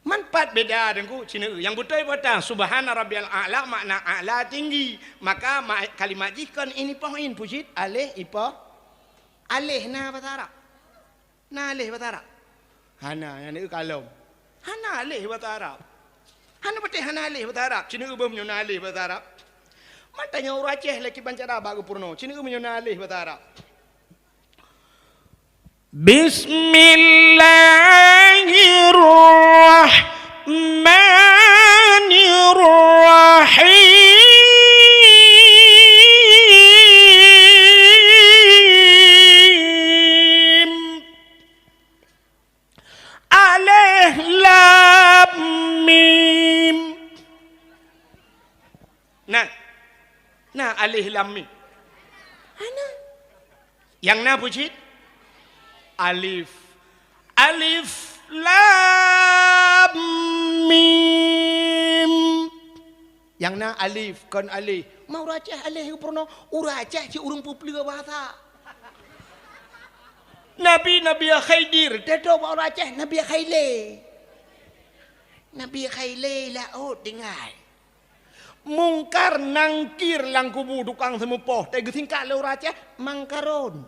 Man pat beda Teungku, cina eu. Nyang beutôi peue ta, subhana rabbiyal a'la makna a'la tinggi. Maka ma-, kalimat jih kon in ipoh in, peue cit aléh ipoh. Aléh na basa Arab. Na aléh basa Arab? Hana, nyang na eu kalom. Hana aléh basa Arab. Hana patéh hana aléh basa Arab. Cina eu beuh meunyoe na aléh basa Arab. Man tanyoe ureueng Aceh lé kiban cara bak geupeurunoe. Cina eu meunyoe na aléh basa Arab. Bismillahirrahmanirrahim. Alif lam mim. Nah. Nah, alif lam mim. Hana. Nyang na peue cit? Alif. Alif lam mim. Nyang na alif, kon aléh. Ma ureueng Aceh aléh geupeurunoe, ureueng Aceh cit ureueng peupleue bahasa. Nabi, Nabi Khidir, teutoe bak ureueng Aceh, Nabi Khailé. Nabi Khailé laôt tinggai. Mungkar Nangkir lam kubu tukang seumeupoh, teugeusingkat lé ureueng Aceh, Mangkarun.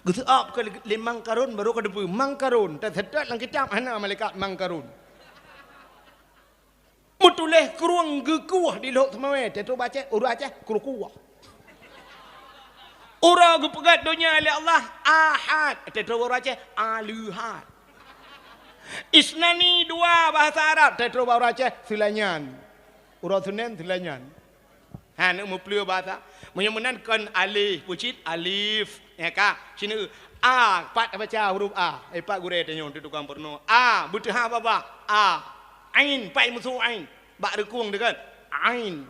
Geuseuôt keu lé Mangkarun, barô ka teupeue Mangkarun. Teuseutôt lam kitab hana malaikat Mangkarun. Meutuléh krueng geukueh di Lhok Seumawé, teutoe bak Aceh, ureueng Aceh, krukueh. Uroe geupeugét donya lé Allah, Ahad, teutoe bak ureueng Aceh, Aleuhad. Isnani, dua, bahasa Arab, teutoe bak ureueng Aceh, Seulainan. Uroe Seunén, Seulainan. Ha, neuk meupleue bahasa. Meunyoe meunan kon aléh, peue cit alif. Ya ka, cina eu. A, pat baca huruf A. Eh, pat gurée tanyoe teuh tukang peurunoe. A, beuteuhah babah. A. Ain, pat meusu ain. Bak reukung teuh kan. Ain.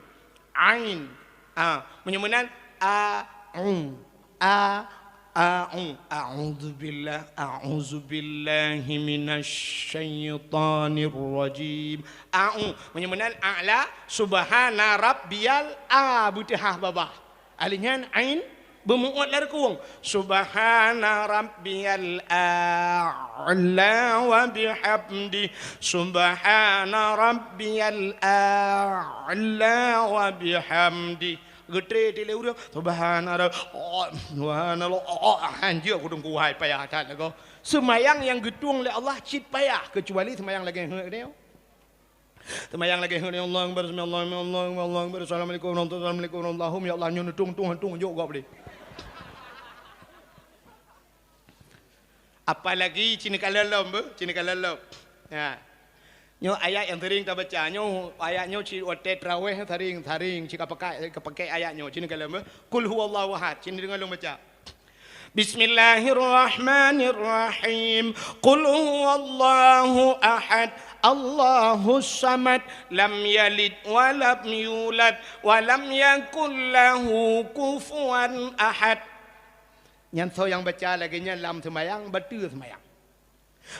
Ain. A, meunyoe meunan a, u. A, A'u, a'udzubillah, a'udzubillahi minasyaitonirrajim. A'u, meunyoe meunan a'la, subhana rabbiyal a, beuteuhah babah. Alif nyan ain, beumeuôt lam reukung. Subhana rabbiyal a'la wa bihamdi. Subhana rabbiyal a'la wa bihamdi. Geutré tilée ureuëng, "Subhanallah, oh, subhanallah, oh, oh," hanjeuet kudong kuhai payah that lagoe. Seumayang nyang geutueng lé Allah cit payah, keucuali seumayang lagée heuet nyoe. Seumayang lagée heuet nyoe, Allahu Akbar, Allahu Akbar, Allahu Akbar, Assalamualaikum warahmatullahi wabarakatuh, Assalamualaikum warahmatullahi wabarakatuh. Ya Allah, nyoe neutueng-tueng hantueng jok gob lé. Apalagi cina kalon lom beuh, cina kalon lom. Ya. Nyoe ayat nyang sering tabaca. Nyoe ayat nyoe cit watée traweh sering, sering cit kapakai, kapakai ayat nyoe. Cina kalon beuh. Qul huwallahu ahad. Cina deungoe lôn baca. Bismillahirrahmanirrahim. Qul huwallahu ahad. Allahus samad. Lam yalid wa lam yulad. Wa lam yakul lahu kufuwan ahad. Nyan soe nyang baca lagée nyan lam seumayang, bateue seumayang.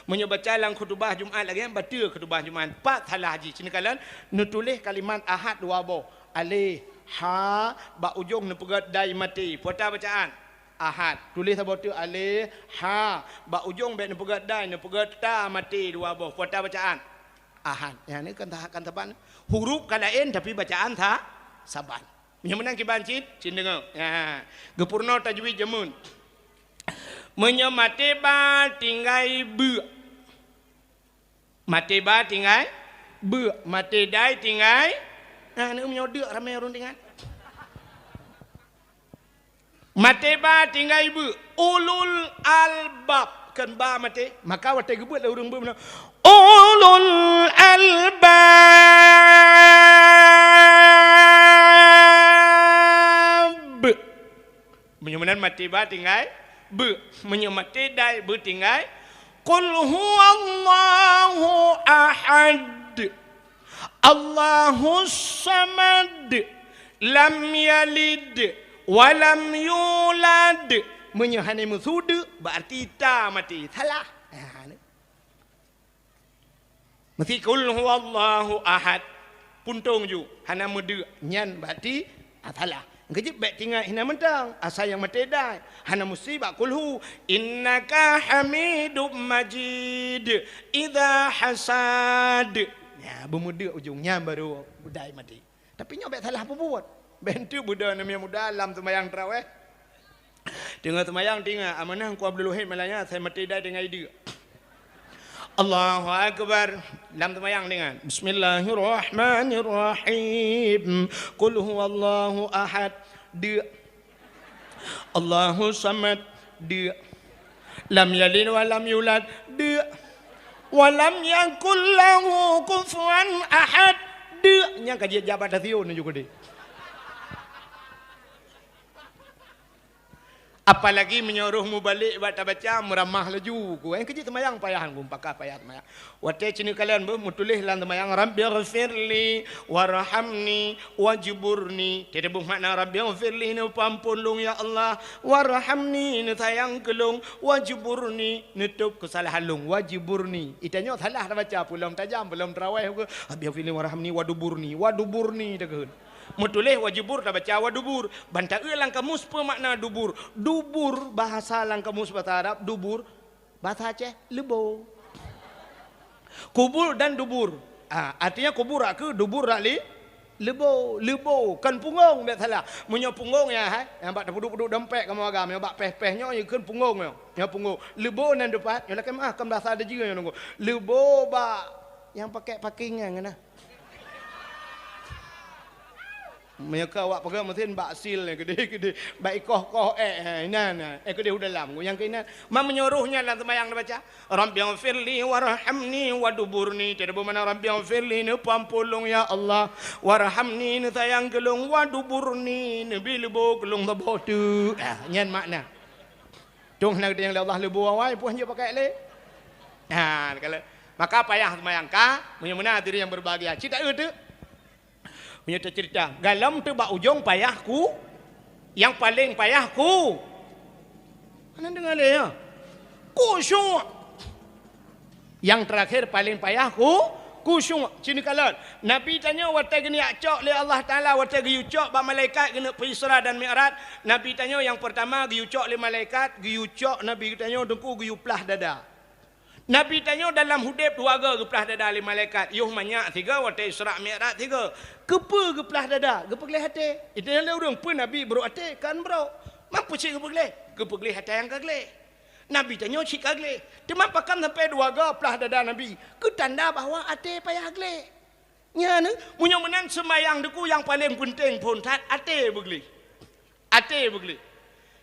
Meunyoe baca lam khutubah Jumat lagée nyan, bateue khutubah Jumat. Pat salah jih, cina kalon neutuléh kalimat ahad dua boh. Aleh, ha, bak ujong neupeugét dai maté. Peue ta bacaan? Ahad. Tuléh saboh teuk aleh, ha, bak ujong bék neupeugét dai, neupeugét ta maté dua boh. Peue ta bacaan? Ahad. Nyan kan ta-, kan saban. Huruf ka laén tapi bacaan sa-, saban. Meunyoe meunan kiban cit, cit deungoe. Ha. Geupeurunoe tajwid jameun. Meunyoe maté ba tinggai beuk. Maté ba tinggai beuk, maté dai tinggai. Nah, ni meunyoe deuk ramé ureuëng ingat. Maté ba tinggai beuk, ulul albab, kon ba maté. Maka watée geubeuet lé ureuëng beuk meunan, ulul albab. Meunyoe meunan maté ba tinggai beuk, meunyoe maté dai beuk tinggai, qul huwallahu ahad. Allahus samad. Lam yalid wa lam yulad. Meunyoe hana meusu deuk, berarti ta maté. Salah. Ha, ni. Meusti qul huwallahu ahad. Puntông ju, hana meudeuk. Nyan berarti, ah, salah. Keujeuet bék tingat hina mantong, asai nyang maté dai. Hana meusti bak kulhu. Innaka hamidum majid. Idza hasad. Nya, beumeudeuk ujong nyan baru dai maté. Tapi nyoe bék salah peubuet. Bék enteuk beudoh aneuk muda lam seumayang tarawih. Teungoh seumayang tingat, amanah Teungku Abdul Wahid malam nyan, asai maté dai tinggai deuk. Allahu Akbar. Lam seumayang tingat. Bismillahirrahmanirrahim. Qul huwallahu ahad. Deuk. Allahu samad. Deuk. Lam yalid wa lam yulad. Deuk. Wa lam yakul lahu kufuwan ahad. Deuk. Nyang ka jijak bak stasiun ju keudeh. Apalagi meunyoe roh mubalek bak tabaca, meuramah laju ku. Eh, keujeuet seumayang payah, ku pakah payah seumayang. Watée ci neukalon beuh, meutuléh lam seumayang, "Rabbighfirli warhamni wajburni." Teudeubeuh makna, "Rabbighfirli," neupeuampôn lôn, ya Allah, "warhamni," neusayang keu lôn, "wajburni," neutôb keusalahan lôn, "wajburni." Itanyoe salah tabaca, peulom tajam, peulom tarawih, "Rabbighfirli warhamni waduburni," waduburni takheun. Meutuléh wajubur tabaca wadubur. Ban taeu lam kamus peue makna dubur. Dubur bahasa lam kamus bahasa Arab, dubur bahasa Aceh, leubo. Kubur dan dubur. Ah, artinya kubur rak keu, dubur rak li, leubo, leubo, kon punggong, bék salah. Meunyoe punggong ya, hai, nyang bak tapeuduek-peuduek dompet kamoe agam, nyang bak péh-péh nyoe, ya kheun punggong nyoe. Nyoe punggong. Leubo nan depan, nyoe lakée meuah, kon bahasa Dejeu nyoe nunggu. Leubo bak nyang pakai paking nyan, nah. Meunyoe ka awak peugah meusen bak sil nyan keudeh-keudeh, bak ikoh-koh ék, ha, inan, ha, ék keudeh u dalam, nyang keu inan. Man meunyoe roh nyan lam seumayang neubaca, "Rabbighfirli warhamni waduburni." Teudeubeuh makna, "Rabbighfirli," neupeuampôn lôn, ya Allah, "warhamni," neusayang keu lôn, "waduburni," neubi leubo keu lôn saboh teuk. Ah, nyan makna. Dong hana geutanyong lé Allah leubo awai, peue han jeuet pakai lé. Ha, kalau maka payah seumayang ka, meunyoe meunan hadirin yang berbahagia. Cit taeu teuk. Meunyoe teuceurita, galom teuk bak ujong payah ku, nyang paleng payah ku. Hana deungoe lé, ya. Khusyuk. Nyang teurakhé paleng payah ku, khusyuk. Ci neukalon. Nabi tanyoe watée geunyak cok lé Allah Taala, watée geuyue cok bak malaikat geuneuk peuisra dan mi'raj. Nabi tanyoe nyang peurtama geuyue cok lé malaikat, geuyue cok Nabi tanyoe teungku geuyue plah dada. Nabi tanyoe dalam udeb dua goe geuplah dada lé malaikat, yoh manyak sigoe watée Isra Mi'raj sigoe. Keupeue geuplah dada? Geupeugleh até. Itanyong lé ureuëng, "Peue Nabi brok até?" Kan brok. Man peue cit geupeugleh? Geupeugleh atra nyang ka gleh. Nabi tanyoe cit ka gleh. Teuma pakon sampai dua goe plah dada Nabi? Keu tanda bahwa até payah gleh. Nyan, meunyoe meunan seumayang teungku nyang paleng peunteng phon that até beugleh. Até beugleh.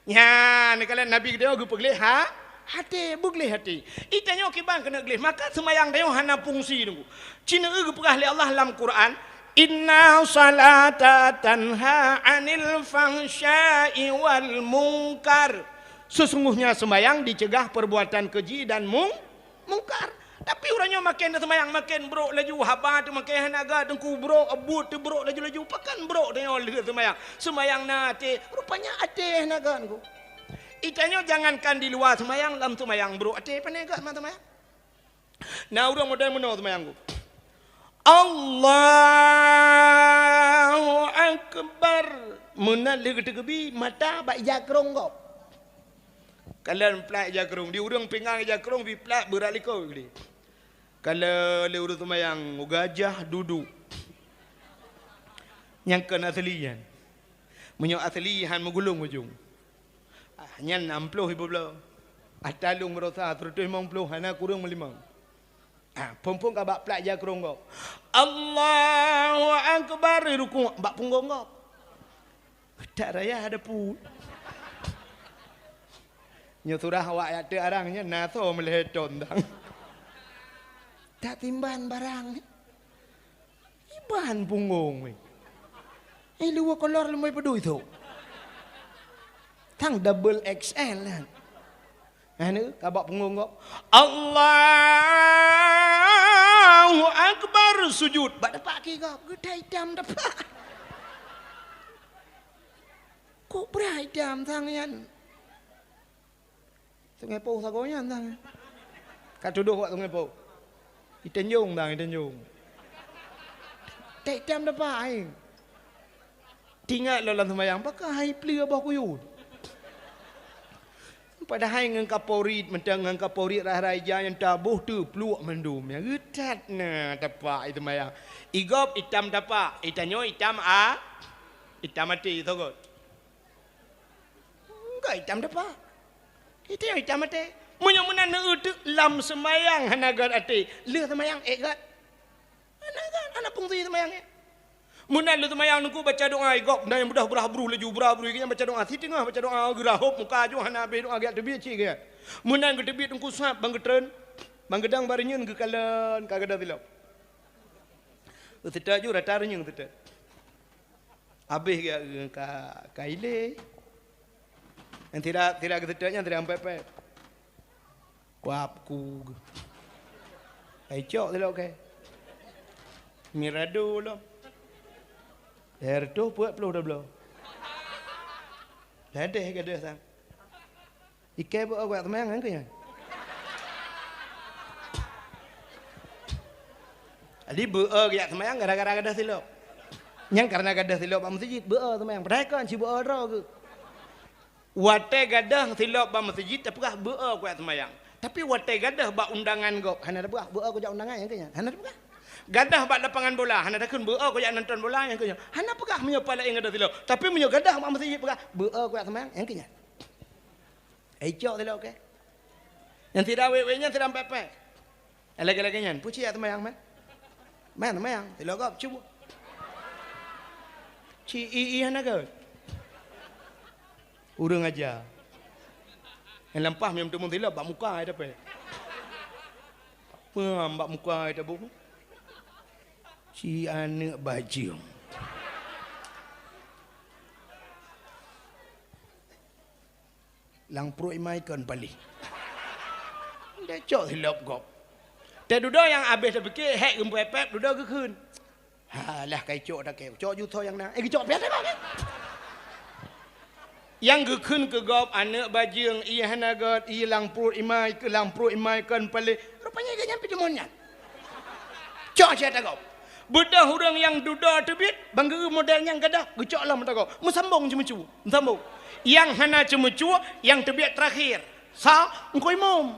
Nyan, neukalon Nabi geutanyoe geupeugleh ha, até, beugleh até. Itanyoe kiban keuneuk gleh, maka seumayang tanyoe hana fungsi teungku. Ci neueu geupeugah lé Allah lam Quran, "Inna salata tanha 'anil fahsya'i wal munkar." Sesungguhnya seumayang dicegah perbuatan keji dan mung-, mungkar. Tapi uroe nyoe maken seumayang maken brok laju, haba teuh maken hana gét, teungku brok, buet teuh brok laju-laju. Pakon brok tanyoe lheueh seumayang? Seumayang na até, rupanya até hana gét teungku. Itanyoe jangankan di luwa seumayang, lam seumayang brok até, pane gét ma seumayang. Na ureuëng model meunoe seumayang teungku. Allahu Akbar. Meunan lheueh geuteukeubi, mata bak ija krong gob. Kalon plat ija krong, di ureuëng pingan ija krong, bi plat beurat likot geude. Kalon lé ureuëng seumayang, gajah duduek. Nyang kon asli nyan. Meunyoe asli han meugulong ujong. Ah, nyan nam ploh ibu bloe. Ata lôn beurasa seratus limong puluh, hana kureueng meulimong. Ah, phon-phon ka bak plat jak keu rhueng gob. Allahu Akbar, rukuk bak punggong gob. Tak raya ada pu. Nyoe surah awak jak teuk arang nyan, na soe meulhèe thon dang. Tak timban barang. Iban punggong weh. Eh, luwa kolor leumoi peudui tu. Tang double X L kan. Anu, ka bak punggong gob. Allahu Akbar, sujud. Bak tapak ki gob, geutai itam tapak. Kok brat itam sang nyan? Sungai Poh sagoe nyan sang. Ka tudoh bak Sungai Poh. Iteunjong sang, iteunjong. Tek tam dapat ai. Tingat lom lam seumayang, pakon hai pleue boh kuyuet. Padahai ngon kaporit, mantong ngon kaporit rhah-rhah ija nyang taboh teupluek mandum. Nyang geutat na tapak i seumayang. I gob itam tapak, itanyoe itam a, itam até sagoe. Enggak itam dapa. Itam, itam até. Meunyoe meunan neueu teuk lam seumayang hana gét até, lheueh seumayang ék gét. Hana gét, hana fungsi seumayang nyan. Meunan lheueh seumayang Teungku baca doa i gob, na nyang beudoh beurah bruh laju, beurah bruh, nyang baca doa, siteungoh baca doa geurahop muka aju hana habéh doa gét teubiet cit gét. Meunan geuteubiet Teungku sab ban geutreun, ban geudong bak reunyeun geukalon ka gadôh silop. Seutôt ju rata reunyeun seutôt. Habéh geuh ka, ka ilée. Nyang sira, sira geuseutôt nyan sira pép-pép. Kuab ku geuh. Hai cok silop kèe. Mirado lom. Lhèe reutôh peuet ploh dua bloe. Ladeh gadôh sang. Ikèe beu-o kujak seumayang nyan keuh nyan. Jadi beu-o kujak seumayang gara-gara gadôh silop. Nyan kareuna gadôh silop bak meuseujid, beu-o seumayang. Padahai kon cit beu-o droe geuh. Watèe gadôh silop bak meuseujid tapeugah beu-o kujak seumayang. Tapi watèe gadôh bak undangan gob, hana tapeugah beu-o kujak undangan nyan keuh nyan. Hana tapeugah. Gadôh bak lapangan bola, hana takheun beu-o kujak nonton bola nyan keuh nyan. Hana peugah meunyoe pah laén gadôh silop. Tapi meunyoe gadôh bak meuseujid peugah beu-o kujak seumayang nyan keuh nyan. Hai cok silop kèe. Nyang sira wék-wék nyan sira pép-pép. Nyang lagèe-lagèe nyan, peue cit jak seumayang man? Man seumayang, silop gob cuba. Ci i i hana gét. Ureueng aja. Nyang lampah meuteumèe silop bak muka ai dapée. Peue bak muka ai taboh. Ci aneuk bajeueng. Lam pruet imai kon paléh. Deh cok silop gob. Teududoe nyang habéh tapike hék geupép-pép dudoe geukheun. Halah kai cok takée, cok jutho nyang na. Eh geucok piah teuh. Nyang geukheun keu gob aneuk bajeueng, ie hana gét, ie lam pruet imai, keu lam pruet imai kon paléh. Rupanya geuh nyan pih deungon nyan. Cok cit ata gob. Beudôh ureueng nyang dudoe teubiet, ban geu model nyang gadôh, geucok lom ata gob. Meusambong ceumeucue, meusambong. Nyang hana ceumeucue, nyang teubiet teurakhir. Sa, Teungku Imum.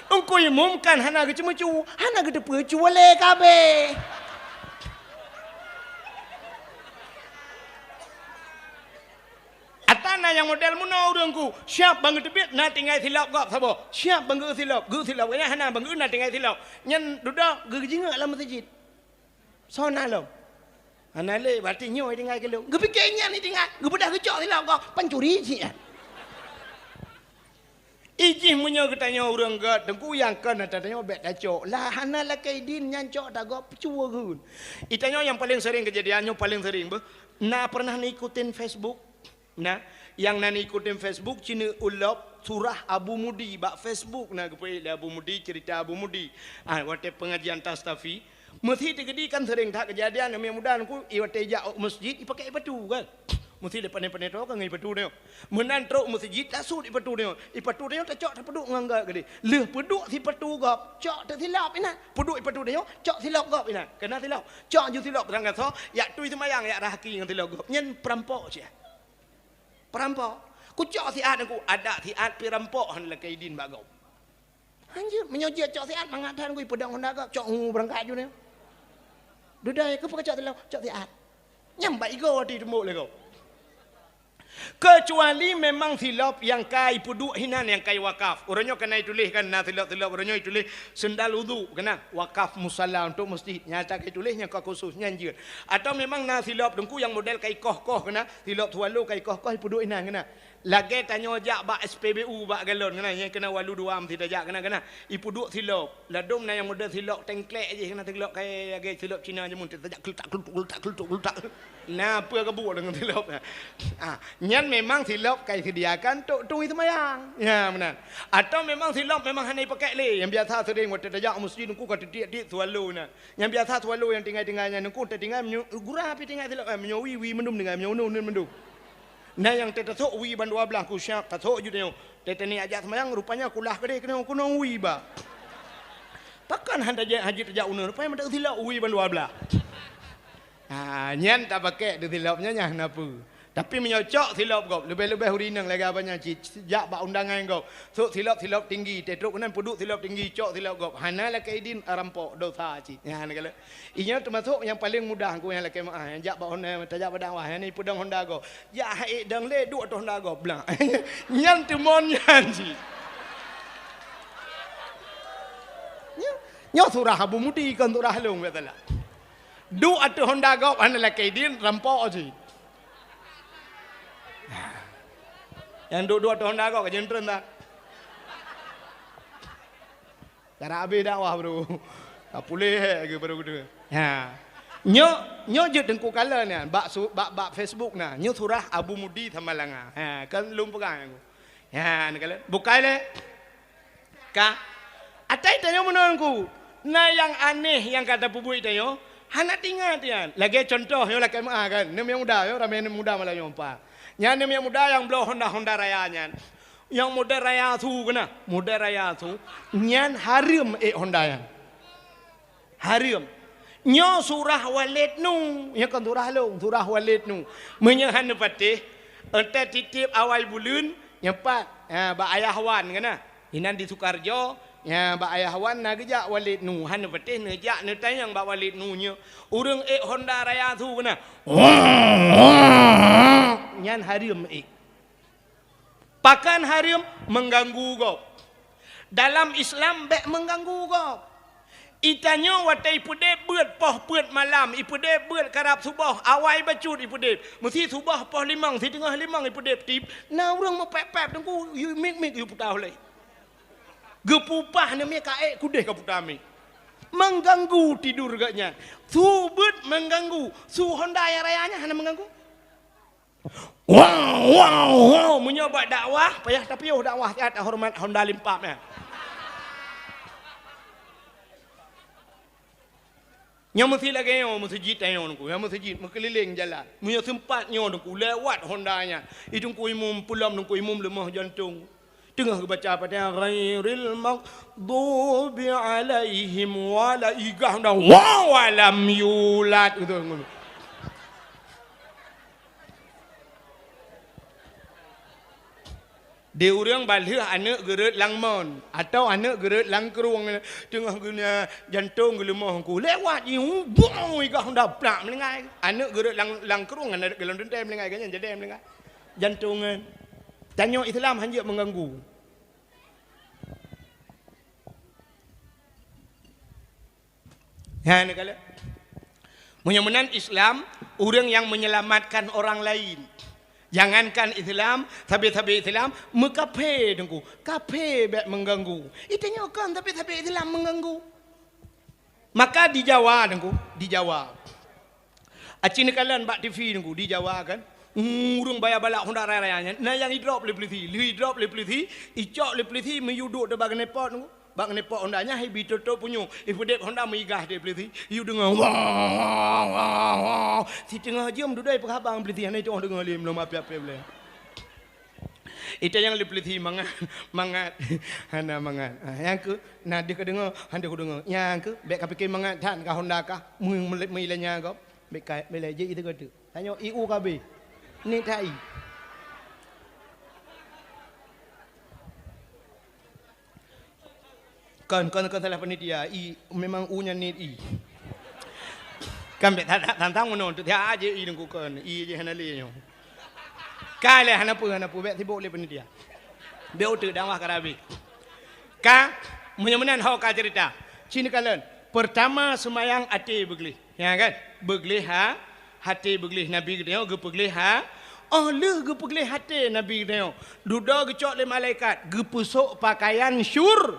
Teungku Imum kan hana geuceumeucue, hana geuteupeue cue lé ka abéh. Ata na nyang model meunoe ureueng ku, siab ban geuteubiet na tinggai silop gob saboh. Siab ban geu silop, geu silop nyan hana ban geu na tinggai silop. Nyan dudoe geujingeuk lam meuseujid. Soe na lom? Hana lé, berarti nyoe tinggai keu lôn. Geupike nyan tinggai, geubeudôh geucok silop gob, pancuri cit nyan. Ijih meunyoe geutanyoe ureueng gét, teungku nyang kon ata tanyoe bék tacok. Lah hana lakée idin nyan cok ata gob cue kheun. Itanyoe nyang paleng sering keujadian nyoe paleng sering beuh. Na pernah neuikutin Facebook? Na, nyang na neuikutin Facebook, ci neuulop surah Abu Mudi bak Facebook na geupeuék lé Abu Mudi, cerita Abu Mudi. Ah, watée pengajian Tastafi, meusi teukeudi kan sering that keujadian, aneuk muda nyan ku, i watée jak u meuseujid, ipakée ipatu kan. Meusi lé pané-pané droe kan ngon ipatu nyoe. Meunan trok meuseujid, tasut ipatu nyoe. Ipatu nyoe tacok tapeuduek ngon gét keudeh. Lheueh peuduek sipatu gob, cok teusilop inan. Peuduek ipatu nyoe, cok silop gob inan. Keunan silop. Cok ju silop peurangkat soe, jak tui seumayang, jak rhah aki ngon silop gob. Nyan peurampok cit. Peurampok. Kucok siat ku, adak siat pih rampok hana lakée idin bak gob. Hanjeuet, meunyoe jeuet cok siat mangat that ku ipeudong honda gob, cok ngu beurangkat ju nyoe. Dudoe, keupeue kacok teuloh, cok siat. Nyang bak igoe ati teumbok lé gob. Keucuali memang silop nyang ka ipeuduek hinan nyang ka iwakaf. Uroe nyoe ka na ituléh kan, na silop-silop uroe nyoe ituléh sendal udhu, keunan wakaf musala untuk masjid. Nyang ka ituléh nyang ka khusus nyan jeuet. Atau memang na silop teungku nyang model ka ikoh-koh keunan, silop swallow ka ikoh-koh ipeuduek hinan keunan. Lagèe tanyoe jak bak S P B U bak galon keunan, nyang keunan walu dua meusti tajak keunan, keunan. Ipeuduek silop. Ladôm na nyang model silop tengklek jih, keunan silop kaya lagèe silop Cina jameun, tajak keuletak, keuletak, keuletak, keuletak, keuletak. Na peue ka buet deungon silop nyan? Ah, nyan memang silop ka iseudiakan tok tui seumayang. Ya, meunan. Atau memang silop memang hana ipakai lé. Nyang biasa sering watèe tajak u masjid teungku ka titiek-tiek swallow nyan. Nyang biasa swallow nyang tinggai-tinggai nyan teungku, tatinggai meunyoe gura pih tinggai silop, eh, meunyoe wie, wie mandum tinggai, meunyoe uneun, uneun mandum. Na nyang teutasok wie ban dua blaih ku siap tasok ju tanyoe. Teuh teunie ajak seumayang rupanya kulah keudeh keunong-keunong wie ba. Pakon han tajak haji tajak uneun, rupanya mantong silop wie ban dua blaih. Ha, nyan tapakék di silop nyan nyang na peue. Tapi meunyoe cok silop gob, leubeh-leubeh ureueng inong lagèe abang nyan cit, jak bak undangan gob. Sok silop-silop tinggi, teuh trok keunan peuduek silop tinggi, cok silop gob. Hana lakèe idin, rampok dosa cit. Nyan kala. Inyoe teumasok nyang paleng mudah ku nyang lakèe meu'ah, nyang jak bak Honda, tajak bak dakwah, nyan ipeudong Honda gob. Jak hai dong lé duek ateueh Honda gob blah. Nyan teumon nyan cit. Nyoe, nyoe surah Abu Mudi kon surah lôn, biasalah. Duek ateueh Honda gob hana lakèe idin, rampok cit. Nyang duek-duek ateueh Honda gob ka jeuntreun dah. Cara habéh dakwah baru. Ka puléh lagèe baru geude. Ha. Nyoe, nyoe jeuet teungku kalon nyan bak su-, bak, bak Facebook na. Nyoe surah Abu Mudi Samalanga. Ha, kan lôn peugah nyan. Ha, ni kalon. Bukai lé. Ka. Atai tanyoe meunan ku. Na nyang aneh nyang ka tapeubuet tanyoe. Hana teuingat nyan. Lagèe contoh nyoe lakèe meu'ah kan. Neum nyang muda nyoe ramè neum muda malam nyoe empat. Nyan neum nyang muda nyang bloe Honda, Honda Raya nyan. Nyang model Raya su keunan, model Raya su, nyan hareuem ék Honda nyan. Hareuem. Nyoe surah Walid Nu, nyoe kon surah lôn, surah Walid Nu. Meunyoe hana patéh, eunteuk titip awai buleuen, nyoe pat, ha, bak Ayah Wan keunan. Inan di Sukarjo, nyan bak Ayah Wan na geujak Walid Nu, hana patéh neujak neutanyong bak Walid Nu nyoe. Ureueng ék Honda Raya su keunan. Nyan hareuem ék. Pakon hareuem? Mengganggu gob. Dalam Islam bèk mengganggu gob. Itanyoe watèe ipeudép beuet poh peuet malam, ipeudép beuet karab suboh, awai bacut ipeudép. Meusi suboh poh limong, siteungoh limong ipeudép tip, na ureueng meupép-pép teungku, yue mik-mik yue puta ulèe. Geupupah neumi ka ék kudeh ka puta mik. Mengganggu tidur geuh nyan. Su beuet mengganggu, su Honda nyang raya nyan hana mengganggu. Wow, wow, wow. Meunyoe bak dakwah, payah tapiôh dakwah siat horeumat Honda limpap nyan. Nyoe meusi lagèe nyoe meuseujid tanyoe teungku, nyoe meuseujid meukeulileng jalan. Meunyoe seumpat nyoe teungku lewat Honda nyan, i teungku imum peulom teungku imum leumoh jantong. Teungoh geubaca Fatihah, ghairil maghdubi alaihim wala, igah dah, wow, walam yulad. Gitu. Di ureueng balheueh aneuk geureuet lam mon, atau aneuk geureuet lam krueng, teungoh geunya jantong geuleumoh ku. Lewat ié, wow, igah dah plak meulinggai. Aneuk geureuet lam, lam krueng, aneuk geulom teuntèe meulinggai, geunya jadi meulinggai. Jantong nyan. Tanyoe Islam hanjeuet mengganggu. Nyan kala. Meunyoe meunan Islam, ureueng nyang menyelamatkan orang lain. Jangankan Islam, sabé-sabé Islam, meukafé teungku. Kafé bèk mengganggu. Itanyoe kon sabé-sabé Islam mengganggu. Maka di Jawa teungku, di Jawa. Aci neukalon bak T V teungku, di Jawa kan. Ureueng baya balak Honda raya-raya nyan, na nyang idrop lé pulisi, lheueh idrop lé pulisi, icok lé pulisi meuyue duek teubak keuneupot teungku. Bak keuneupot Honda nyan, hai bi toto punyueng, ipeudép Honda meugah di pulisi, yue deungoe, wah, wah, wah, wah. Siteungoh jeuem dudoe peuhaba ngon pulisi, hana itu'oh deungoe lé, meulom api-api ulèe. Ita nyang lé pulisi mangat, mangat, hana mangat. Ah, nyang keu, na deuh ka deungoe, han deuh ku deungoe. Nyang keu, bèk ka pike mangat that ka Honda kah, meu-, meu-, meulanya gob. Bèk ka, bèk lé jih itu ka tu. Tanyoe i u ka abéh. Ni that i. Kon, kon, kon salah panitia. I, memang u nyan niet i. Kan bèk that, that, tantang meunoe, tu tiap aja i teungku kon. I je hana lé nyoe. Ka lé, hana peue, hana peue, bék sibok lé panitia. Bék uteuk dakwah ka habéh. Ka, meunyoe meunan ho ka cerita. Ci neukalon, peurtama seumayang até beugleh. Ya kan? Beugleh ha, até beugleh, Nabi geutanyoe geupeugléh ha. Oh lheueh geupeugléh até Nabi geutanyoe, dudoe geucok lé malaikat, geupeusok pakaian syur-,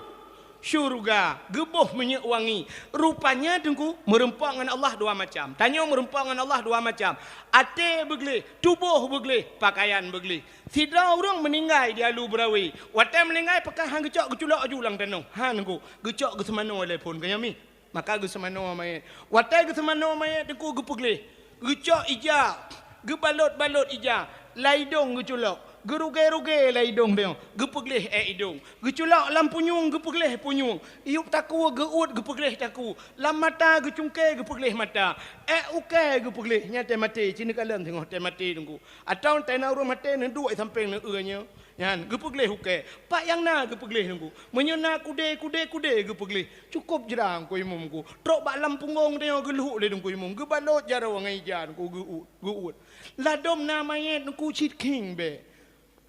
syurga, geuboh minyeuk wangi. Rupanya Teungku, meurumpok ngon Allah dua macam. Tanyoe meurumpok ngon Allah dua macam. Até beugleh, tuboh beugleh, pakaian beugleh. Sidroe ureuëng meuninggai di Alu Beurawe. Watée meuninggai, pakon han geucok geuculok laju lam tanoh? Han Teungku, geucok geuseumanoe lé phon, ka nyan mi. Maka geuseumanoe manyét. Watée geuseumanoe manyét Teungku, geupeugléh, geucok ija, geubalot-balot ija, lam idong geuculok, geurugée-rugée lam idong tanyoe, geupeugléh ék idong, geuculok lam punyueng, geupeugléh punyueng, yup takue geuuet, geupeugléh takue, lam mata geucungké, geupeugléh mata, ék ukée geupeugléh. Nyan watée maté, ci neukalon singoh watée maté Teungku. Atawa watée na ureuëng maté, neuduek sampéng neueu nyoe. Nyan, geupeugléh ukée. Pat nyang na geupeugléh Teungku. Meunyoe na kudée, kudée, kudée geupeugléh. Cukôp jra Teungku Imum Teungku. Trok bak lam punggong tanyoe geulhok lé Teungku Imum. Geubalot jaroe ngon ija Teungku, geuuet, geuuet. Ladôm na manyét Teungku, cit khieng bék.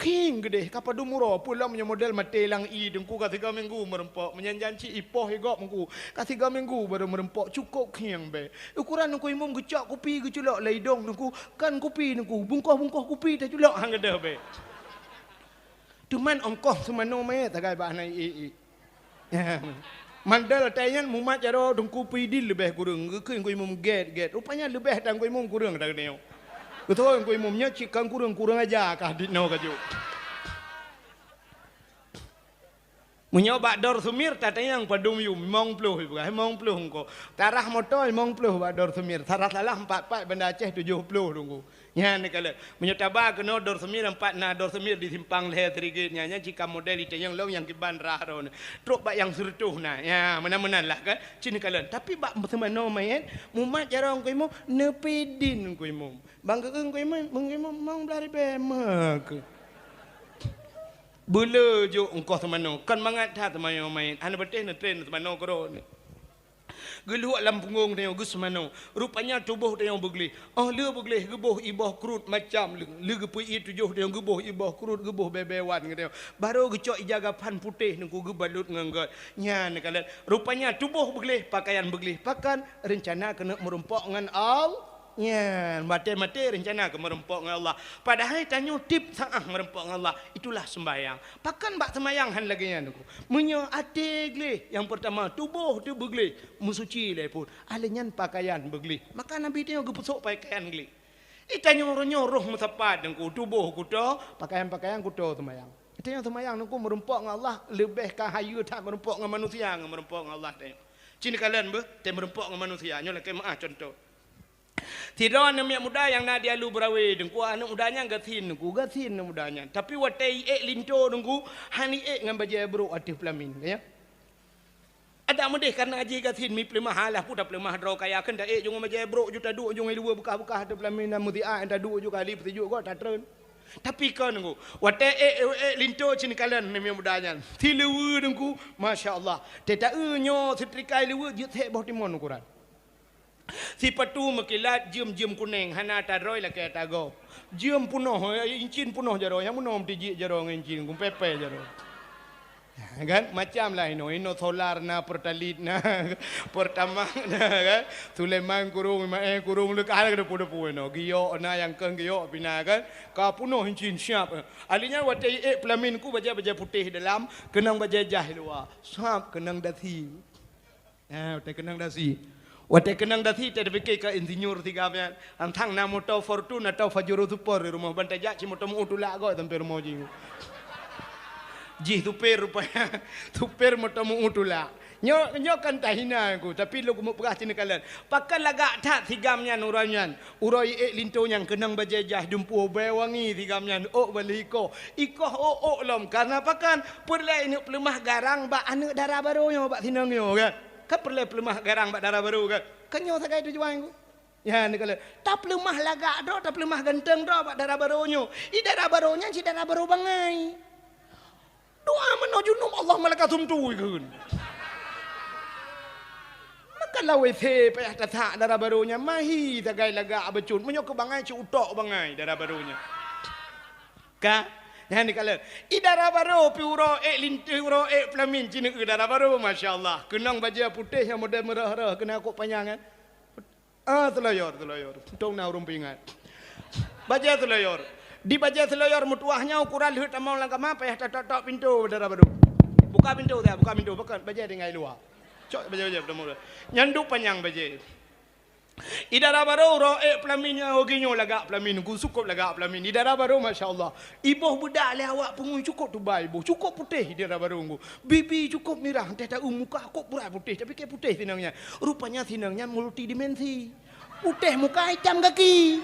Khieng geudeh, ka padum uroe. Peue lom nyoe model maté lam ie Teungku, ka sigoe minggu meurumpok. Meunyan janci ipoh igop Teungku, ka sigoe minggu barô meurumpok. Cukôp khieng bék. Ukoran Teungku Imum geucok kupi geuculok lam idong Teungku. Kon kupi Teungku, bungkoh-bungkoh kupi taculok han geudeh bék. Teuma ongkoh seumanoe manyét sagai bak hana ié-ié. Mandal watée nyan mumat jaroe Teungku Pidin leubeh kureueng, geukheun Teungku Imum gét-gét. Rupanya leubeh tan Teungku Imum kureueng that nyoe. Beutôi Teungku Imum nyoe cit kon kureueng, kureueng aja kah dit noe ka jok. Meunyoe bak Dor Sumir tatanyong padum yum, limong ploh ipeugah, limong ploh Teungku. Tarah moto limong ploh bak Dor Sumir, tarah salah empat pat Banda Aceh tujoh ploh Teungku. Nyan neukalon. Meunyoe taba keunoe Dor Sumir, empat na Dor Sumir di simpang lhée Sirigit nyan, nyan cit ka model itanyong lom nyang kiban rah droeneuh. Trok bak nyang sireutôh na. Nya, meunan-meunan lah kan. Ci neukalon. Tapi bak seumanoe manyét, mumat jaroe Teungku Imum, neupidin Teungku Imum. Bang geueu Teungku Imum, Teungku Imum, limong blaih ribée meuke. Beuleu jok ongkoh seumanoe, kon mangat that seumanoe manyét. Hana patéh neutren seumanoe keudroe. Geulhok lam punggong tanyoe geuseumanoe. Rupanya tuboh tanyoe beugleh. Oh lheueh beugleh geuboh iboh krut macam leueng. Lheueh geupeu-ie tujoh tanyoe geuboh iboh krut, geuboh bée-bée wan geutanyoe. Barô geucok ija gapan putéh Teungku geubalot ngon gét. Nyan neukalon. Rupanya tuboh beugleh, pakaian beugleh. Pakon? Reuncana keuneuk meurumpok ngon Al-, Nyan, maté-maté reuncana keu meurumpok ngon Allah. Padahai tanyoe tiep saát meurumpok ngon Allah. Itulah seumbahyang. Pakon bak seumbahyang han lagée nyan Teungku? Meunyoe até gleh, nyang peurtama tuboh teuh beugleh, meusuci lé phon. Alheuh nyan pakaian beugleh. Maka Nabi tanyoe geupeusok pakaian gleh. Di tanyoe uroe nyoe roh meusapat Teungku, tuboh kuto, pakaian-pakaian kuto seumbahyang. Tanyoe seumbahyang Teungku meurumpok ngon Allah leubeh ka hayeue that meurumpok ngon manusia ngon meurumpok ngon Allah tanyoe. Ci neukalon beuh, teuh meurumpok ngon manusia. Nyoe lakée meuáh cuntoh. Sidroe aneuëk miet muda nyang na di Alu Beurawe Teungku, aneuëk muda nyan gasien Teungku, gasien aneuëk muda nyan. Tapi watée iék linto Teungku, han iék ngon bajée brok ateueh peulamin, ka nyan. Adak meudeh kareuna jih gasien mi peuleumah, alah peue tapeuleumah droe kaya, kheun taék ju ngon bajée brok ju taduek ju ngon luweue beukah-beukah ateueh peulamin, na meusiat taduek ju kali peusijuek goe tatreun. Tapi kon Teungku, watée ék, ék linto ci neukalon aneuëk miet muda nyan. Siluweue Teungku, masya Allah. Teuh taeu nyoe seutrikai luweue jeuet sek boh timon ukuran. Sipatu meukilat jeuem-jeuem kunéng hana tadroe lakée tagob. Jeuem punoh, incin punoh jaroe, nyang meunoe meutijik jaroe ngon incin, gumpépée jaroe. Kan? Macam lah inoe, inoe solar na, Pertalite na, Pertamax na, kan? Sulaiman kurong, Imae kurong, leuka hana depu-depu inoe. Giok na, nyang keu giok pih na, kan? Ka punoh incin siap. Alheuh nyan watée iék peulamin Teungku bajée-bajée putéh dalam, keunong bajée jaih luwa. Sab keunong dasi. Eh, watée keunong dasi. Watée keunong dasi, teuh tapike keu insinyur siga nyan. Antang na moto Fortuner atau Pajero Sport di rumoh, ban tajak cit moto meu tulak goe sampoe rumoh jih. Jih supir rupanya. Supir moto meu tulak. Nyoe, nyoe kan tahina Teungku, tapi lôn keumeung peugah ci neukalon. Pakon lagak that siga nyan uroe nyan. Uroe iék linto nyan keunong bajée jaih dumpeue bée wangi siga nyan ôk baleh ikoh. Ikoh ôk-ôk lom. Kareuna pakon? Peureulée ineuk peuleumah garang bak aneuëk dara barô nyoe bak sinong nyoe, kan? Kan peureulée peuleumah garang bak dara barô, kan? Kan nyoe sagai tujuan Teungku. Nyan neukalon. Tapeuleumah lagak droe, tapeuleumah ganteng droe bak dara barô nyoe. I dara barô nyan cit dara barô bangai. Doa meunoe junub Allah malakasum tu ikheun. Maka lawée se payah tasak dara barô nyan, mahi sagai lagak bacut. Meunyoe keu bangai cit utok bangai dara barô nyan. Ka? Nyan dikalon. I dara barô pih uroe ék lin-, uroe ék peulamin, ci neueu dara barô, masya Allah. Keunong bajèe putéh nyang model meurah-rah, keunan kok panyang kan. Ah, seulaweuet, seulaweuet. Untông na ureueng peuingat. Bajèe seulaweuet. Di bajèe seulaweuet meutuwah nyan ukuran lheueh tamong lam kama payah tatok-tok pintoe dara barô. Buka pintoe dah, buka pintoe. Pakon bajèe tinggai luwa. Cok bajèe-bajèe tamong. Nyan duek panyang bajèe. I dara barô uroe ék peulamin nyan, oh, geuh nyoe lagak peulamin, geuh cukôp lagak peulamin. I dara barô, masya Allah. Iboh beudak lé awak peungui cukôp tubai iboh. Cukôp putéh i dara barô ngon. Bibi cukôp mirah, entah taeu muka kok purai putéh, tapi kèe putéh sinong nyan. Rupanya sinong nyan multidimensi. Putéh muka, itam gaki.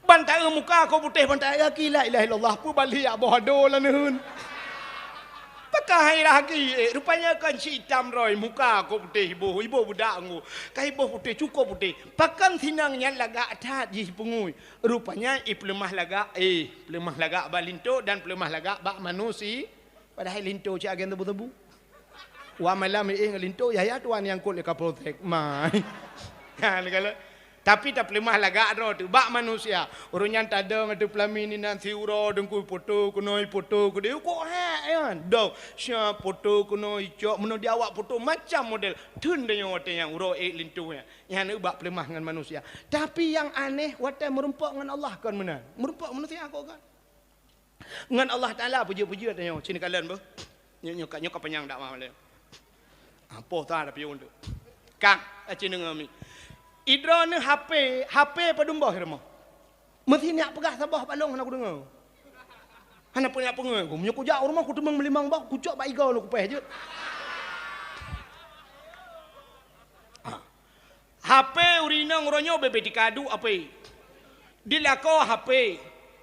Ban taeu muka kok putéh, ban taeu gaki, la ilaha illallah, peue baliek boh adoe lam neuen. Pakon hai lagèe, eh, rupanya kan si itam roi, muka kok putéh iboh, iboh beudak ngon. Ka iboh putéh, cukôp putéh. Pakon sinong nyan lagak that jih peungui. Rupanya ipeuleumah lagak, eh, peuleumah lagak bak linto dan peuleumah lagak bak manusia. Padahai linto cit agen tebu-tebu. Wah malam éh ngon linto, yah-yah tuan nyang kot lé Kapolsek. Mai. Ha, lagak. Tapi tapeuleumah lagak droe teuh bak manusia. Ureueng nyan tadong ateueh peulamin inan siuroe deungku poto keunoe poto keudéh. Kok hek nyan? Dong, sia poto keunoe icok, meunoe di awak poto macam model. Theun tanyoe watèe nyan uroe ék linto nyan. Nyan bak peuleumah ngon manusia. Tapi nyang aneh watèe meurumpok ngon Allah kon meunan. Meurumpok manusia kok kon. Ngon Allah Taala peujeuet-peujeuet tanyoe, ci neukalon beuh. Nyoe, nyoe ka, nyoe ka panyang dakwah malèe. Ah, poh that tapi untuk. Kang, aci deungoe mi. Idroeneuh H P, H P padum boh i rumoh. Meusi neujak peugah saboh bak lôn hana kudeungoe. Hana peue neujak peungeut ku. Meunyoe kujak u rumoh kuteumeung meulimong boh, kucok bak igoe lôn kupèh jeuet. Ah. H P ureueng inong uroe nyoe bèk-bèk tikaduek H P. Dilakoe H P.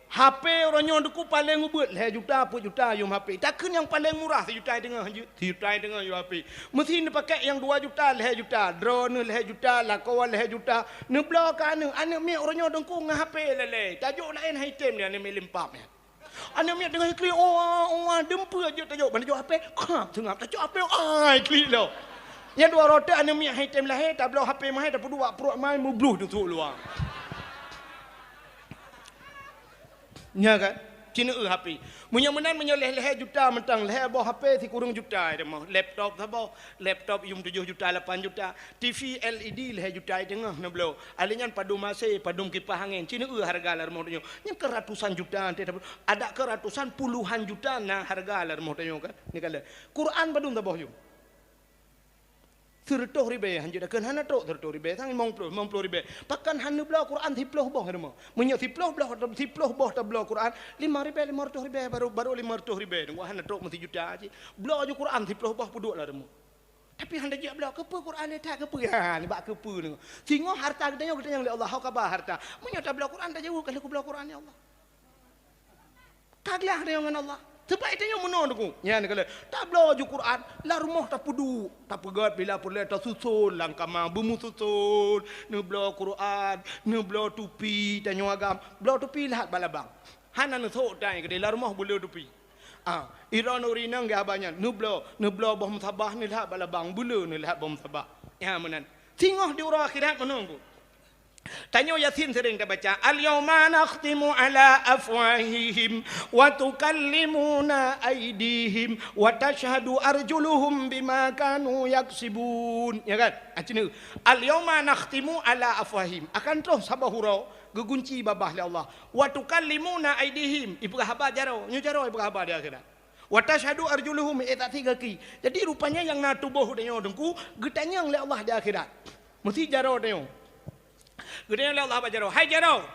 H P uroe nyoe teungku paleng ubeuet lhèe juta, peuet juta yum H P. Takheun nyang paleng murah sijuta teungoh jeuet, sijuta teungoh yum H P. Meusi neupakèk nyang dua juta, lhèe juta, droeneuh lhèe juta, lakoe lhèe juta. Neubloe keu aneuk, aneuk miet uroe nyoe teungku ngon H P lalè. Tajok laén han item nyan aneuk miet limpam nyan. Aneuk miet teungoh klik, "Oh, oh, oh," dum peue jeuet tajok, ban tajok H P, khap seungab, tacok H P, ai, klik lom. Nyan dua rote aneuk miet han item lahé, tabloe H P meuhai, tapeuduek bak pruet mai, meubloh teusuk luwa. Nya kan? Ci neueu H P. Meunyoe meunan, meunyoe lhèe-lhèe juta mantong, lhèe boh H P sikureueng juta, laptop saboh, laptop yum tujoh juta, lapan juta. T V L E D lhèe juta teungoh neubloe. Alèh nyan padum A C, padum kipah angén. Ci neueu hareuga lam rumoh tanyoe. Nyan keu ratusan juta, adak keu ratusan, puluhan juta na hareuga lam rumoh tanyoe kan. Neukalon. Quran padum saboh yum? Sireutôh ribèe, hanjeuet takheun hana trok sireutôh ribèe, sang limong ploh, limong ploh ribèe. Pakon han neubloe Quran siploh boh i rumoh? Meunyoe siploh boh, siploh boh tabloe Quran, limong ribèe, limong reutôh ribèe, baru, baru limong reutôh ribèe. Deungoe hana trok meusijuta cit. Bloe ju Quran siploh boh peuduek lam rumoh. Tapi hana jijak bloe, keupeue Quran lé that, keupeue? Ha, nibak keupeue deungoe. Singoh hareuta geutanyoe geutanyong lé Allah, "Ho ka ba hareuta?" Meunyoe tabloe Quran, tajaweueb, "Ka lheueh kubloe Quran, ya Allah." Ka glah tanyoe ngon Allah. Sebab tanyoe meunoe teungku. Nyan keuh lé, tabloe ju Quran, lam rumoh tapeuduek, tapeugèt bila peureulèe tasuson lam kama, beumeususon, neubloe Quran, neubloe tupi, tanyoe agam, bloe tupi lheueh bak labang. Hana neusok tai keudéh, lam rumoh beulé tupi. Ah, droeneuh ureueng inong geuhaba nyan, neubloe, neubloe boh musabah neulhak bak labang, beulé neulhak boh musabah. Nyan meunan. Singoh di uroe akhirat meunoe teungku. Tanyoe Yasin sering tabaca, "Al-yauma nakhtimu ala afwahihim wa tukallimuna aidihim wa tashhadu arjuluhum bima kanu yaksibun." Ya kan? Ah, ci neueu. "Al-yauma nakhtimu ala afwahihim." Akan troh saboh uroe geugunci babah lé Allah. "Wa tukallimuna aidihim." Ipeugah haba jaroe. Nyoe jaroe ipeugah haba di akhirat. "Wa tashhadu arjuluhum," eh, tak tiga ki. Jadi, rupanya nyang na tuboh tanyoe teungku, geutanyong lé Allah di akhirat. Meusti jaroe tanyoe. Geutanyong lé Allah bak jaroe, "Hai jaroe,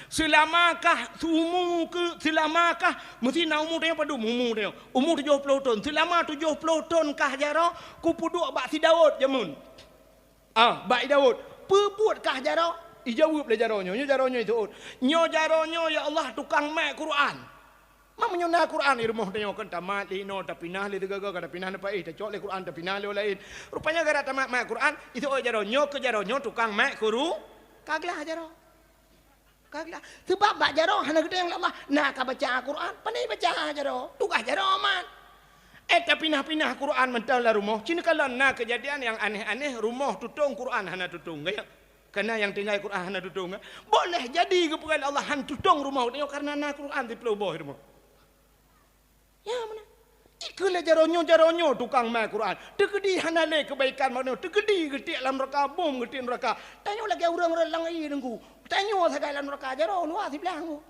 seulamakah seumu keu, seulamakah," meusti na umu tanyoe padum umu tanyoe? Umu tujoh ploh thon. "Seulama tujoh ploh thon kah jaroe kupeuduek bak si Daud jameun?" Ah, bak i Daud, "Peue buet kah jaroe?" Ijaweueb lé jaroe nyoe, nyoe jaroe nyoe iseuôt, "Nyoe jaroe nyoe, ya Allah, tukang mat Quran." Ma meunyoe na Quran i rumoh tanyoe kan tamat lé inoe, tapinah lé sigoe-goe, ka tapinah neupaéh, tacok lé Quran, tapinah lé laén. Rupanya gara tamat mat Quran, iseuôt jaroe nyoe keu jaroe nyoe tukang mat Quru-, ka glah jaroe. Ka glah. Sebab bak jaroe hana geutanyong lé Allah, na ka baca Quran, pane baca jaroe, tugaih jaroe mat. Eh, tapinah-pinah Quran mantong lam rumoh, ci neukalon na keujadian nyang aneh-aneh, rumoh tutong Quran hana tutong. Gaya. Kana nyang tinggai Quran hana tutong, eh? Boleh jadi geupeugah lé Allah han tutong rumoh geutanyoe karena na Quran siplôh boh rumoh. Ya, meunan. Ikeu lé jaroe nyoe, jaroe nyoe tukang mai Quran. Teukeudi hana lé keubaikan bak nyoe. Teukeudi geutiek lam neuraka, bom geutiek neuraka. Tanyoe lagèe ureueng-ureueng lam ie Teungku. Tanyoe sagai lam neuraka, jaroe luwa siblah Teungku.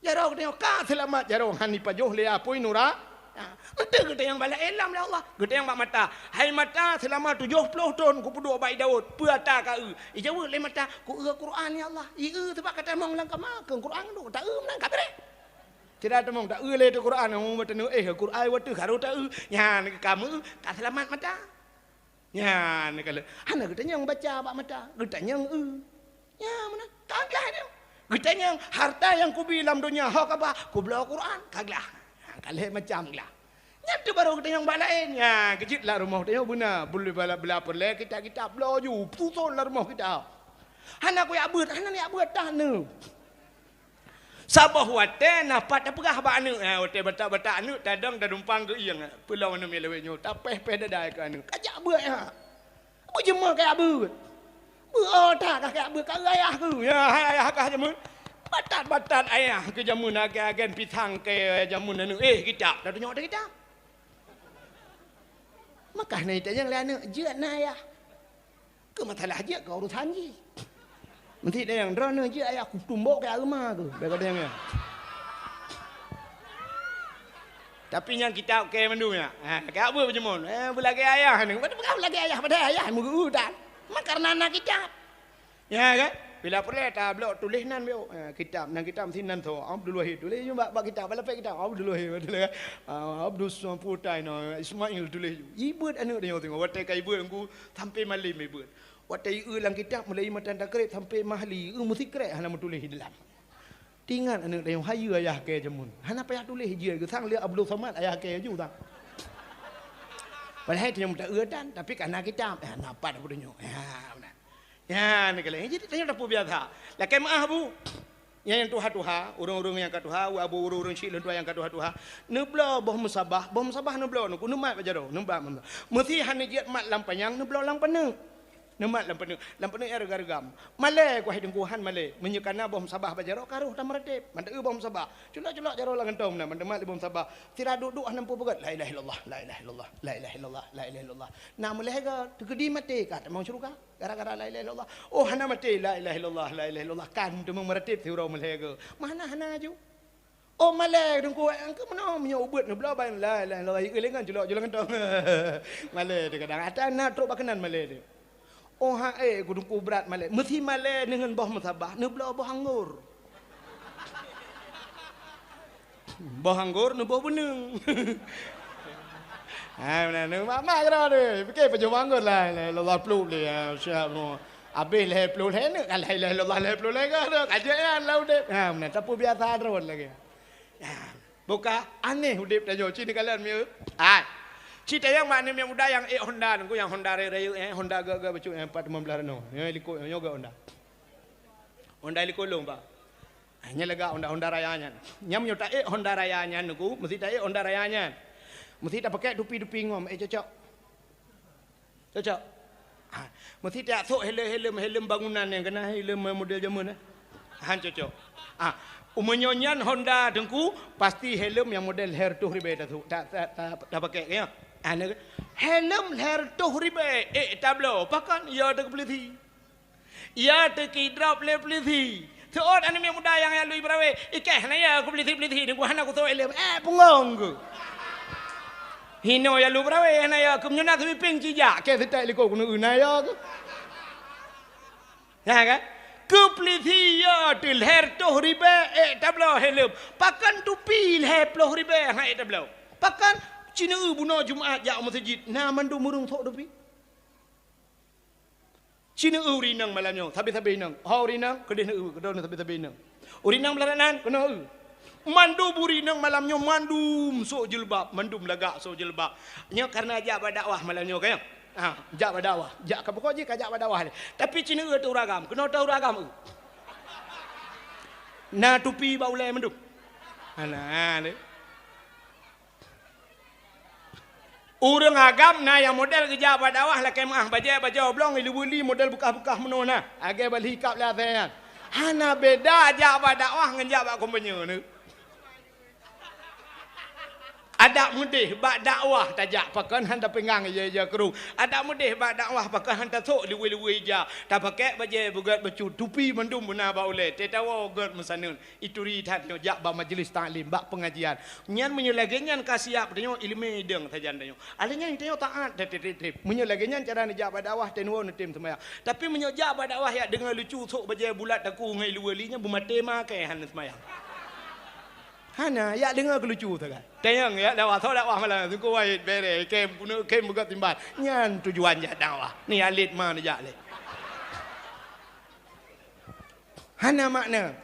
Jaroe geutanyoe ka seulamat, jaroe han ipajoh lé apui nura. Ha, enteuk geutanyoe bak laén lam lé Allah. Geutanyoe bak mata. Hai mata, seulama tujoh ploh thon kupeuduek bak ie Daud. Peue ata ka eu? Ijaweueb lé mata, "Ku eu Quran, ya Allah." Ie eu teubak ka tamong lam kama, keu Quran duek, ta eu meunan ka beureh. Sira tamong ta eu lé teuh Quran, oh, meuteuneu, eh, Quran watèe harôh ta eu. Nyan ka meu, ka seulamat mata. Nyan ka lheueh. Hana geutanyong baca bak mata, geutanyong eu. Nya meunan, ka glah nyoe. Geutanyong harta nyang kubi lam donya ho ka ba, kubloe Quran, ka glah. Ha, ka lhèe macam glah. Nyan teuh barô geutanyong bak laén. Nya, keujeuet lam rumoh tanyoe beuna, bela, bela peureulèe kitab-kitab bloe ju, suson lam rumoh kitab. Hana kujak beuet, hana jak beuet tah nyoe. Saboh watèe na pat tapeugah bak aneuk, ha, watèe batak-batak aneuk tadong tadumpang geuieng, ha, peulom aneuk miet lawét nyoe, tapéh-péh dada keu aneuk. Ka jak beuet, ha. Beujeumeu ka jak beuet. Beuet, oh, that ka jak beuet, ka ayah keuh. Ya, hai ayah ka jameun. Batat-batat ayah keu jameun agen-agen pisang keu jameun aneuk. Eh, kitab, tatunyok teuh kitab. Maka na itanyong lé aneuk, "Jeuet na ayah?" Keu masalah jeuet keu urusan jih. Meusti tanyong, "Droeneuh jeuet ayah kutumbok keu agama keuh?" Bèk ka tanyong nyan. Tapi nyang kitab keu mandum nyan. Ha, ka beuet beujeumeu. Eh, beulagèe ayah ni. Padahai beulagèe ayah, padahai ayah meugeu tan. Maka karena na kitab. Ya kan? Bila peureulèe tabloe tuléh nan biôh. Eh, kitab, nan kitab meusti nan tho. Abdul Wahid tuléh ju bak, bak kitab, bak lapék kitab. Abdul Wahid tuléh. Ah, Abdul Samputai na Ismail tuléh ju. Ibeuet aneuk tanyoe singoh. Watèe ka ibeuet Teungku sampai malem ibeuet. Watèe ieu lam kitab mulai matan takreb sampai mahli, ieu meusikrek hana meutuléh di dalam. Tingat aneuk tanyoe hayeue ayah keu jameun. Hana payah tuléh jih, geusang lé Abdul Samad ayah keu ju tan. Padahai tanyoe meuta eu tan, tapi kana kitab. Eh, na pat Abu tanyoe. Ya, beuna. Ya, ni kali. Jadi tanyoe tapeubiasa. Lakèe meu'ah, Bu. Nyang, nyang tuha-tuha, ureueng-ureueng nyang ka tuha, abu ureueng-ureueng syiek lôn tuha nyang ka tuha-tuha. Neubloe boh musabah, boh musabah neubloe, neuku neumat bak jaroe, neumat. Meusti hana jeuet mat lam panyang, neubloe lam paneuk. Neumat lam paneuk, lam paneuk nyang reugam-reugam. Malèe, ku hai Teungku, han malèe. Meunyoe kana boh musabah bak jaroe, ka roh tameuratéb. Manteu'eu boh musabah. Culok-culok jaroe lam gantong meunan, manteumat lé boh musabah. Sira duek-duek hana peugah, "La ilaha illallah, la ilaha illallah, la ilaha illallah, la ilaha illallah." Na meulhèe goe, teukeudi maté ka tamong syeuruga. Gara-gara la ilaha illallah. Oh, hana maté, la ilaha illallah, la ilaha illallah. Kan teuma meuratéb siuroe meulhèe goe. Mana hana ju. Oh, malèe Teungku, engkau meunoe meunyoe ubeuet neubloe ban la ilaha illallah, ieu lé ngon culok-culok gantong. Malèe teuh kadang. Ata na trok bak keunan malèe teuh. Oh, ha, eh, ku Teungku brat malèe. Meusti malèe deungon boh musabah, neubloe boh anggor. Boh anggor neuboh beuneung. Ha, meunan, mak-mak keudroe tu. Pike pajoh boh anggor la ilaha illallah pluek lé, ya, siap nyoe. Abéh lhèe ploh lhèe neuk, ka la ilaha illallah lhèe ploh lhèe ka, ka jeuet nyan lam udép. Ha, meunan, tapeubiasa droe lagèe. Ha, buka aneh udép tanyoe, ci neukalon mieu. Hai. Ci tanyong mak aneuk miet muda nyang ék Honda, nunggu nyang Honda rayeuk-rayeuk, eh, Honda geu-geu bacut, eh, empat lima belas nyoe. Nyoe likot, nyoe geu Honda. Honda likot lôn, Pak. Ah, nyan lagak Honda, Honda Raya nyan. Nyan meunyoe taék Honda Raya nyan, Teungku, meusti taék Honda Raya nyan. Meusti tapakék tupi-tupi ngom, eh, cocok. Cocok. Ah, meusti tajak sôk helem-helem, helem bangunan nyang keunan helem model jameun, eh. Han cocok. Ah, meunyoe nyan Honda, Teungku, pasti helem nyang model lhèe reutôh ribèe tasôk, ta-, ta-, ta-, tapakék, ya. Ah, helem lhèe reutôh ribèe, ék tabloe, pakon? Ya, teukeupeuleusé. Ya, teukidrop lé pulisi. Seuôt aneuk miet muda nyang jak lu peurawe, "Ikeh, hana ya keu pulisi-pulisi nyoe, hana kusôk ileuem." Eh, punggong keuh. Hinoe jak lu peurawe, hana ya keuh, meunyoe na sweeping ci jak, keu seutôt likot keuneuk na ya keuh. Ya kan? Keu pulisi ya teuh lhèe reutôh ribèe, ék tabloe helem. Pakon tupi lhèe ploh ribèe, han ék tabloe. Pakon? Ci neu bunoe Jumat jak meuseujid, na mandum ureueng sôk tupi. Ci neu ureueng inong malam nyoe, sabe-sabe inong. Ho ureueng inong, keudeh neu, keudeh neu sabe-sabe inong. Ureueng inong meularat nan, keunoe eu. Mandum ureueng inong malam nyoe mandum sôk jilbab, mandum lagak sôk jilbab. Nyoe karena jak bak dakwah malam nyoe, kan? Ha, jak bak dakwah. Jak ka pokok jih ka jak bak dakwah lé. Tapi ci neu teuh ureueng agam, keunoe teuh ureueng agam eu. Na tupi bak ulèe mandum. Hana lé. Ureuëng agam na nyang model geujak bak dakwah lakée meuáh bajée bajoe blong iluweli model beukah-beukah meunoe na, lagée bali kab lé asée nyan. Hana beda jak bak dakwah ngon jak bak kumpanye nyoe. Adak meudeh bak dakwah tajak pakon han tapinggang ija-ija krueng. Adak meudeh bak dakwah pakon han tasok luwue-luwue ija. Tapakée bajée beugét bacut, tupi mandum beuna bak ulée, teuh tawoe gét meusaneun. Ituri that nyoe jak bak majlis taklim, bak peungajian. Nyan meunyoe lagée nyan ka siab tanyoe ileumé idong sajan tanyoe. Alèh nyan tanyoe taát teuh-teuh. Meunyoe lagée nyan cara neujak bak dakwah tanyoe neutem seumayang. Tapi meunyoe jak bak dakwah jak deungoe lucu sok bajée bulat taku ngon iluweli nyan beumaté makai han seumayang. Hana, jak deungoe keu lucu sagai. Tanyong jak dakwah, soe dakwah malam, Teungku Wahid bereh, kem keuneuk kem beugét timbal. Nyan tujuan jak dakwah. Ni alit ma neujak lé. Hana makna.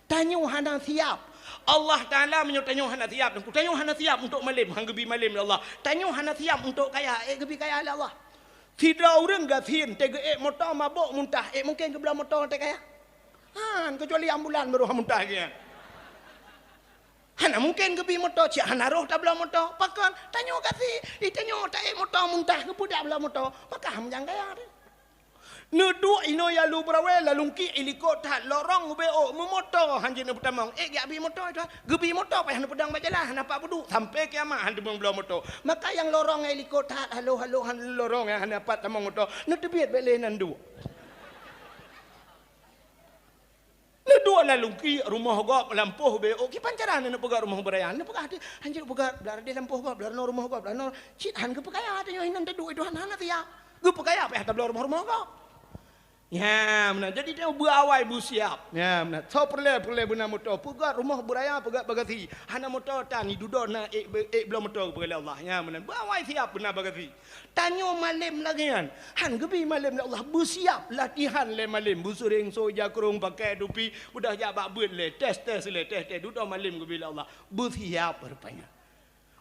Tanyoe hana siab. Allah Taala meunyoe tanyoe hana siab, tanyoe hana siab untuk malem, han geubi malem lé Allah. Tanyoe hana siab untuk kaya, ék geubi kaya lé Allah. Sidroe ureuëng gasien teuh geuék moto mabök muntah, ék mungken geubloe moto teuh kaya? Han, keucuali ambulan baru han muntah geuh. Hana mungken geubi moto, cit hana roh tabloe moto. Pakon? Tanyoe gasien, i tanyoe taék moto muntah, geupeudak bloe moto. Maka han meujang kaya teuh. Neuduek inoe yalu beurawe lalungki ilikot that lorong ubé ôk meumoto han jeuet neupeutamong. Ék geujak bi moto itu, geubi moto payah neupeudong bak jalan, hana pat peuduek sampai kiamat han teumong bloe moto. Maka nyang lorong nyang ilikot that halo-halo han lorong nyang hana pat tamong moto, neuteubiet bék lé nan duek. Neuduek lalungki rumoh gob lampôh ubé ôk, kiban cara neupeugah rumoh beuraya, neupeugah teuh, han jeuet peugah blah radeh lampôh gob, blah rumoh gob, blah cit han geupeukaya tanyoe inan taduek itu han hana siab. Geupeukaya payah tabloe rumoh-rumoh gob. Nya meunan. Jadi tanyoe beuawai beusiab. Nya meunan. Soe peureulée-peureulée beuna moto, peugét rumoh beuraya, peugét bagasi. Hana moto tan, dudoe na ék be-, ék bloe moto geupeugah lé Allah. Nya meunan. Beuawai siab beuna bagasi. Tanyoe malem lagée nyan. Han geubi malem lé Allah, beusiab latihan lé malem. Beusureng soe ija krueng, pakai tupi, udah jak bak beuet lé, tes-tes lé, tes-tes. Dudoe malem geubi lé Allah. Beusiab rupanya.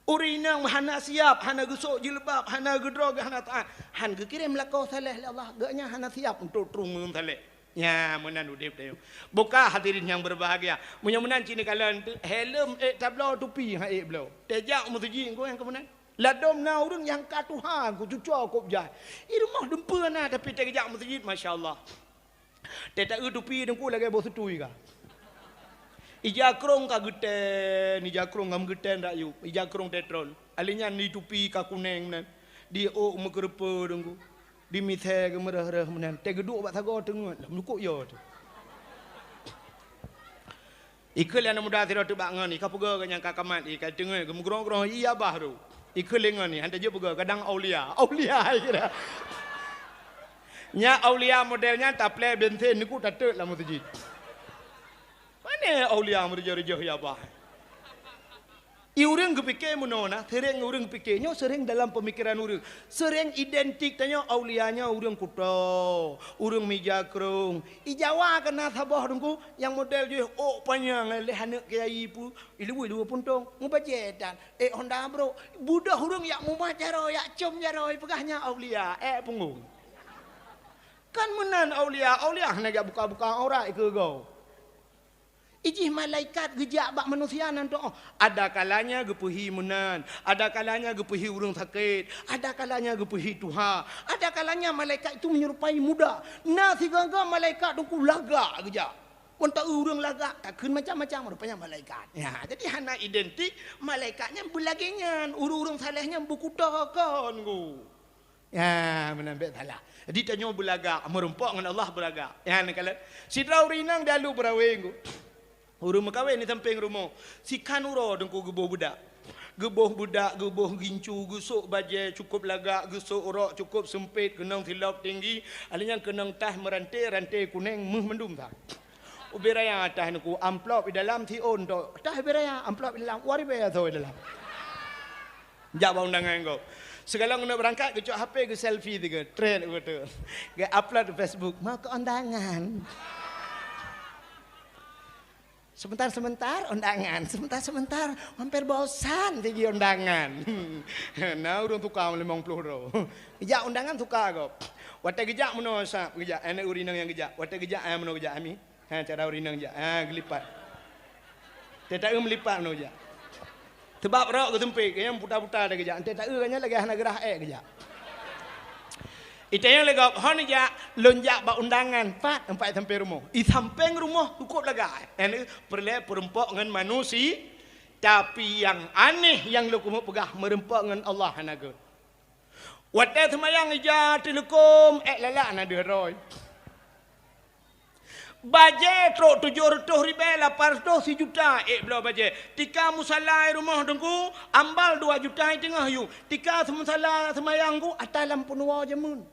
Ureuëng inong hana siab, hana geusok jilbab, hana geudroe, hana taát, han geukirém lakoe saleh lé Allah, geuhnyan hana siab untuk trueng ureuëng saleh. Nya meunan udeb tanyoe. Buka hadirin nyang berbahagia. Meunyoe meunan cit neukalon teuh, helm ék tabloe, tupi han ék bloe. Tajak meuseujid ngon nyang keu meunan. Ladom na ureuëng nyang ka tuha, ku cuco kop jai. I rumoh dumpeue na tapi tajak meuseujid, masya Allah. Teuta eu tupi Teungku lagée boh seutui ka. Ija krong ka geutén, ija krong ka meugeutén rakyueb, ija krong tetron. Alèh nyan di tupi ka kuneng meunan, di ôk meukeureupeue Teungku, di misée geumeureuh-reuh meunan. Teugeuduk bak sagoe teungeut, lam lukuk yo teuh. Ikheun lé aneuk muda sidroe teubak ngon, i ka peugah geuh nyang ka kamat, i ka teungeut geumeugrong-grong, i abah ru. Ikheun lé ngon, i han tajeuet peugah, kadang aulia. Aulia, i kira. Nya aulia model nyan taplé bensin niku tateuk lam meuseujid. Pane aulia meureujoh-reujoh, ya bah. I ureuëng geupike meunoe na, seuréng ureuëng pike nyoe seuréng dalam peumikiran ureuëng. Seuréng identik tanyoe aulia nyoe ureuëng kuto, ureuëng mija krong. I Jawa keuh na saboh Teungku nyang model jih ôk panyang lé aneuk kiai pu, i luwa-luwa puntong, mubajée tan, ék honda brok. Budoh ureuëng yak mumat jaroe, yak com jaroe, peugah nyan aulia, ék punggong. Kan meunan aulia, aulia hana jak buka-buka aurat keu goe. Ijih malaikat geujak bak manusia nan tuoh. Ada kalanya geupeuhi meunan, ada kalanya geupeuhi ureuëng sakét, ada kalanya geupeuhi tuha, ada kalanya malaikat itu menyerupai muda. Na sigoe-goe malaikat Teungku lagak geujak. Mantong ureuëng lagak takheun macam-macam rupanya malaikat. Ya, jadi hana identik malaikat nyan beulagée nyan, ureuëng-ureuëng saleh nyan beukuto kon Teungku. Ya, meunan bék salah. Jadi tanyoe beulagak, meurumpok ngon Allah beulagak. Ya, neukalon. Sidroe ureuëng inong di Alu Beurawe Teungku. Ureuëng meukawen di sampéng rumoh. Sikhan uroe Teungku geuboh beudak. Geuboh beudak, geuboh gincu, geusok bajée cukôp lagak, geusok rok cukôp seumpét, keunong silop tinggi, alèh nyan keunong taih meuranté, ranté kuneng, méuh mandum sa. Ubé raya taih Teungku, amplop di dalam siôn tok. Taih ubé raya, amplop di dalam, uroe ribée soe di dalam. Jak bak undangan gob. Sigohlom keuneuk beurangkat, geucok H P, geuselfie tiga, trend beutôi. Geu-upload di Facebook, "Mau ke undangan." Sebentar-sebentar undangan, sebentar-sebentar hampir bosan sigi undangan. Na ureuëng tuka limong ploh droe. Jak undangan tuka gob. Watée geujak meunoe sab geujak, aneuk ureuëng inong nyang geujak. Watée geujak, ah, meunoe geujak, ami. Ha, cara ureuëng inong jak. Ha, geulipat. Teuta eu meulipat meunoe jak. Sabab rok geusumpét, nyang buta-buta dah geujak. Enteuk taeu nyan lagèe hana geurah ék geujak. Itanyong lé gob, "Hon jak, lôn jak bak undangan, pat teumpat sampéng rumoh?" "I sampéng rumoh cukôp lagak." Nyan peureulèe peurumpok ngon manusia, tapi nyang aneh nyang lôn keumeung peugah, meurumpok ngon Allah hana gèt. Watèe seumayang ija teuleukom, ék lalak na deuh droe. Bajèe trok tujoh reutôh ribèe lapan reutôh sijuta ék bloe bajèe. Tika musala i rumoh teungku, ambal dua juta i teungoh yue. Tika musala seumayang ku ata lam peunuwoe jameun.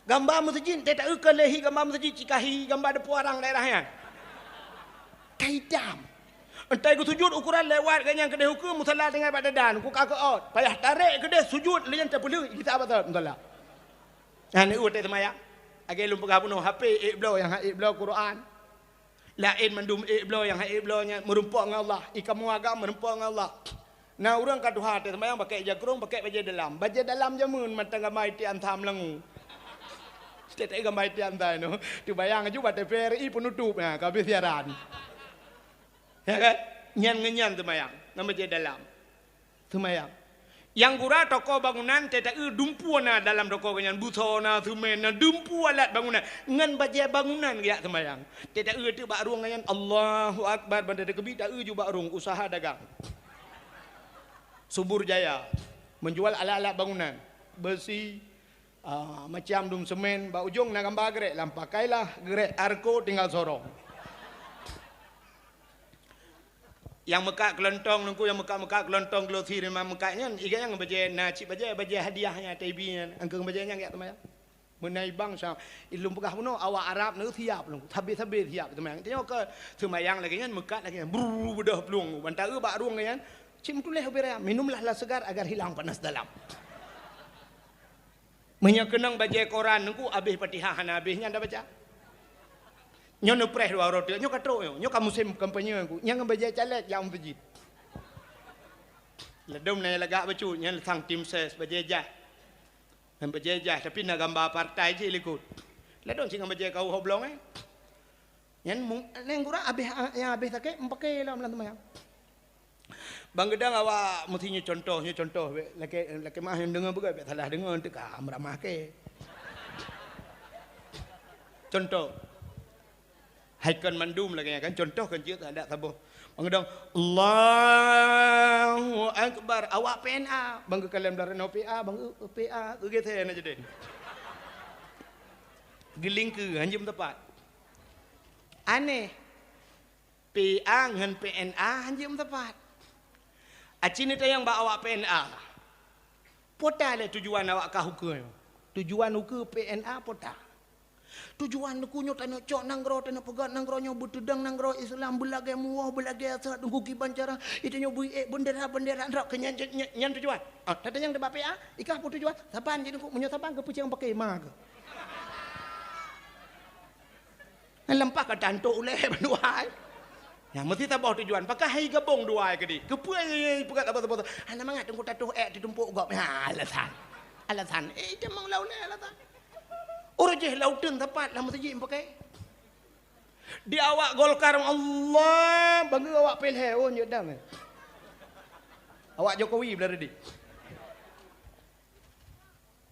Gamba meuseujid, teuta eu keu lé hi gamba meuseujid, cikahi gamba deupeu arang daerah nyan. Ka itam. Entai geusujut ukoran lewat geuh nyan keudeh ukeue musala tinggai bak dadan, ku ka keuôt. Payah tarek keudeh sujut lé nyan teupeuleueh gisa bak musala. Nyan watèe seumayang. Lagèe lôn peugah bunoe, H P ék bloe nyang han ék bloe Quran. Laén mandum ék bloe nyang han ék bloe nyan meurumpok ngon Allah. I kamoe agam meurumpok ngon Allah. Na ureueng ka tuha teuh seumayang pakèk jakrong, pakèk bajèe dalam. Bajèe dalam jameun mantong gamba itian sa meulangu. Setiap gamba itian sa nyoe. Teubayang aju bak T V R I peunutôp, ha, ka habéh siaran. Ya kan? Nyan ngon nyan seumayang, ngon bajèe dalam. Seumayang. Nyang gura toko bangunan, teuta eu dumpeue na dalam toko nyan, buso na, semen na, dumpeue alat bangunan. Ngon bajèe bangunan geujak seumayang. Teuta eu teuk bak rueng nyan, Allahu Akbar, banda teukeubi, ta eu ju bak rueng, usaha dagang. Subur Jaya, menjual alat-alat bangunan, besi, ah, macam dum semen, bak ujong na gamba geurek, lam pakailah geurek Arco tinggal sorong. Nyang meukat keulontong nungku, nyang meukat-meukat keulontong glosi rimang meukat nyan, iga nyang bajèe na cit bajèe, bajèe hadiah nyan, T V nyan, angkeueng bajèe nyan geujak seumayang. Meunai bangsa, ilôn peugah bunoe, awak Arab nyoe siap lom, sabe-sabe siap seumayang. Tanyoe keu seumayang lagèe nyan, meukat lagèe nyan, bru, beudôh plueng. Ban ta eu bak rueng nyan, cit meutuléh ubé raya, "Minumlah lah segar agar hilang panas dalam." Meunyoe keunong bajèe koran nungku, abéh Fatihah hana abéh nyan dah baca. Nyoe neupreh dua uroe teuk, nyoe ka trok nyoe, nyoe ka musém kampanye nungku. Nyang bajèe caleg jak meuseujid. Ladôm na lagak bacut, nyan sang tim ses bajèe jah. Nyan bajèe jah, tapi na gamba partai jih likot. Ladôm cit ngon bajèe kawoe hoblong, eh. Nyan mu-, nyan gura abéh, nyang abéh sakét, meupaké lom lam seumayang. Bang geudong awak meusti nyoe contoh, nyoe contoh, bèk lakèe, lakèe meu'ah nyang deungö beugöt, bèk salah deungö, teuka meuramah kèe. Contoh. Hai kon mandum lagèe nyan kan, contoh kan jeuet adak saboh. Bang geudong, "Allahu Akbar." Awak P N A, bang geukalon dalam P A, bang geu-, P A, geugeusé na jadi. Geulingkeue, hanjeuet meutepat. Aneh. P A ngon P N A hanjeuet meutepat. Aci neutanyong bak awak P N A. Peue ta lé tujuan awak kah ukeue nyoe? Tujuan ukeue P N A peue ta? Tujuan nungku nyoe tanyoe cok nanggroe, tanyoe peugöt nanggroe nyoe, beuteudong nanggroe Islam, beulagèe muwoh, beulagèe asat, nungku kiban cara, itanyoe bui ék bendera-bendera, nrok keu nyan, nyan, nyan tujuan. Ah, tatanyong bak P A, i kah peue tujuan? Saban jih nungku, meunyoe saban geupeucang paké ma keuh. Nyan lampah ka tantok ulèe bandua ai. Nyan meusti saboh tujuan. Pakon hai gabong dua ai keudeh? Keupeue ipeugah saboh-saboh? Hana mangat teungku tatuh ék teutumpok gob. Ha, alasan. Alasan. Eh, itamong lau lé alasan. Ureueng jih lau teun sapat lam meuseujid meupaké. Di awak Golkar, Allah, bangga awak P L H, oh, nyodang. Awak Jokowi belah reudi.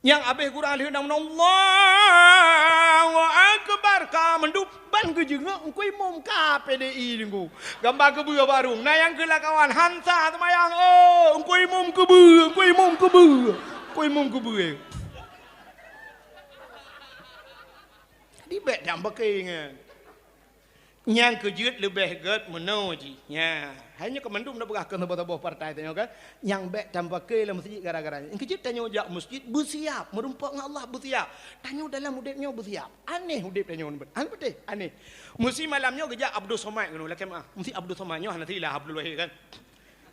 Nyang abéh gurang lheueh na meunan, Allahu Akbar, ka mandum ban geujeungok Teungku Imum ka P D I Teungku. Gamba keubeue barong, na nyang keu lakawan, hansa seumayang, oh, Teungku Imum keubeue, Teungku Imum keubeue, Teungku Imum keubeue. Jadi bèk dang beuké nyan. Nyang keujeuet leubeh gèt meunoe jih. Nya, hai nyoe keu mandum na peugah keu saboh-saboh partai tanyoe kan. Nyang bèk tapaké lam meuseujid gara-gara nyan. Nyang keujeuet tanyoe jak meuseujid beusiap, meurumpok ngon Allah beusiap. Tanyoe dalam udép nyoe beusiap. Aneh udép tanyoe nyoe. Aneh beutôi, aneh. Meusi malam nyoe geujak Abdul Somad keunoe, lakèe meu'ah. Meusi Abdul Somad nyoe hana silah Abdul Wahid kan.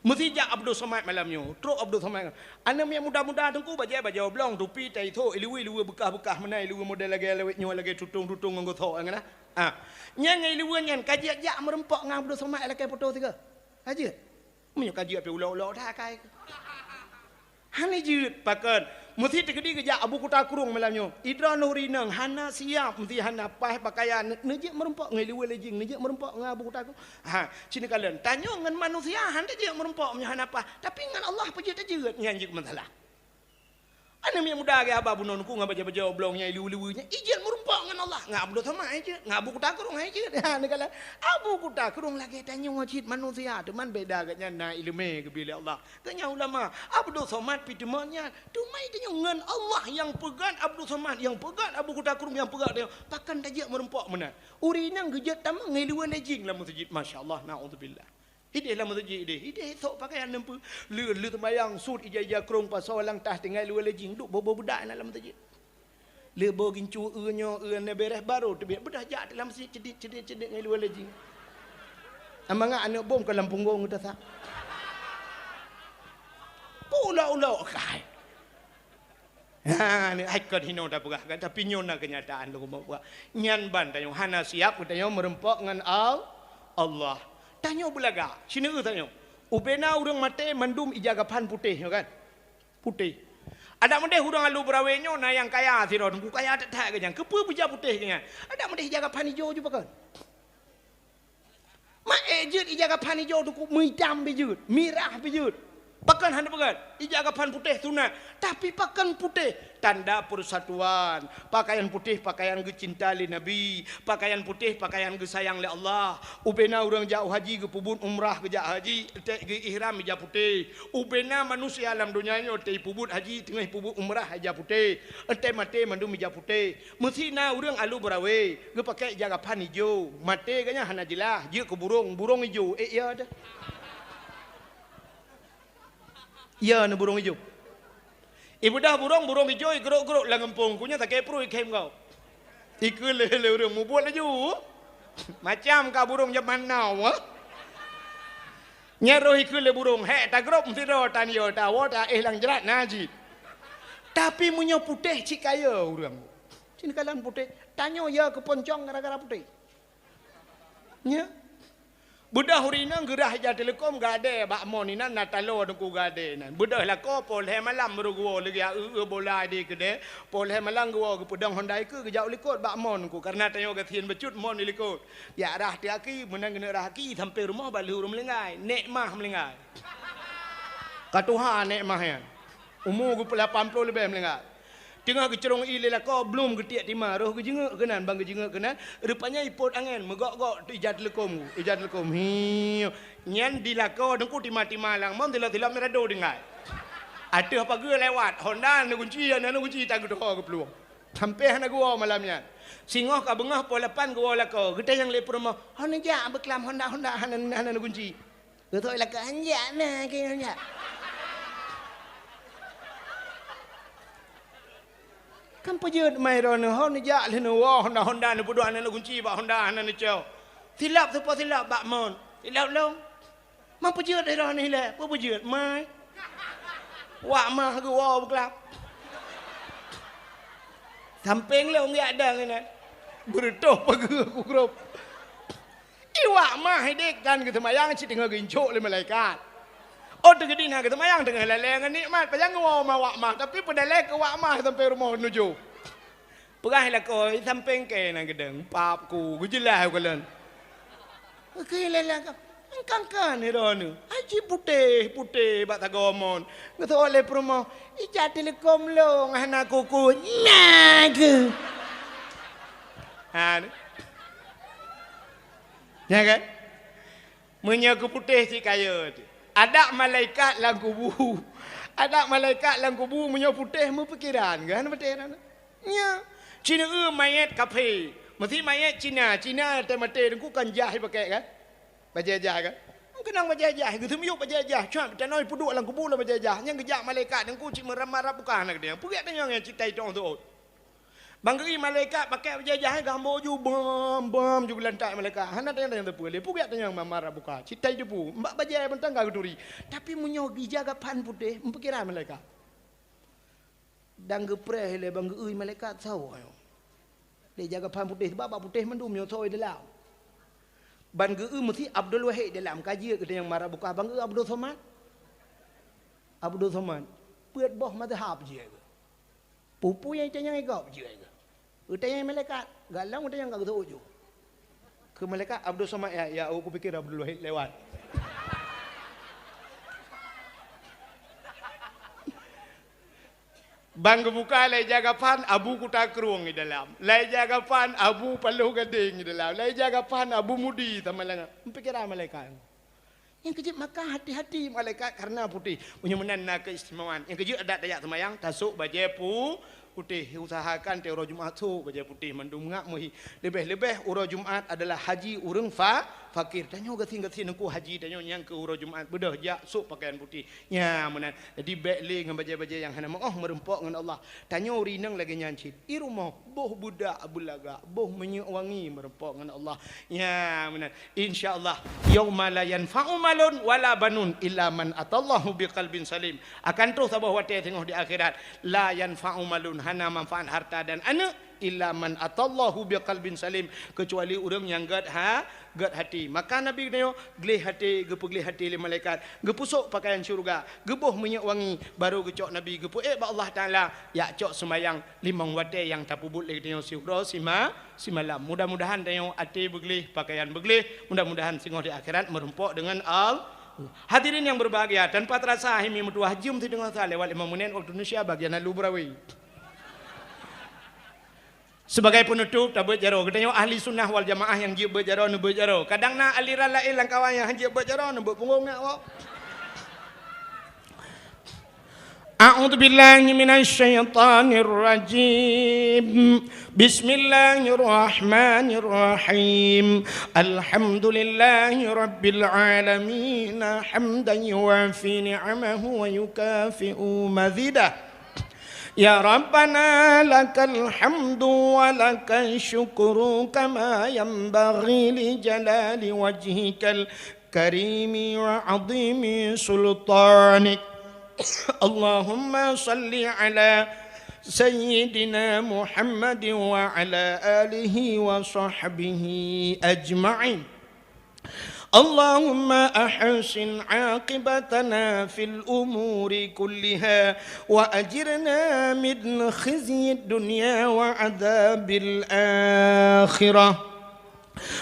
Meusi jak Abdul Somad malam nyoe. Trok Abdul Somad. Aneuk miet muda-muda teungku bajèe, bajèe oblong, tupi, tai tho, iluweue, iluweue beukah-beukah meunan, iluweue model lagèe lawét nyoe, lagèe tutong-tutong ngon geuthok nyan nah. Ha. Nyan ngon iluweue nyan ka jeuet jak meurumpok ngon Abdul Somad lakèe foto sigoe. Ka jeuet. Meunyoe ka jeuet pih ulok-ulok that akai. Hana jeuet pakon. Meusi teukeudi geujak Abu Kuta Krueng malam nyoe. Idroe nuri nang hana siap, meusi hana paih pakaian, neujeuet meurumpok ngon Liwe Lejing, neujeuet meurumpok ngon Abu Kuta Krueng. Ha, cina kalon. Tanyoe ngon manusia hana jeuet meurumpok meunyoe hana paih, tapi ngon Allah peujeuet tajeuet nyan jeuet masalah. Aneuk miet muda geuhaba bunoe nuku ngon bajée-bajée oblong nyang liwu-liwu nyan, ijeuet meurumpok ngon Allah. Ngon Abdul Somad hai jeuet, ngon Abu Kuta Krueng hai jeuet. Ha, neukala Abu Kuta Krueng lagée tanyoe cit manusia, teuma beda geuhnyan na ileumé geubri lé Allah. Geuhnyan ulama, Abdul Somad pih teuma nyan. Teuma tanyoe ngon Allah nyang peugét Abdul Somad, nyang peugét Abu Kuta Krueng, nyang peugét tanyoe. Pakon tajeuet meurumpok meunan. Ureuëng nyang geujeuet tamong ngon Liwe Lejing lam meuseujid, masya Allah, naudzubillah. Hideh lam meuseujid deh, hideh sok pakaian neumpeue. Le, le teumayang sut ija-ija krong pasoe lam tah tinggai Liwe Lejing duek bobo beudak na lam meuseujid. Le boh gincu eu nyoe eu na bereh baru teubiet beudah jak lam meuseujid cedit, cedit, cedit ngai Liwe Lejing. Amangat aneuk bom ka lam punggong geuta sak. Pula-ula kai. Ha, ni hai kon hino tapeugah kan, tapi nyoe na keunyataan lôn peugah. Nyan ban tanyoe hana siap tanyoe meurumpok ngon Al-, Allah. Tanyoe beulagak, sineuk tanyoe. Ubena ureuëng maté mandum ija gapan putéh nyoe kan. Putéh. Adak meudeh ureuëng alu beurawe nyoe na nyang kaya sidroe, teungku kaya that-that geuhnyan. Keupeue beujak putéh geuhnyan? Adak meudeh ija gapan ijo ju pakon. Maé jeuet ija gapan ijo teungku, meuitam pih jeuet, mirah pih jeuet. Pakon hana peugét? Ija gapan putéh sunat, tapi pakon putéh? Tanda persatuan. Pakaian putéh pakaian geucinta lé Nabi, pakaian putéh pakaian geusayang lé Allah. Ubena ureuëng jak haji geupeubuet umrah geujak haji, teuh geu-ihram ija putéh. Ubena manusia lam donya nyoe teuh peubuet haji teungoh peubuet umrah ija putéh. Teuh maté mandum ija putéh. Meusi na ureuëng alu beurawe geupakée ija gapan ijo, maté geuhnyan hana jeulaih, jeuet keu burong, burong ijo, ék ya teuh. Ya na burong ijo. Ibeudah burong, burong ijo igrok-grok lam gampông, ku nyan sakét pruet ikhém gob. Ikeue lé, lé ureuëng mubuet laju. Macam ka burong jaman now, ha? Nyan roh ikeue lé burong, hék tagrop meusidroe tan yo tawoe ta éh lam jrat na jih. Tapi meunyoe putéh cit kaya ureuëng. Cit kalon putéh, tanyoe ya keuponcong gara-gara putéh. Nya. Beudoh ureuëng inong geurah ija teuleukom gadée bak mon inan na taloe teungku gadée inan. Beudoh lakoe poh lhée malam baru geuwoe lagée eu-eu bola di keudée. Poh lhée malam geuwoe geupeudong honda ikeue geujak u likot bak mon teungku. Kareuna tanyoe gasien bacut mon di likot. Jak rah teuaki, meunan geuneuk rah aki sampai rumoh bak lheueh ureuëng meulinggai. Nek mah meulinggai. Ka tuha nek mah nyan. Umu geupeulapan ploh leubeh meulinggai. Teungoh geucurong ié lé lakoe, blum geutiek tima, roh geujeungeuk keunan, ban geujeungeuk keunan, rupanya ipot angén, meugok-gok ija teuleukom, ija teuleukom. Hiu. Nyan di lakoe teungku tima-tima lam mon, tilok-tilok mirado tinggai. Ateueh pageue lewat, honda na gunci, na gunci tageudoho geuplueng. Sampai hana geuwoe malam nyan. Singoh ka beungoh poh lapan geuwoe lakoe, geutanyong lé peurumoh, "Ho neujak beuklam honda-honda hana, hana na gunci?" Geuthok ilaka hanjak na keu hanjak. Kan peujeuet mai droeneuh ho neujak lheueh neuwoe honda-honda neupeuduek aneuk gunci bak honda hana neucok. Silop teupeue silop bak mon. Silop lom. Man peujeuet droeneuh ilée, peue peujeuet mai. Wak mah geuwoe beuklab. Sampéng lom geujak dang inan. Beureutoh pageue ku grob. Iwak mah idék kan geuseumayang cit teungoh geuincok lé malaikat. Oh teukeudi na geuseumayang teungoh lalée ngon nikmat, pajan geuwoe ma wak mah, tapi peudalée keu wak mah sampai rumoh nujoh. Peugah lakoe sampéng kée na geudong, pap ku geujeulaih u kalon. Oke lala ka, engkangkan droeneuh, aji putéh-putéh bak sagoe mon. Geuseuôt lé peurumoh, ija teuleukom lôn hana kuku, na keuh. Ha. Nya kan? Meunyoe keu putéh cit kaya teuh. Adak malaikat lam kubu. Adak malaikat lam kubu meunyoe putéh meupikiran, kan beutôi kan? Nya. Cina eu mayét kaphé. Meusi mayét Cina, Cina teuh maté teungku kan jah ipakék kan? Bajée jah kan? Keunong bajée jah, geuseumiyueb bajée jah, cuat tanoh peuduek lam kubu lam bajée jah. Nyang geujak malaikat teungku cit meurab-marab buka na keudeh. Peugét tanyong nyang cit tai tong teuôt. Ban geu-i malaikat pakék bajée jahe geuhambo ju bam-bam ju geulantak malaikat. Hana tanyong-tanyong teupeu lé. Peugét tanyong mamar buka. Citai debu. Bak bajée mantong ka geuturi. Tapi meunyoe ija gapan putéh, meupikiran malaikat. Dan geupreh lé ban geu-i malaikat sawoe. Lé ija gapan putéh, sebab bak putéh mandum nyoe soe dalam. Ban geu-i meusi Abdul Wahid dalam. Ka jeuet geutanyoe mamar buka ban geu-i Abdul Somad. Abdul Somad. Peuet boh mazhab jeuet. Peue nyang tanyong gob jeuet keuh. Geutanyong malaikat, galong tanyong ka geuseuôt ju. Keu malaikat Abdul Somad, ya, ya, aku pikir Abdul Wahid lewat. Bang geubuka lé jagapan Abu Kuta Krueng di dalam. Lé jagapan Abu Paloh Gadeng di dalam. Lé jagapan Abu Mudi sama langa. Pikiran malaikat. Nyang keujeuet maka hati-hati malaikat karena putéh. Meunyoe meunan na keistimewaan. Nyang keujeuet adat tajak seumayang, tasôk bajée pu-, putéh. Usahakan tiep uroe Jumat sôk bajée putéh mandum ngak meuhi. Leubeh-leubeh uroe Jumat adalah haji ureuëng fa-, fakir. Tanyoe gasien-gasien Teungku haji tanyoe nyang keu uroe Jumat beudôh jak sôk pakaian putéh. Nya meunan. Jadi bék lé ngon bajée-bajée nyang hana meuoh meurumpok ngon Allah. Tanyoe rineng lagée nyan cit. I rumoh boh beudak beulagak, boh minyeuk wangi meurumpok ngon Allah. Nya meunan. Insya Allah, yauma la yanfa'u malun wala banun illa man atallahu biqalbin salim. Akan troh saboh watée singoh di akhirat, la yanfa'u malun, hana manfaat harta dan aneuëk, illa man atallahu biqalbin salim, keucuali ureuëng nyang gét ha-, gét hati. Maka Nabi geutanyoe gleh hati, geupeugléh hati lé malaikat, geupeusôk pakaian syeuruga, geuboh minyeuk wangi, barô geucok Nabi geupeuék bak Allah Taala, jak cok seumayang limong watée nyang tapeubuet lé geutanyoe siuroe sima-, simalam. Mudah-mudahan tanyoe até beugleh, pakaian beugleh, mudah-mudahan singoh di akhirat meurumpok deungon Al-, Hadirin yang berbahagia, tanpa terasa Himi meutuwah jeuem sideungoe sa lewat lima menit waktu Indonesia bagian lalu beurawi. Sebagai penutup, tabeuet jaroe. Geutanyoe ahli sunnah wal jamaah nyang jeuet beuet jaroe, neubeuet jaroe. Kadang na aliran laén lam kawan nyang han jeuet beuet jaroe, neubeuet punggong nak wok. أعوذ بالله من الشيطان الرجيم. بسم الله الرحمن الرحيم. الحمد لله رب العالمين، حمدا يوافي نعمه ويكافئ مزيده. يا ربنا لك الحمد ولك الشكر كما ينبغي لجلال وجهك الكريم وعظيم سلطانك. اللهم صل على سيدنا محمد وعلى آله وصحبه أجمعين. اللهم أحسن عاقبتنا في الأمور كلها وأجرنا من خزي الدنيا وعذاب الآخرة.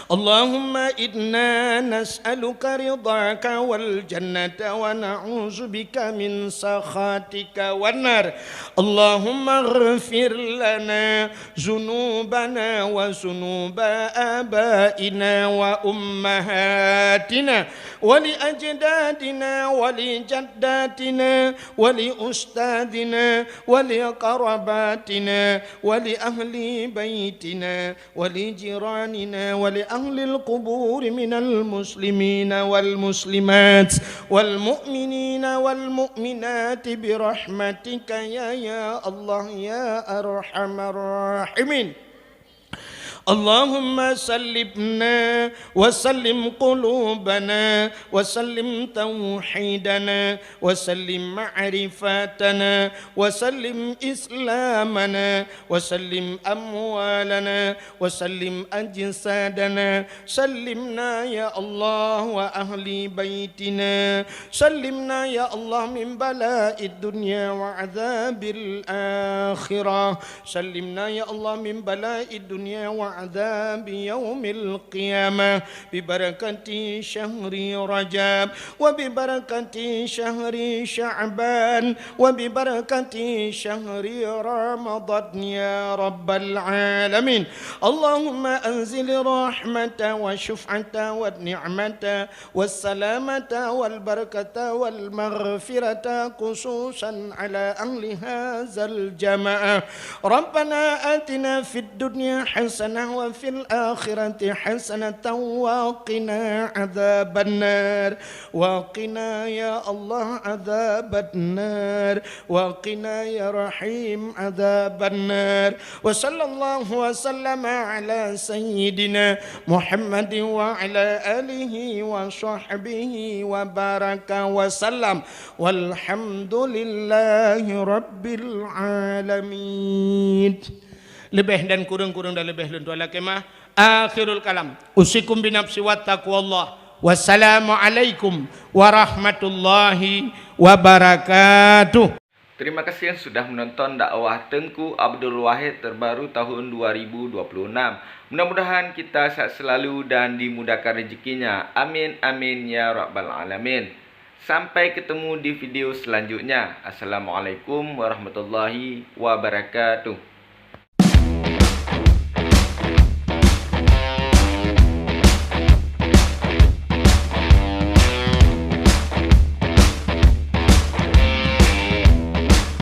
اللهم إنا نسألك رضاك والجنة ونعوذ بك من سخطك والنار. اللهم اغفر لنا ذنوبنا وذنوب آبائنا وأمهاتنا ولأجدادنا ولجداتنا ولأستاذنا ولقراباتنا ولأهل بيتنا ولجيراننا ولأهل القبور من المسلمين والمسلمات والمؤمنين والمؤمنات برحمتك يا، يا الله يا أرحم الراحمين. اللهم سلمنا وسلم قلوبنا وسلم توحيدنا وسلم معرفتنا وسلم إسلامنا وسلم أموالنا وسلم أجسادنا. سلمنا يا الله وأهل بيتنا. سلمنا يا الله من بلاء الدنيا وعذاب الآخرة. سلمنا يا الله من بلاء الدنيا وعذاب يوم القيامة ببركة شهر رجب وببركة شهر شعبان وببركة شهر رمضان يا رب العالمين. اللهم أنزل الرحمة والشفعة والنعمة والسلامة والبركة والمغفرة خصوصا على أهل هذا الجماعة. ربنا آتنا في الدنيا حسنة وفي الآخرة حسنة وقنا عذاب النار. وقنا يا الله عذاب النار. وقنا يا رحيم عذاب النار. وصلى الله وسلم على سيدنا محمد وعلى آله وصحبه وبارك وسلم. والحمد لله رب العالمين. Leubeh dan kureueng-kureueng dan leubeh lôn tuan lakée meu'ah. Akhirul kalam. Usikum binafsi wa taqwallah. Wassalamualaikum warahmatullahi wabarakatuh. Terima kasih yang sudah menonton dakwah Teungku Abdul Wahid terbaru tahun dua ribu dua puluh enam. Mudah-mudahan kita sehat selalu dan dimudahkan rezekinya. Amin, amin, ya rabbal alamin. Sampai ketemu di video selanjutnya. Assalamualaikum warahmatullahi wabarakatuh.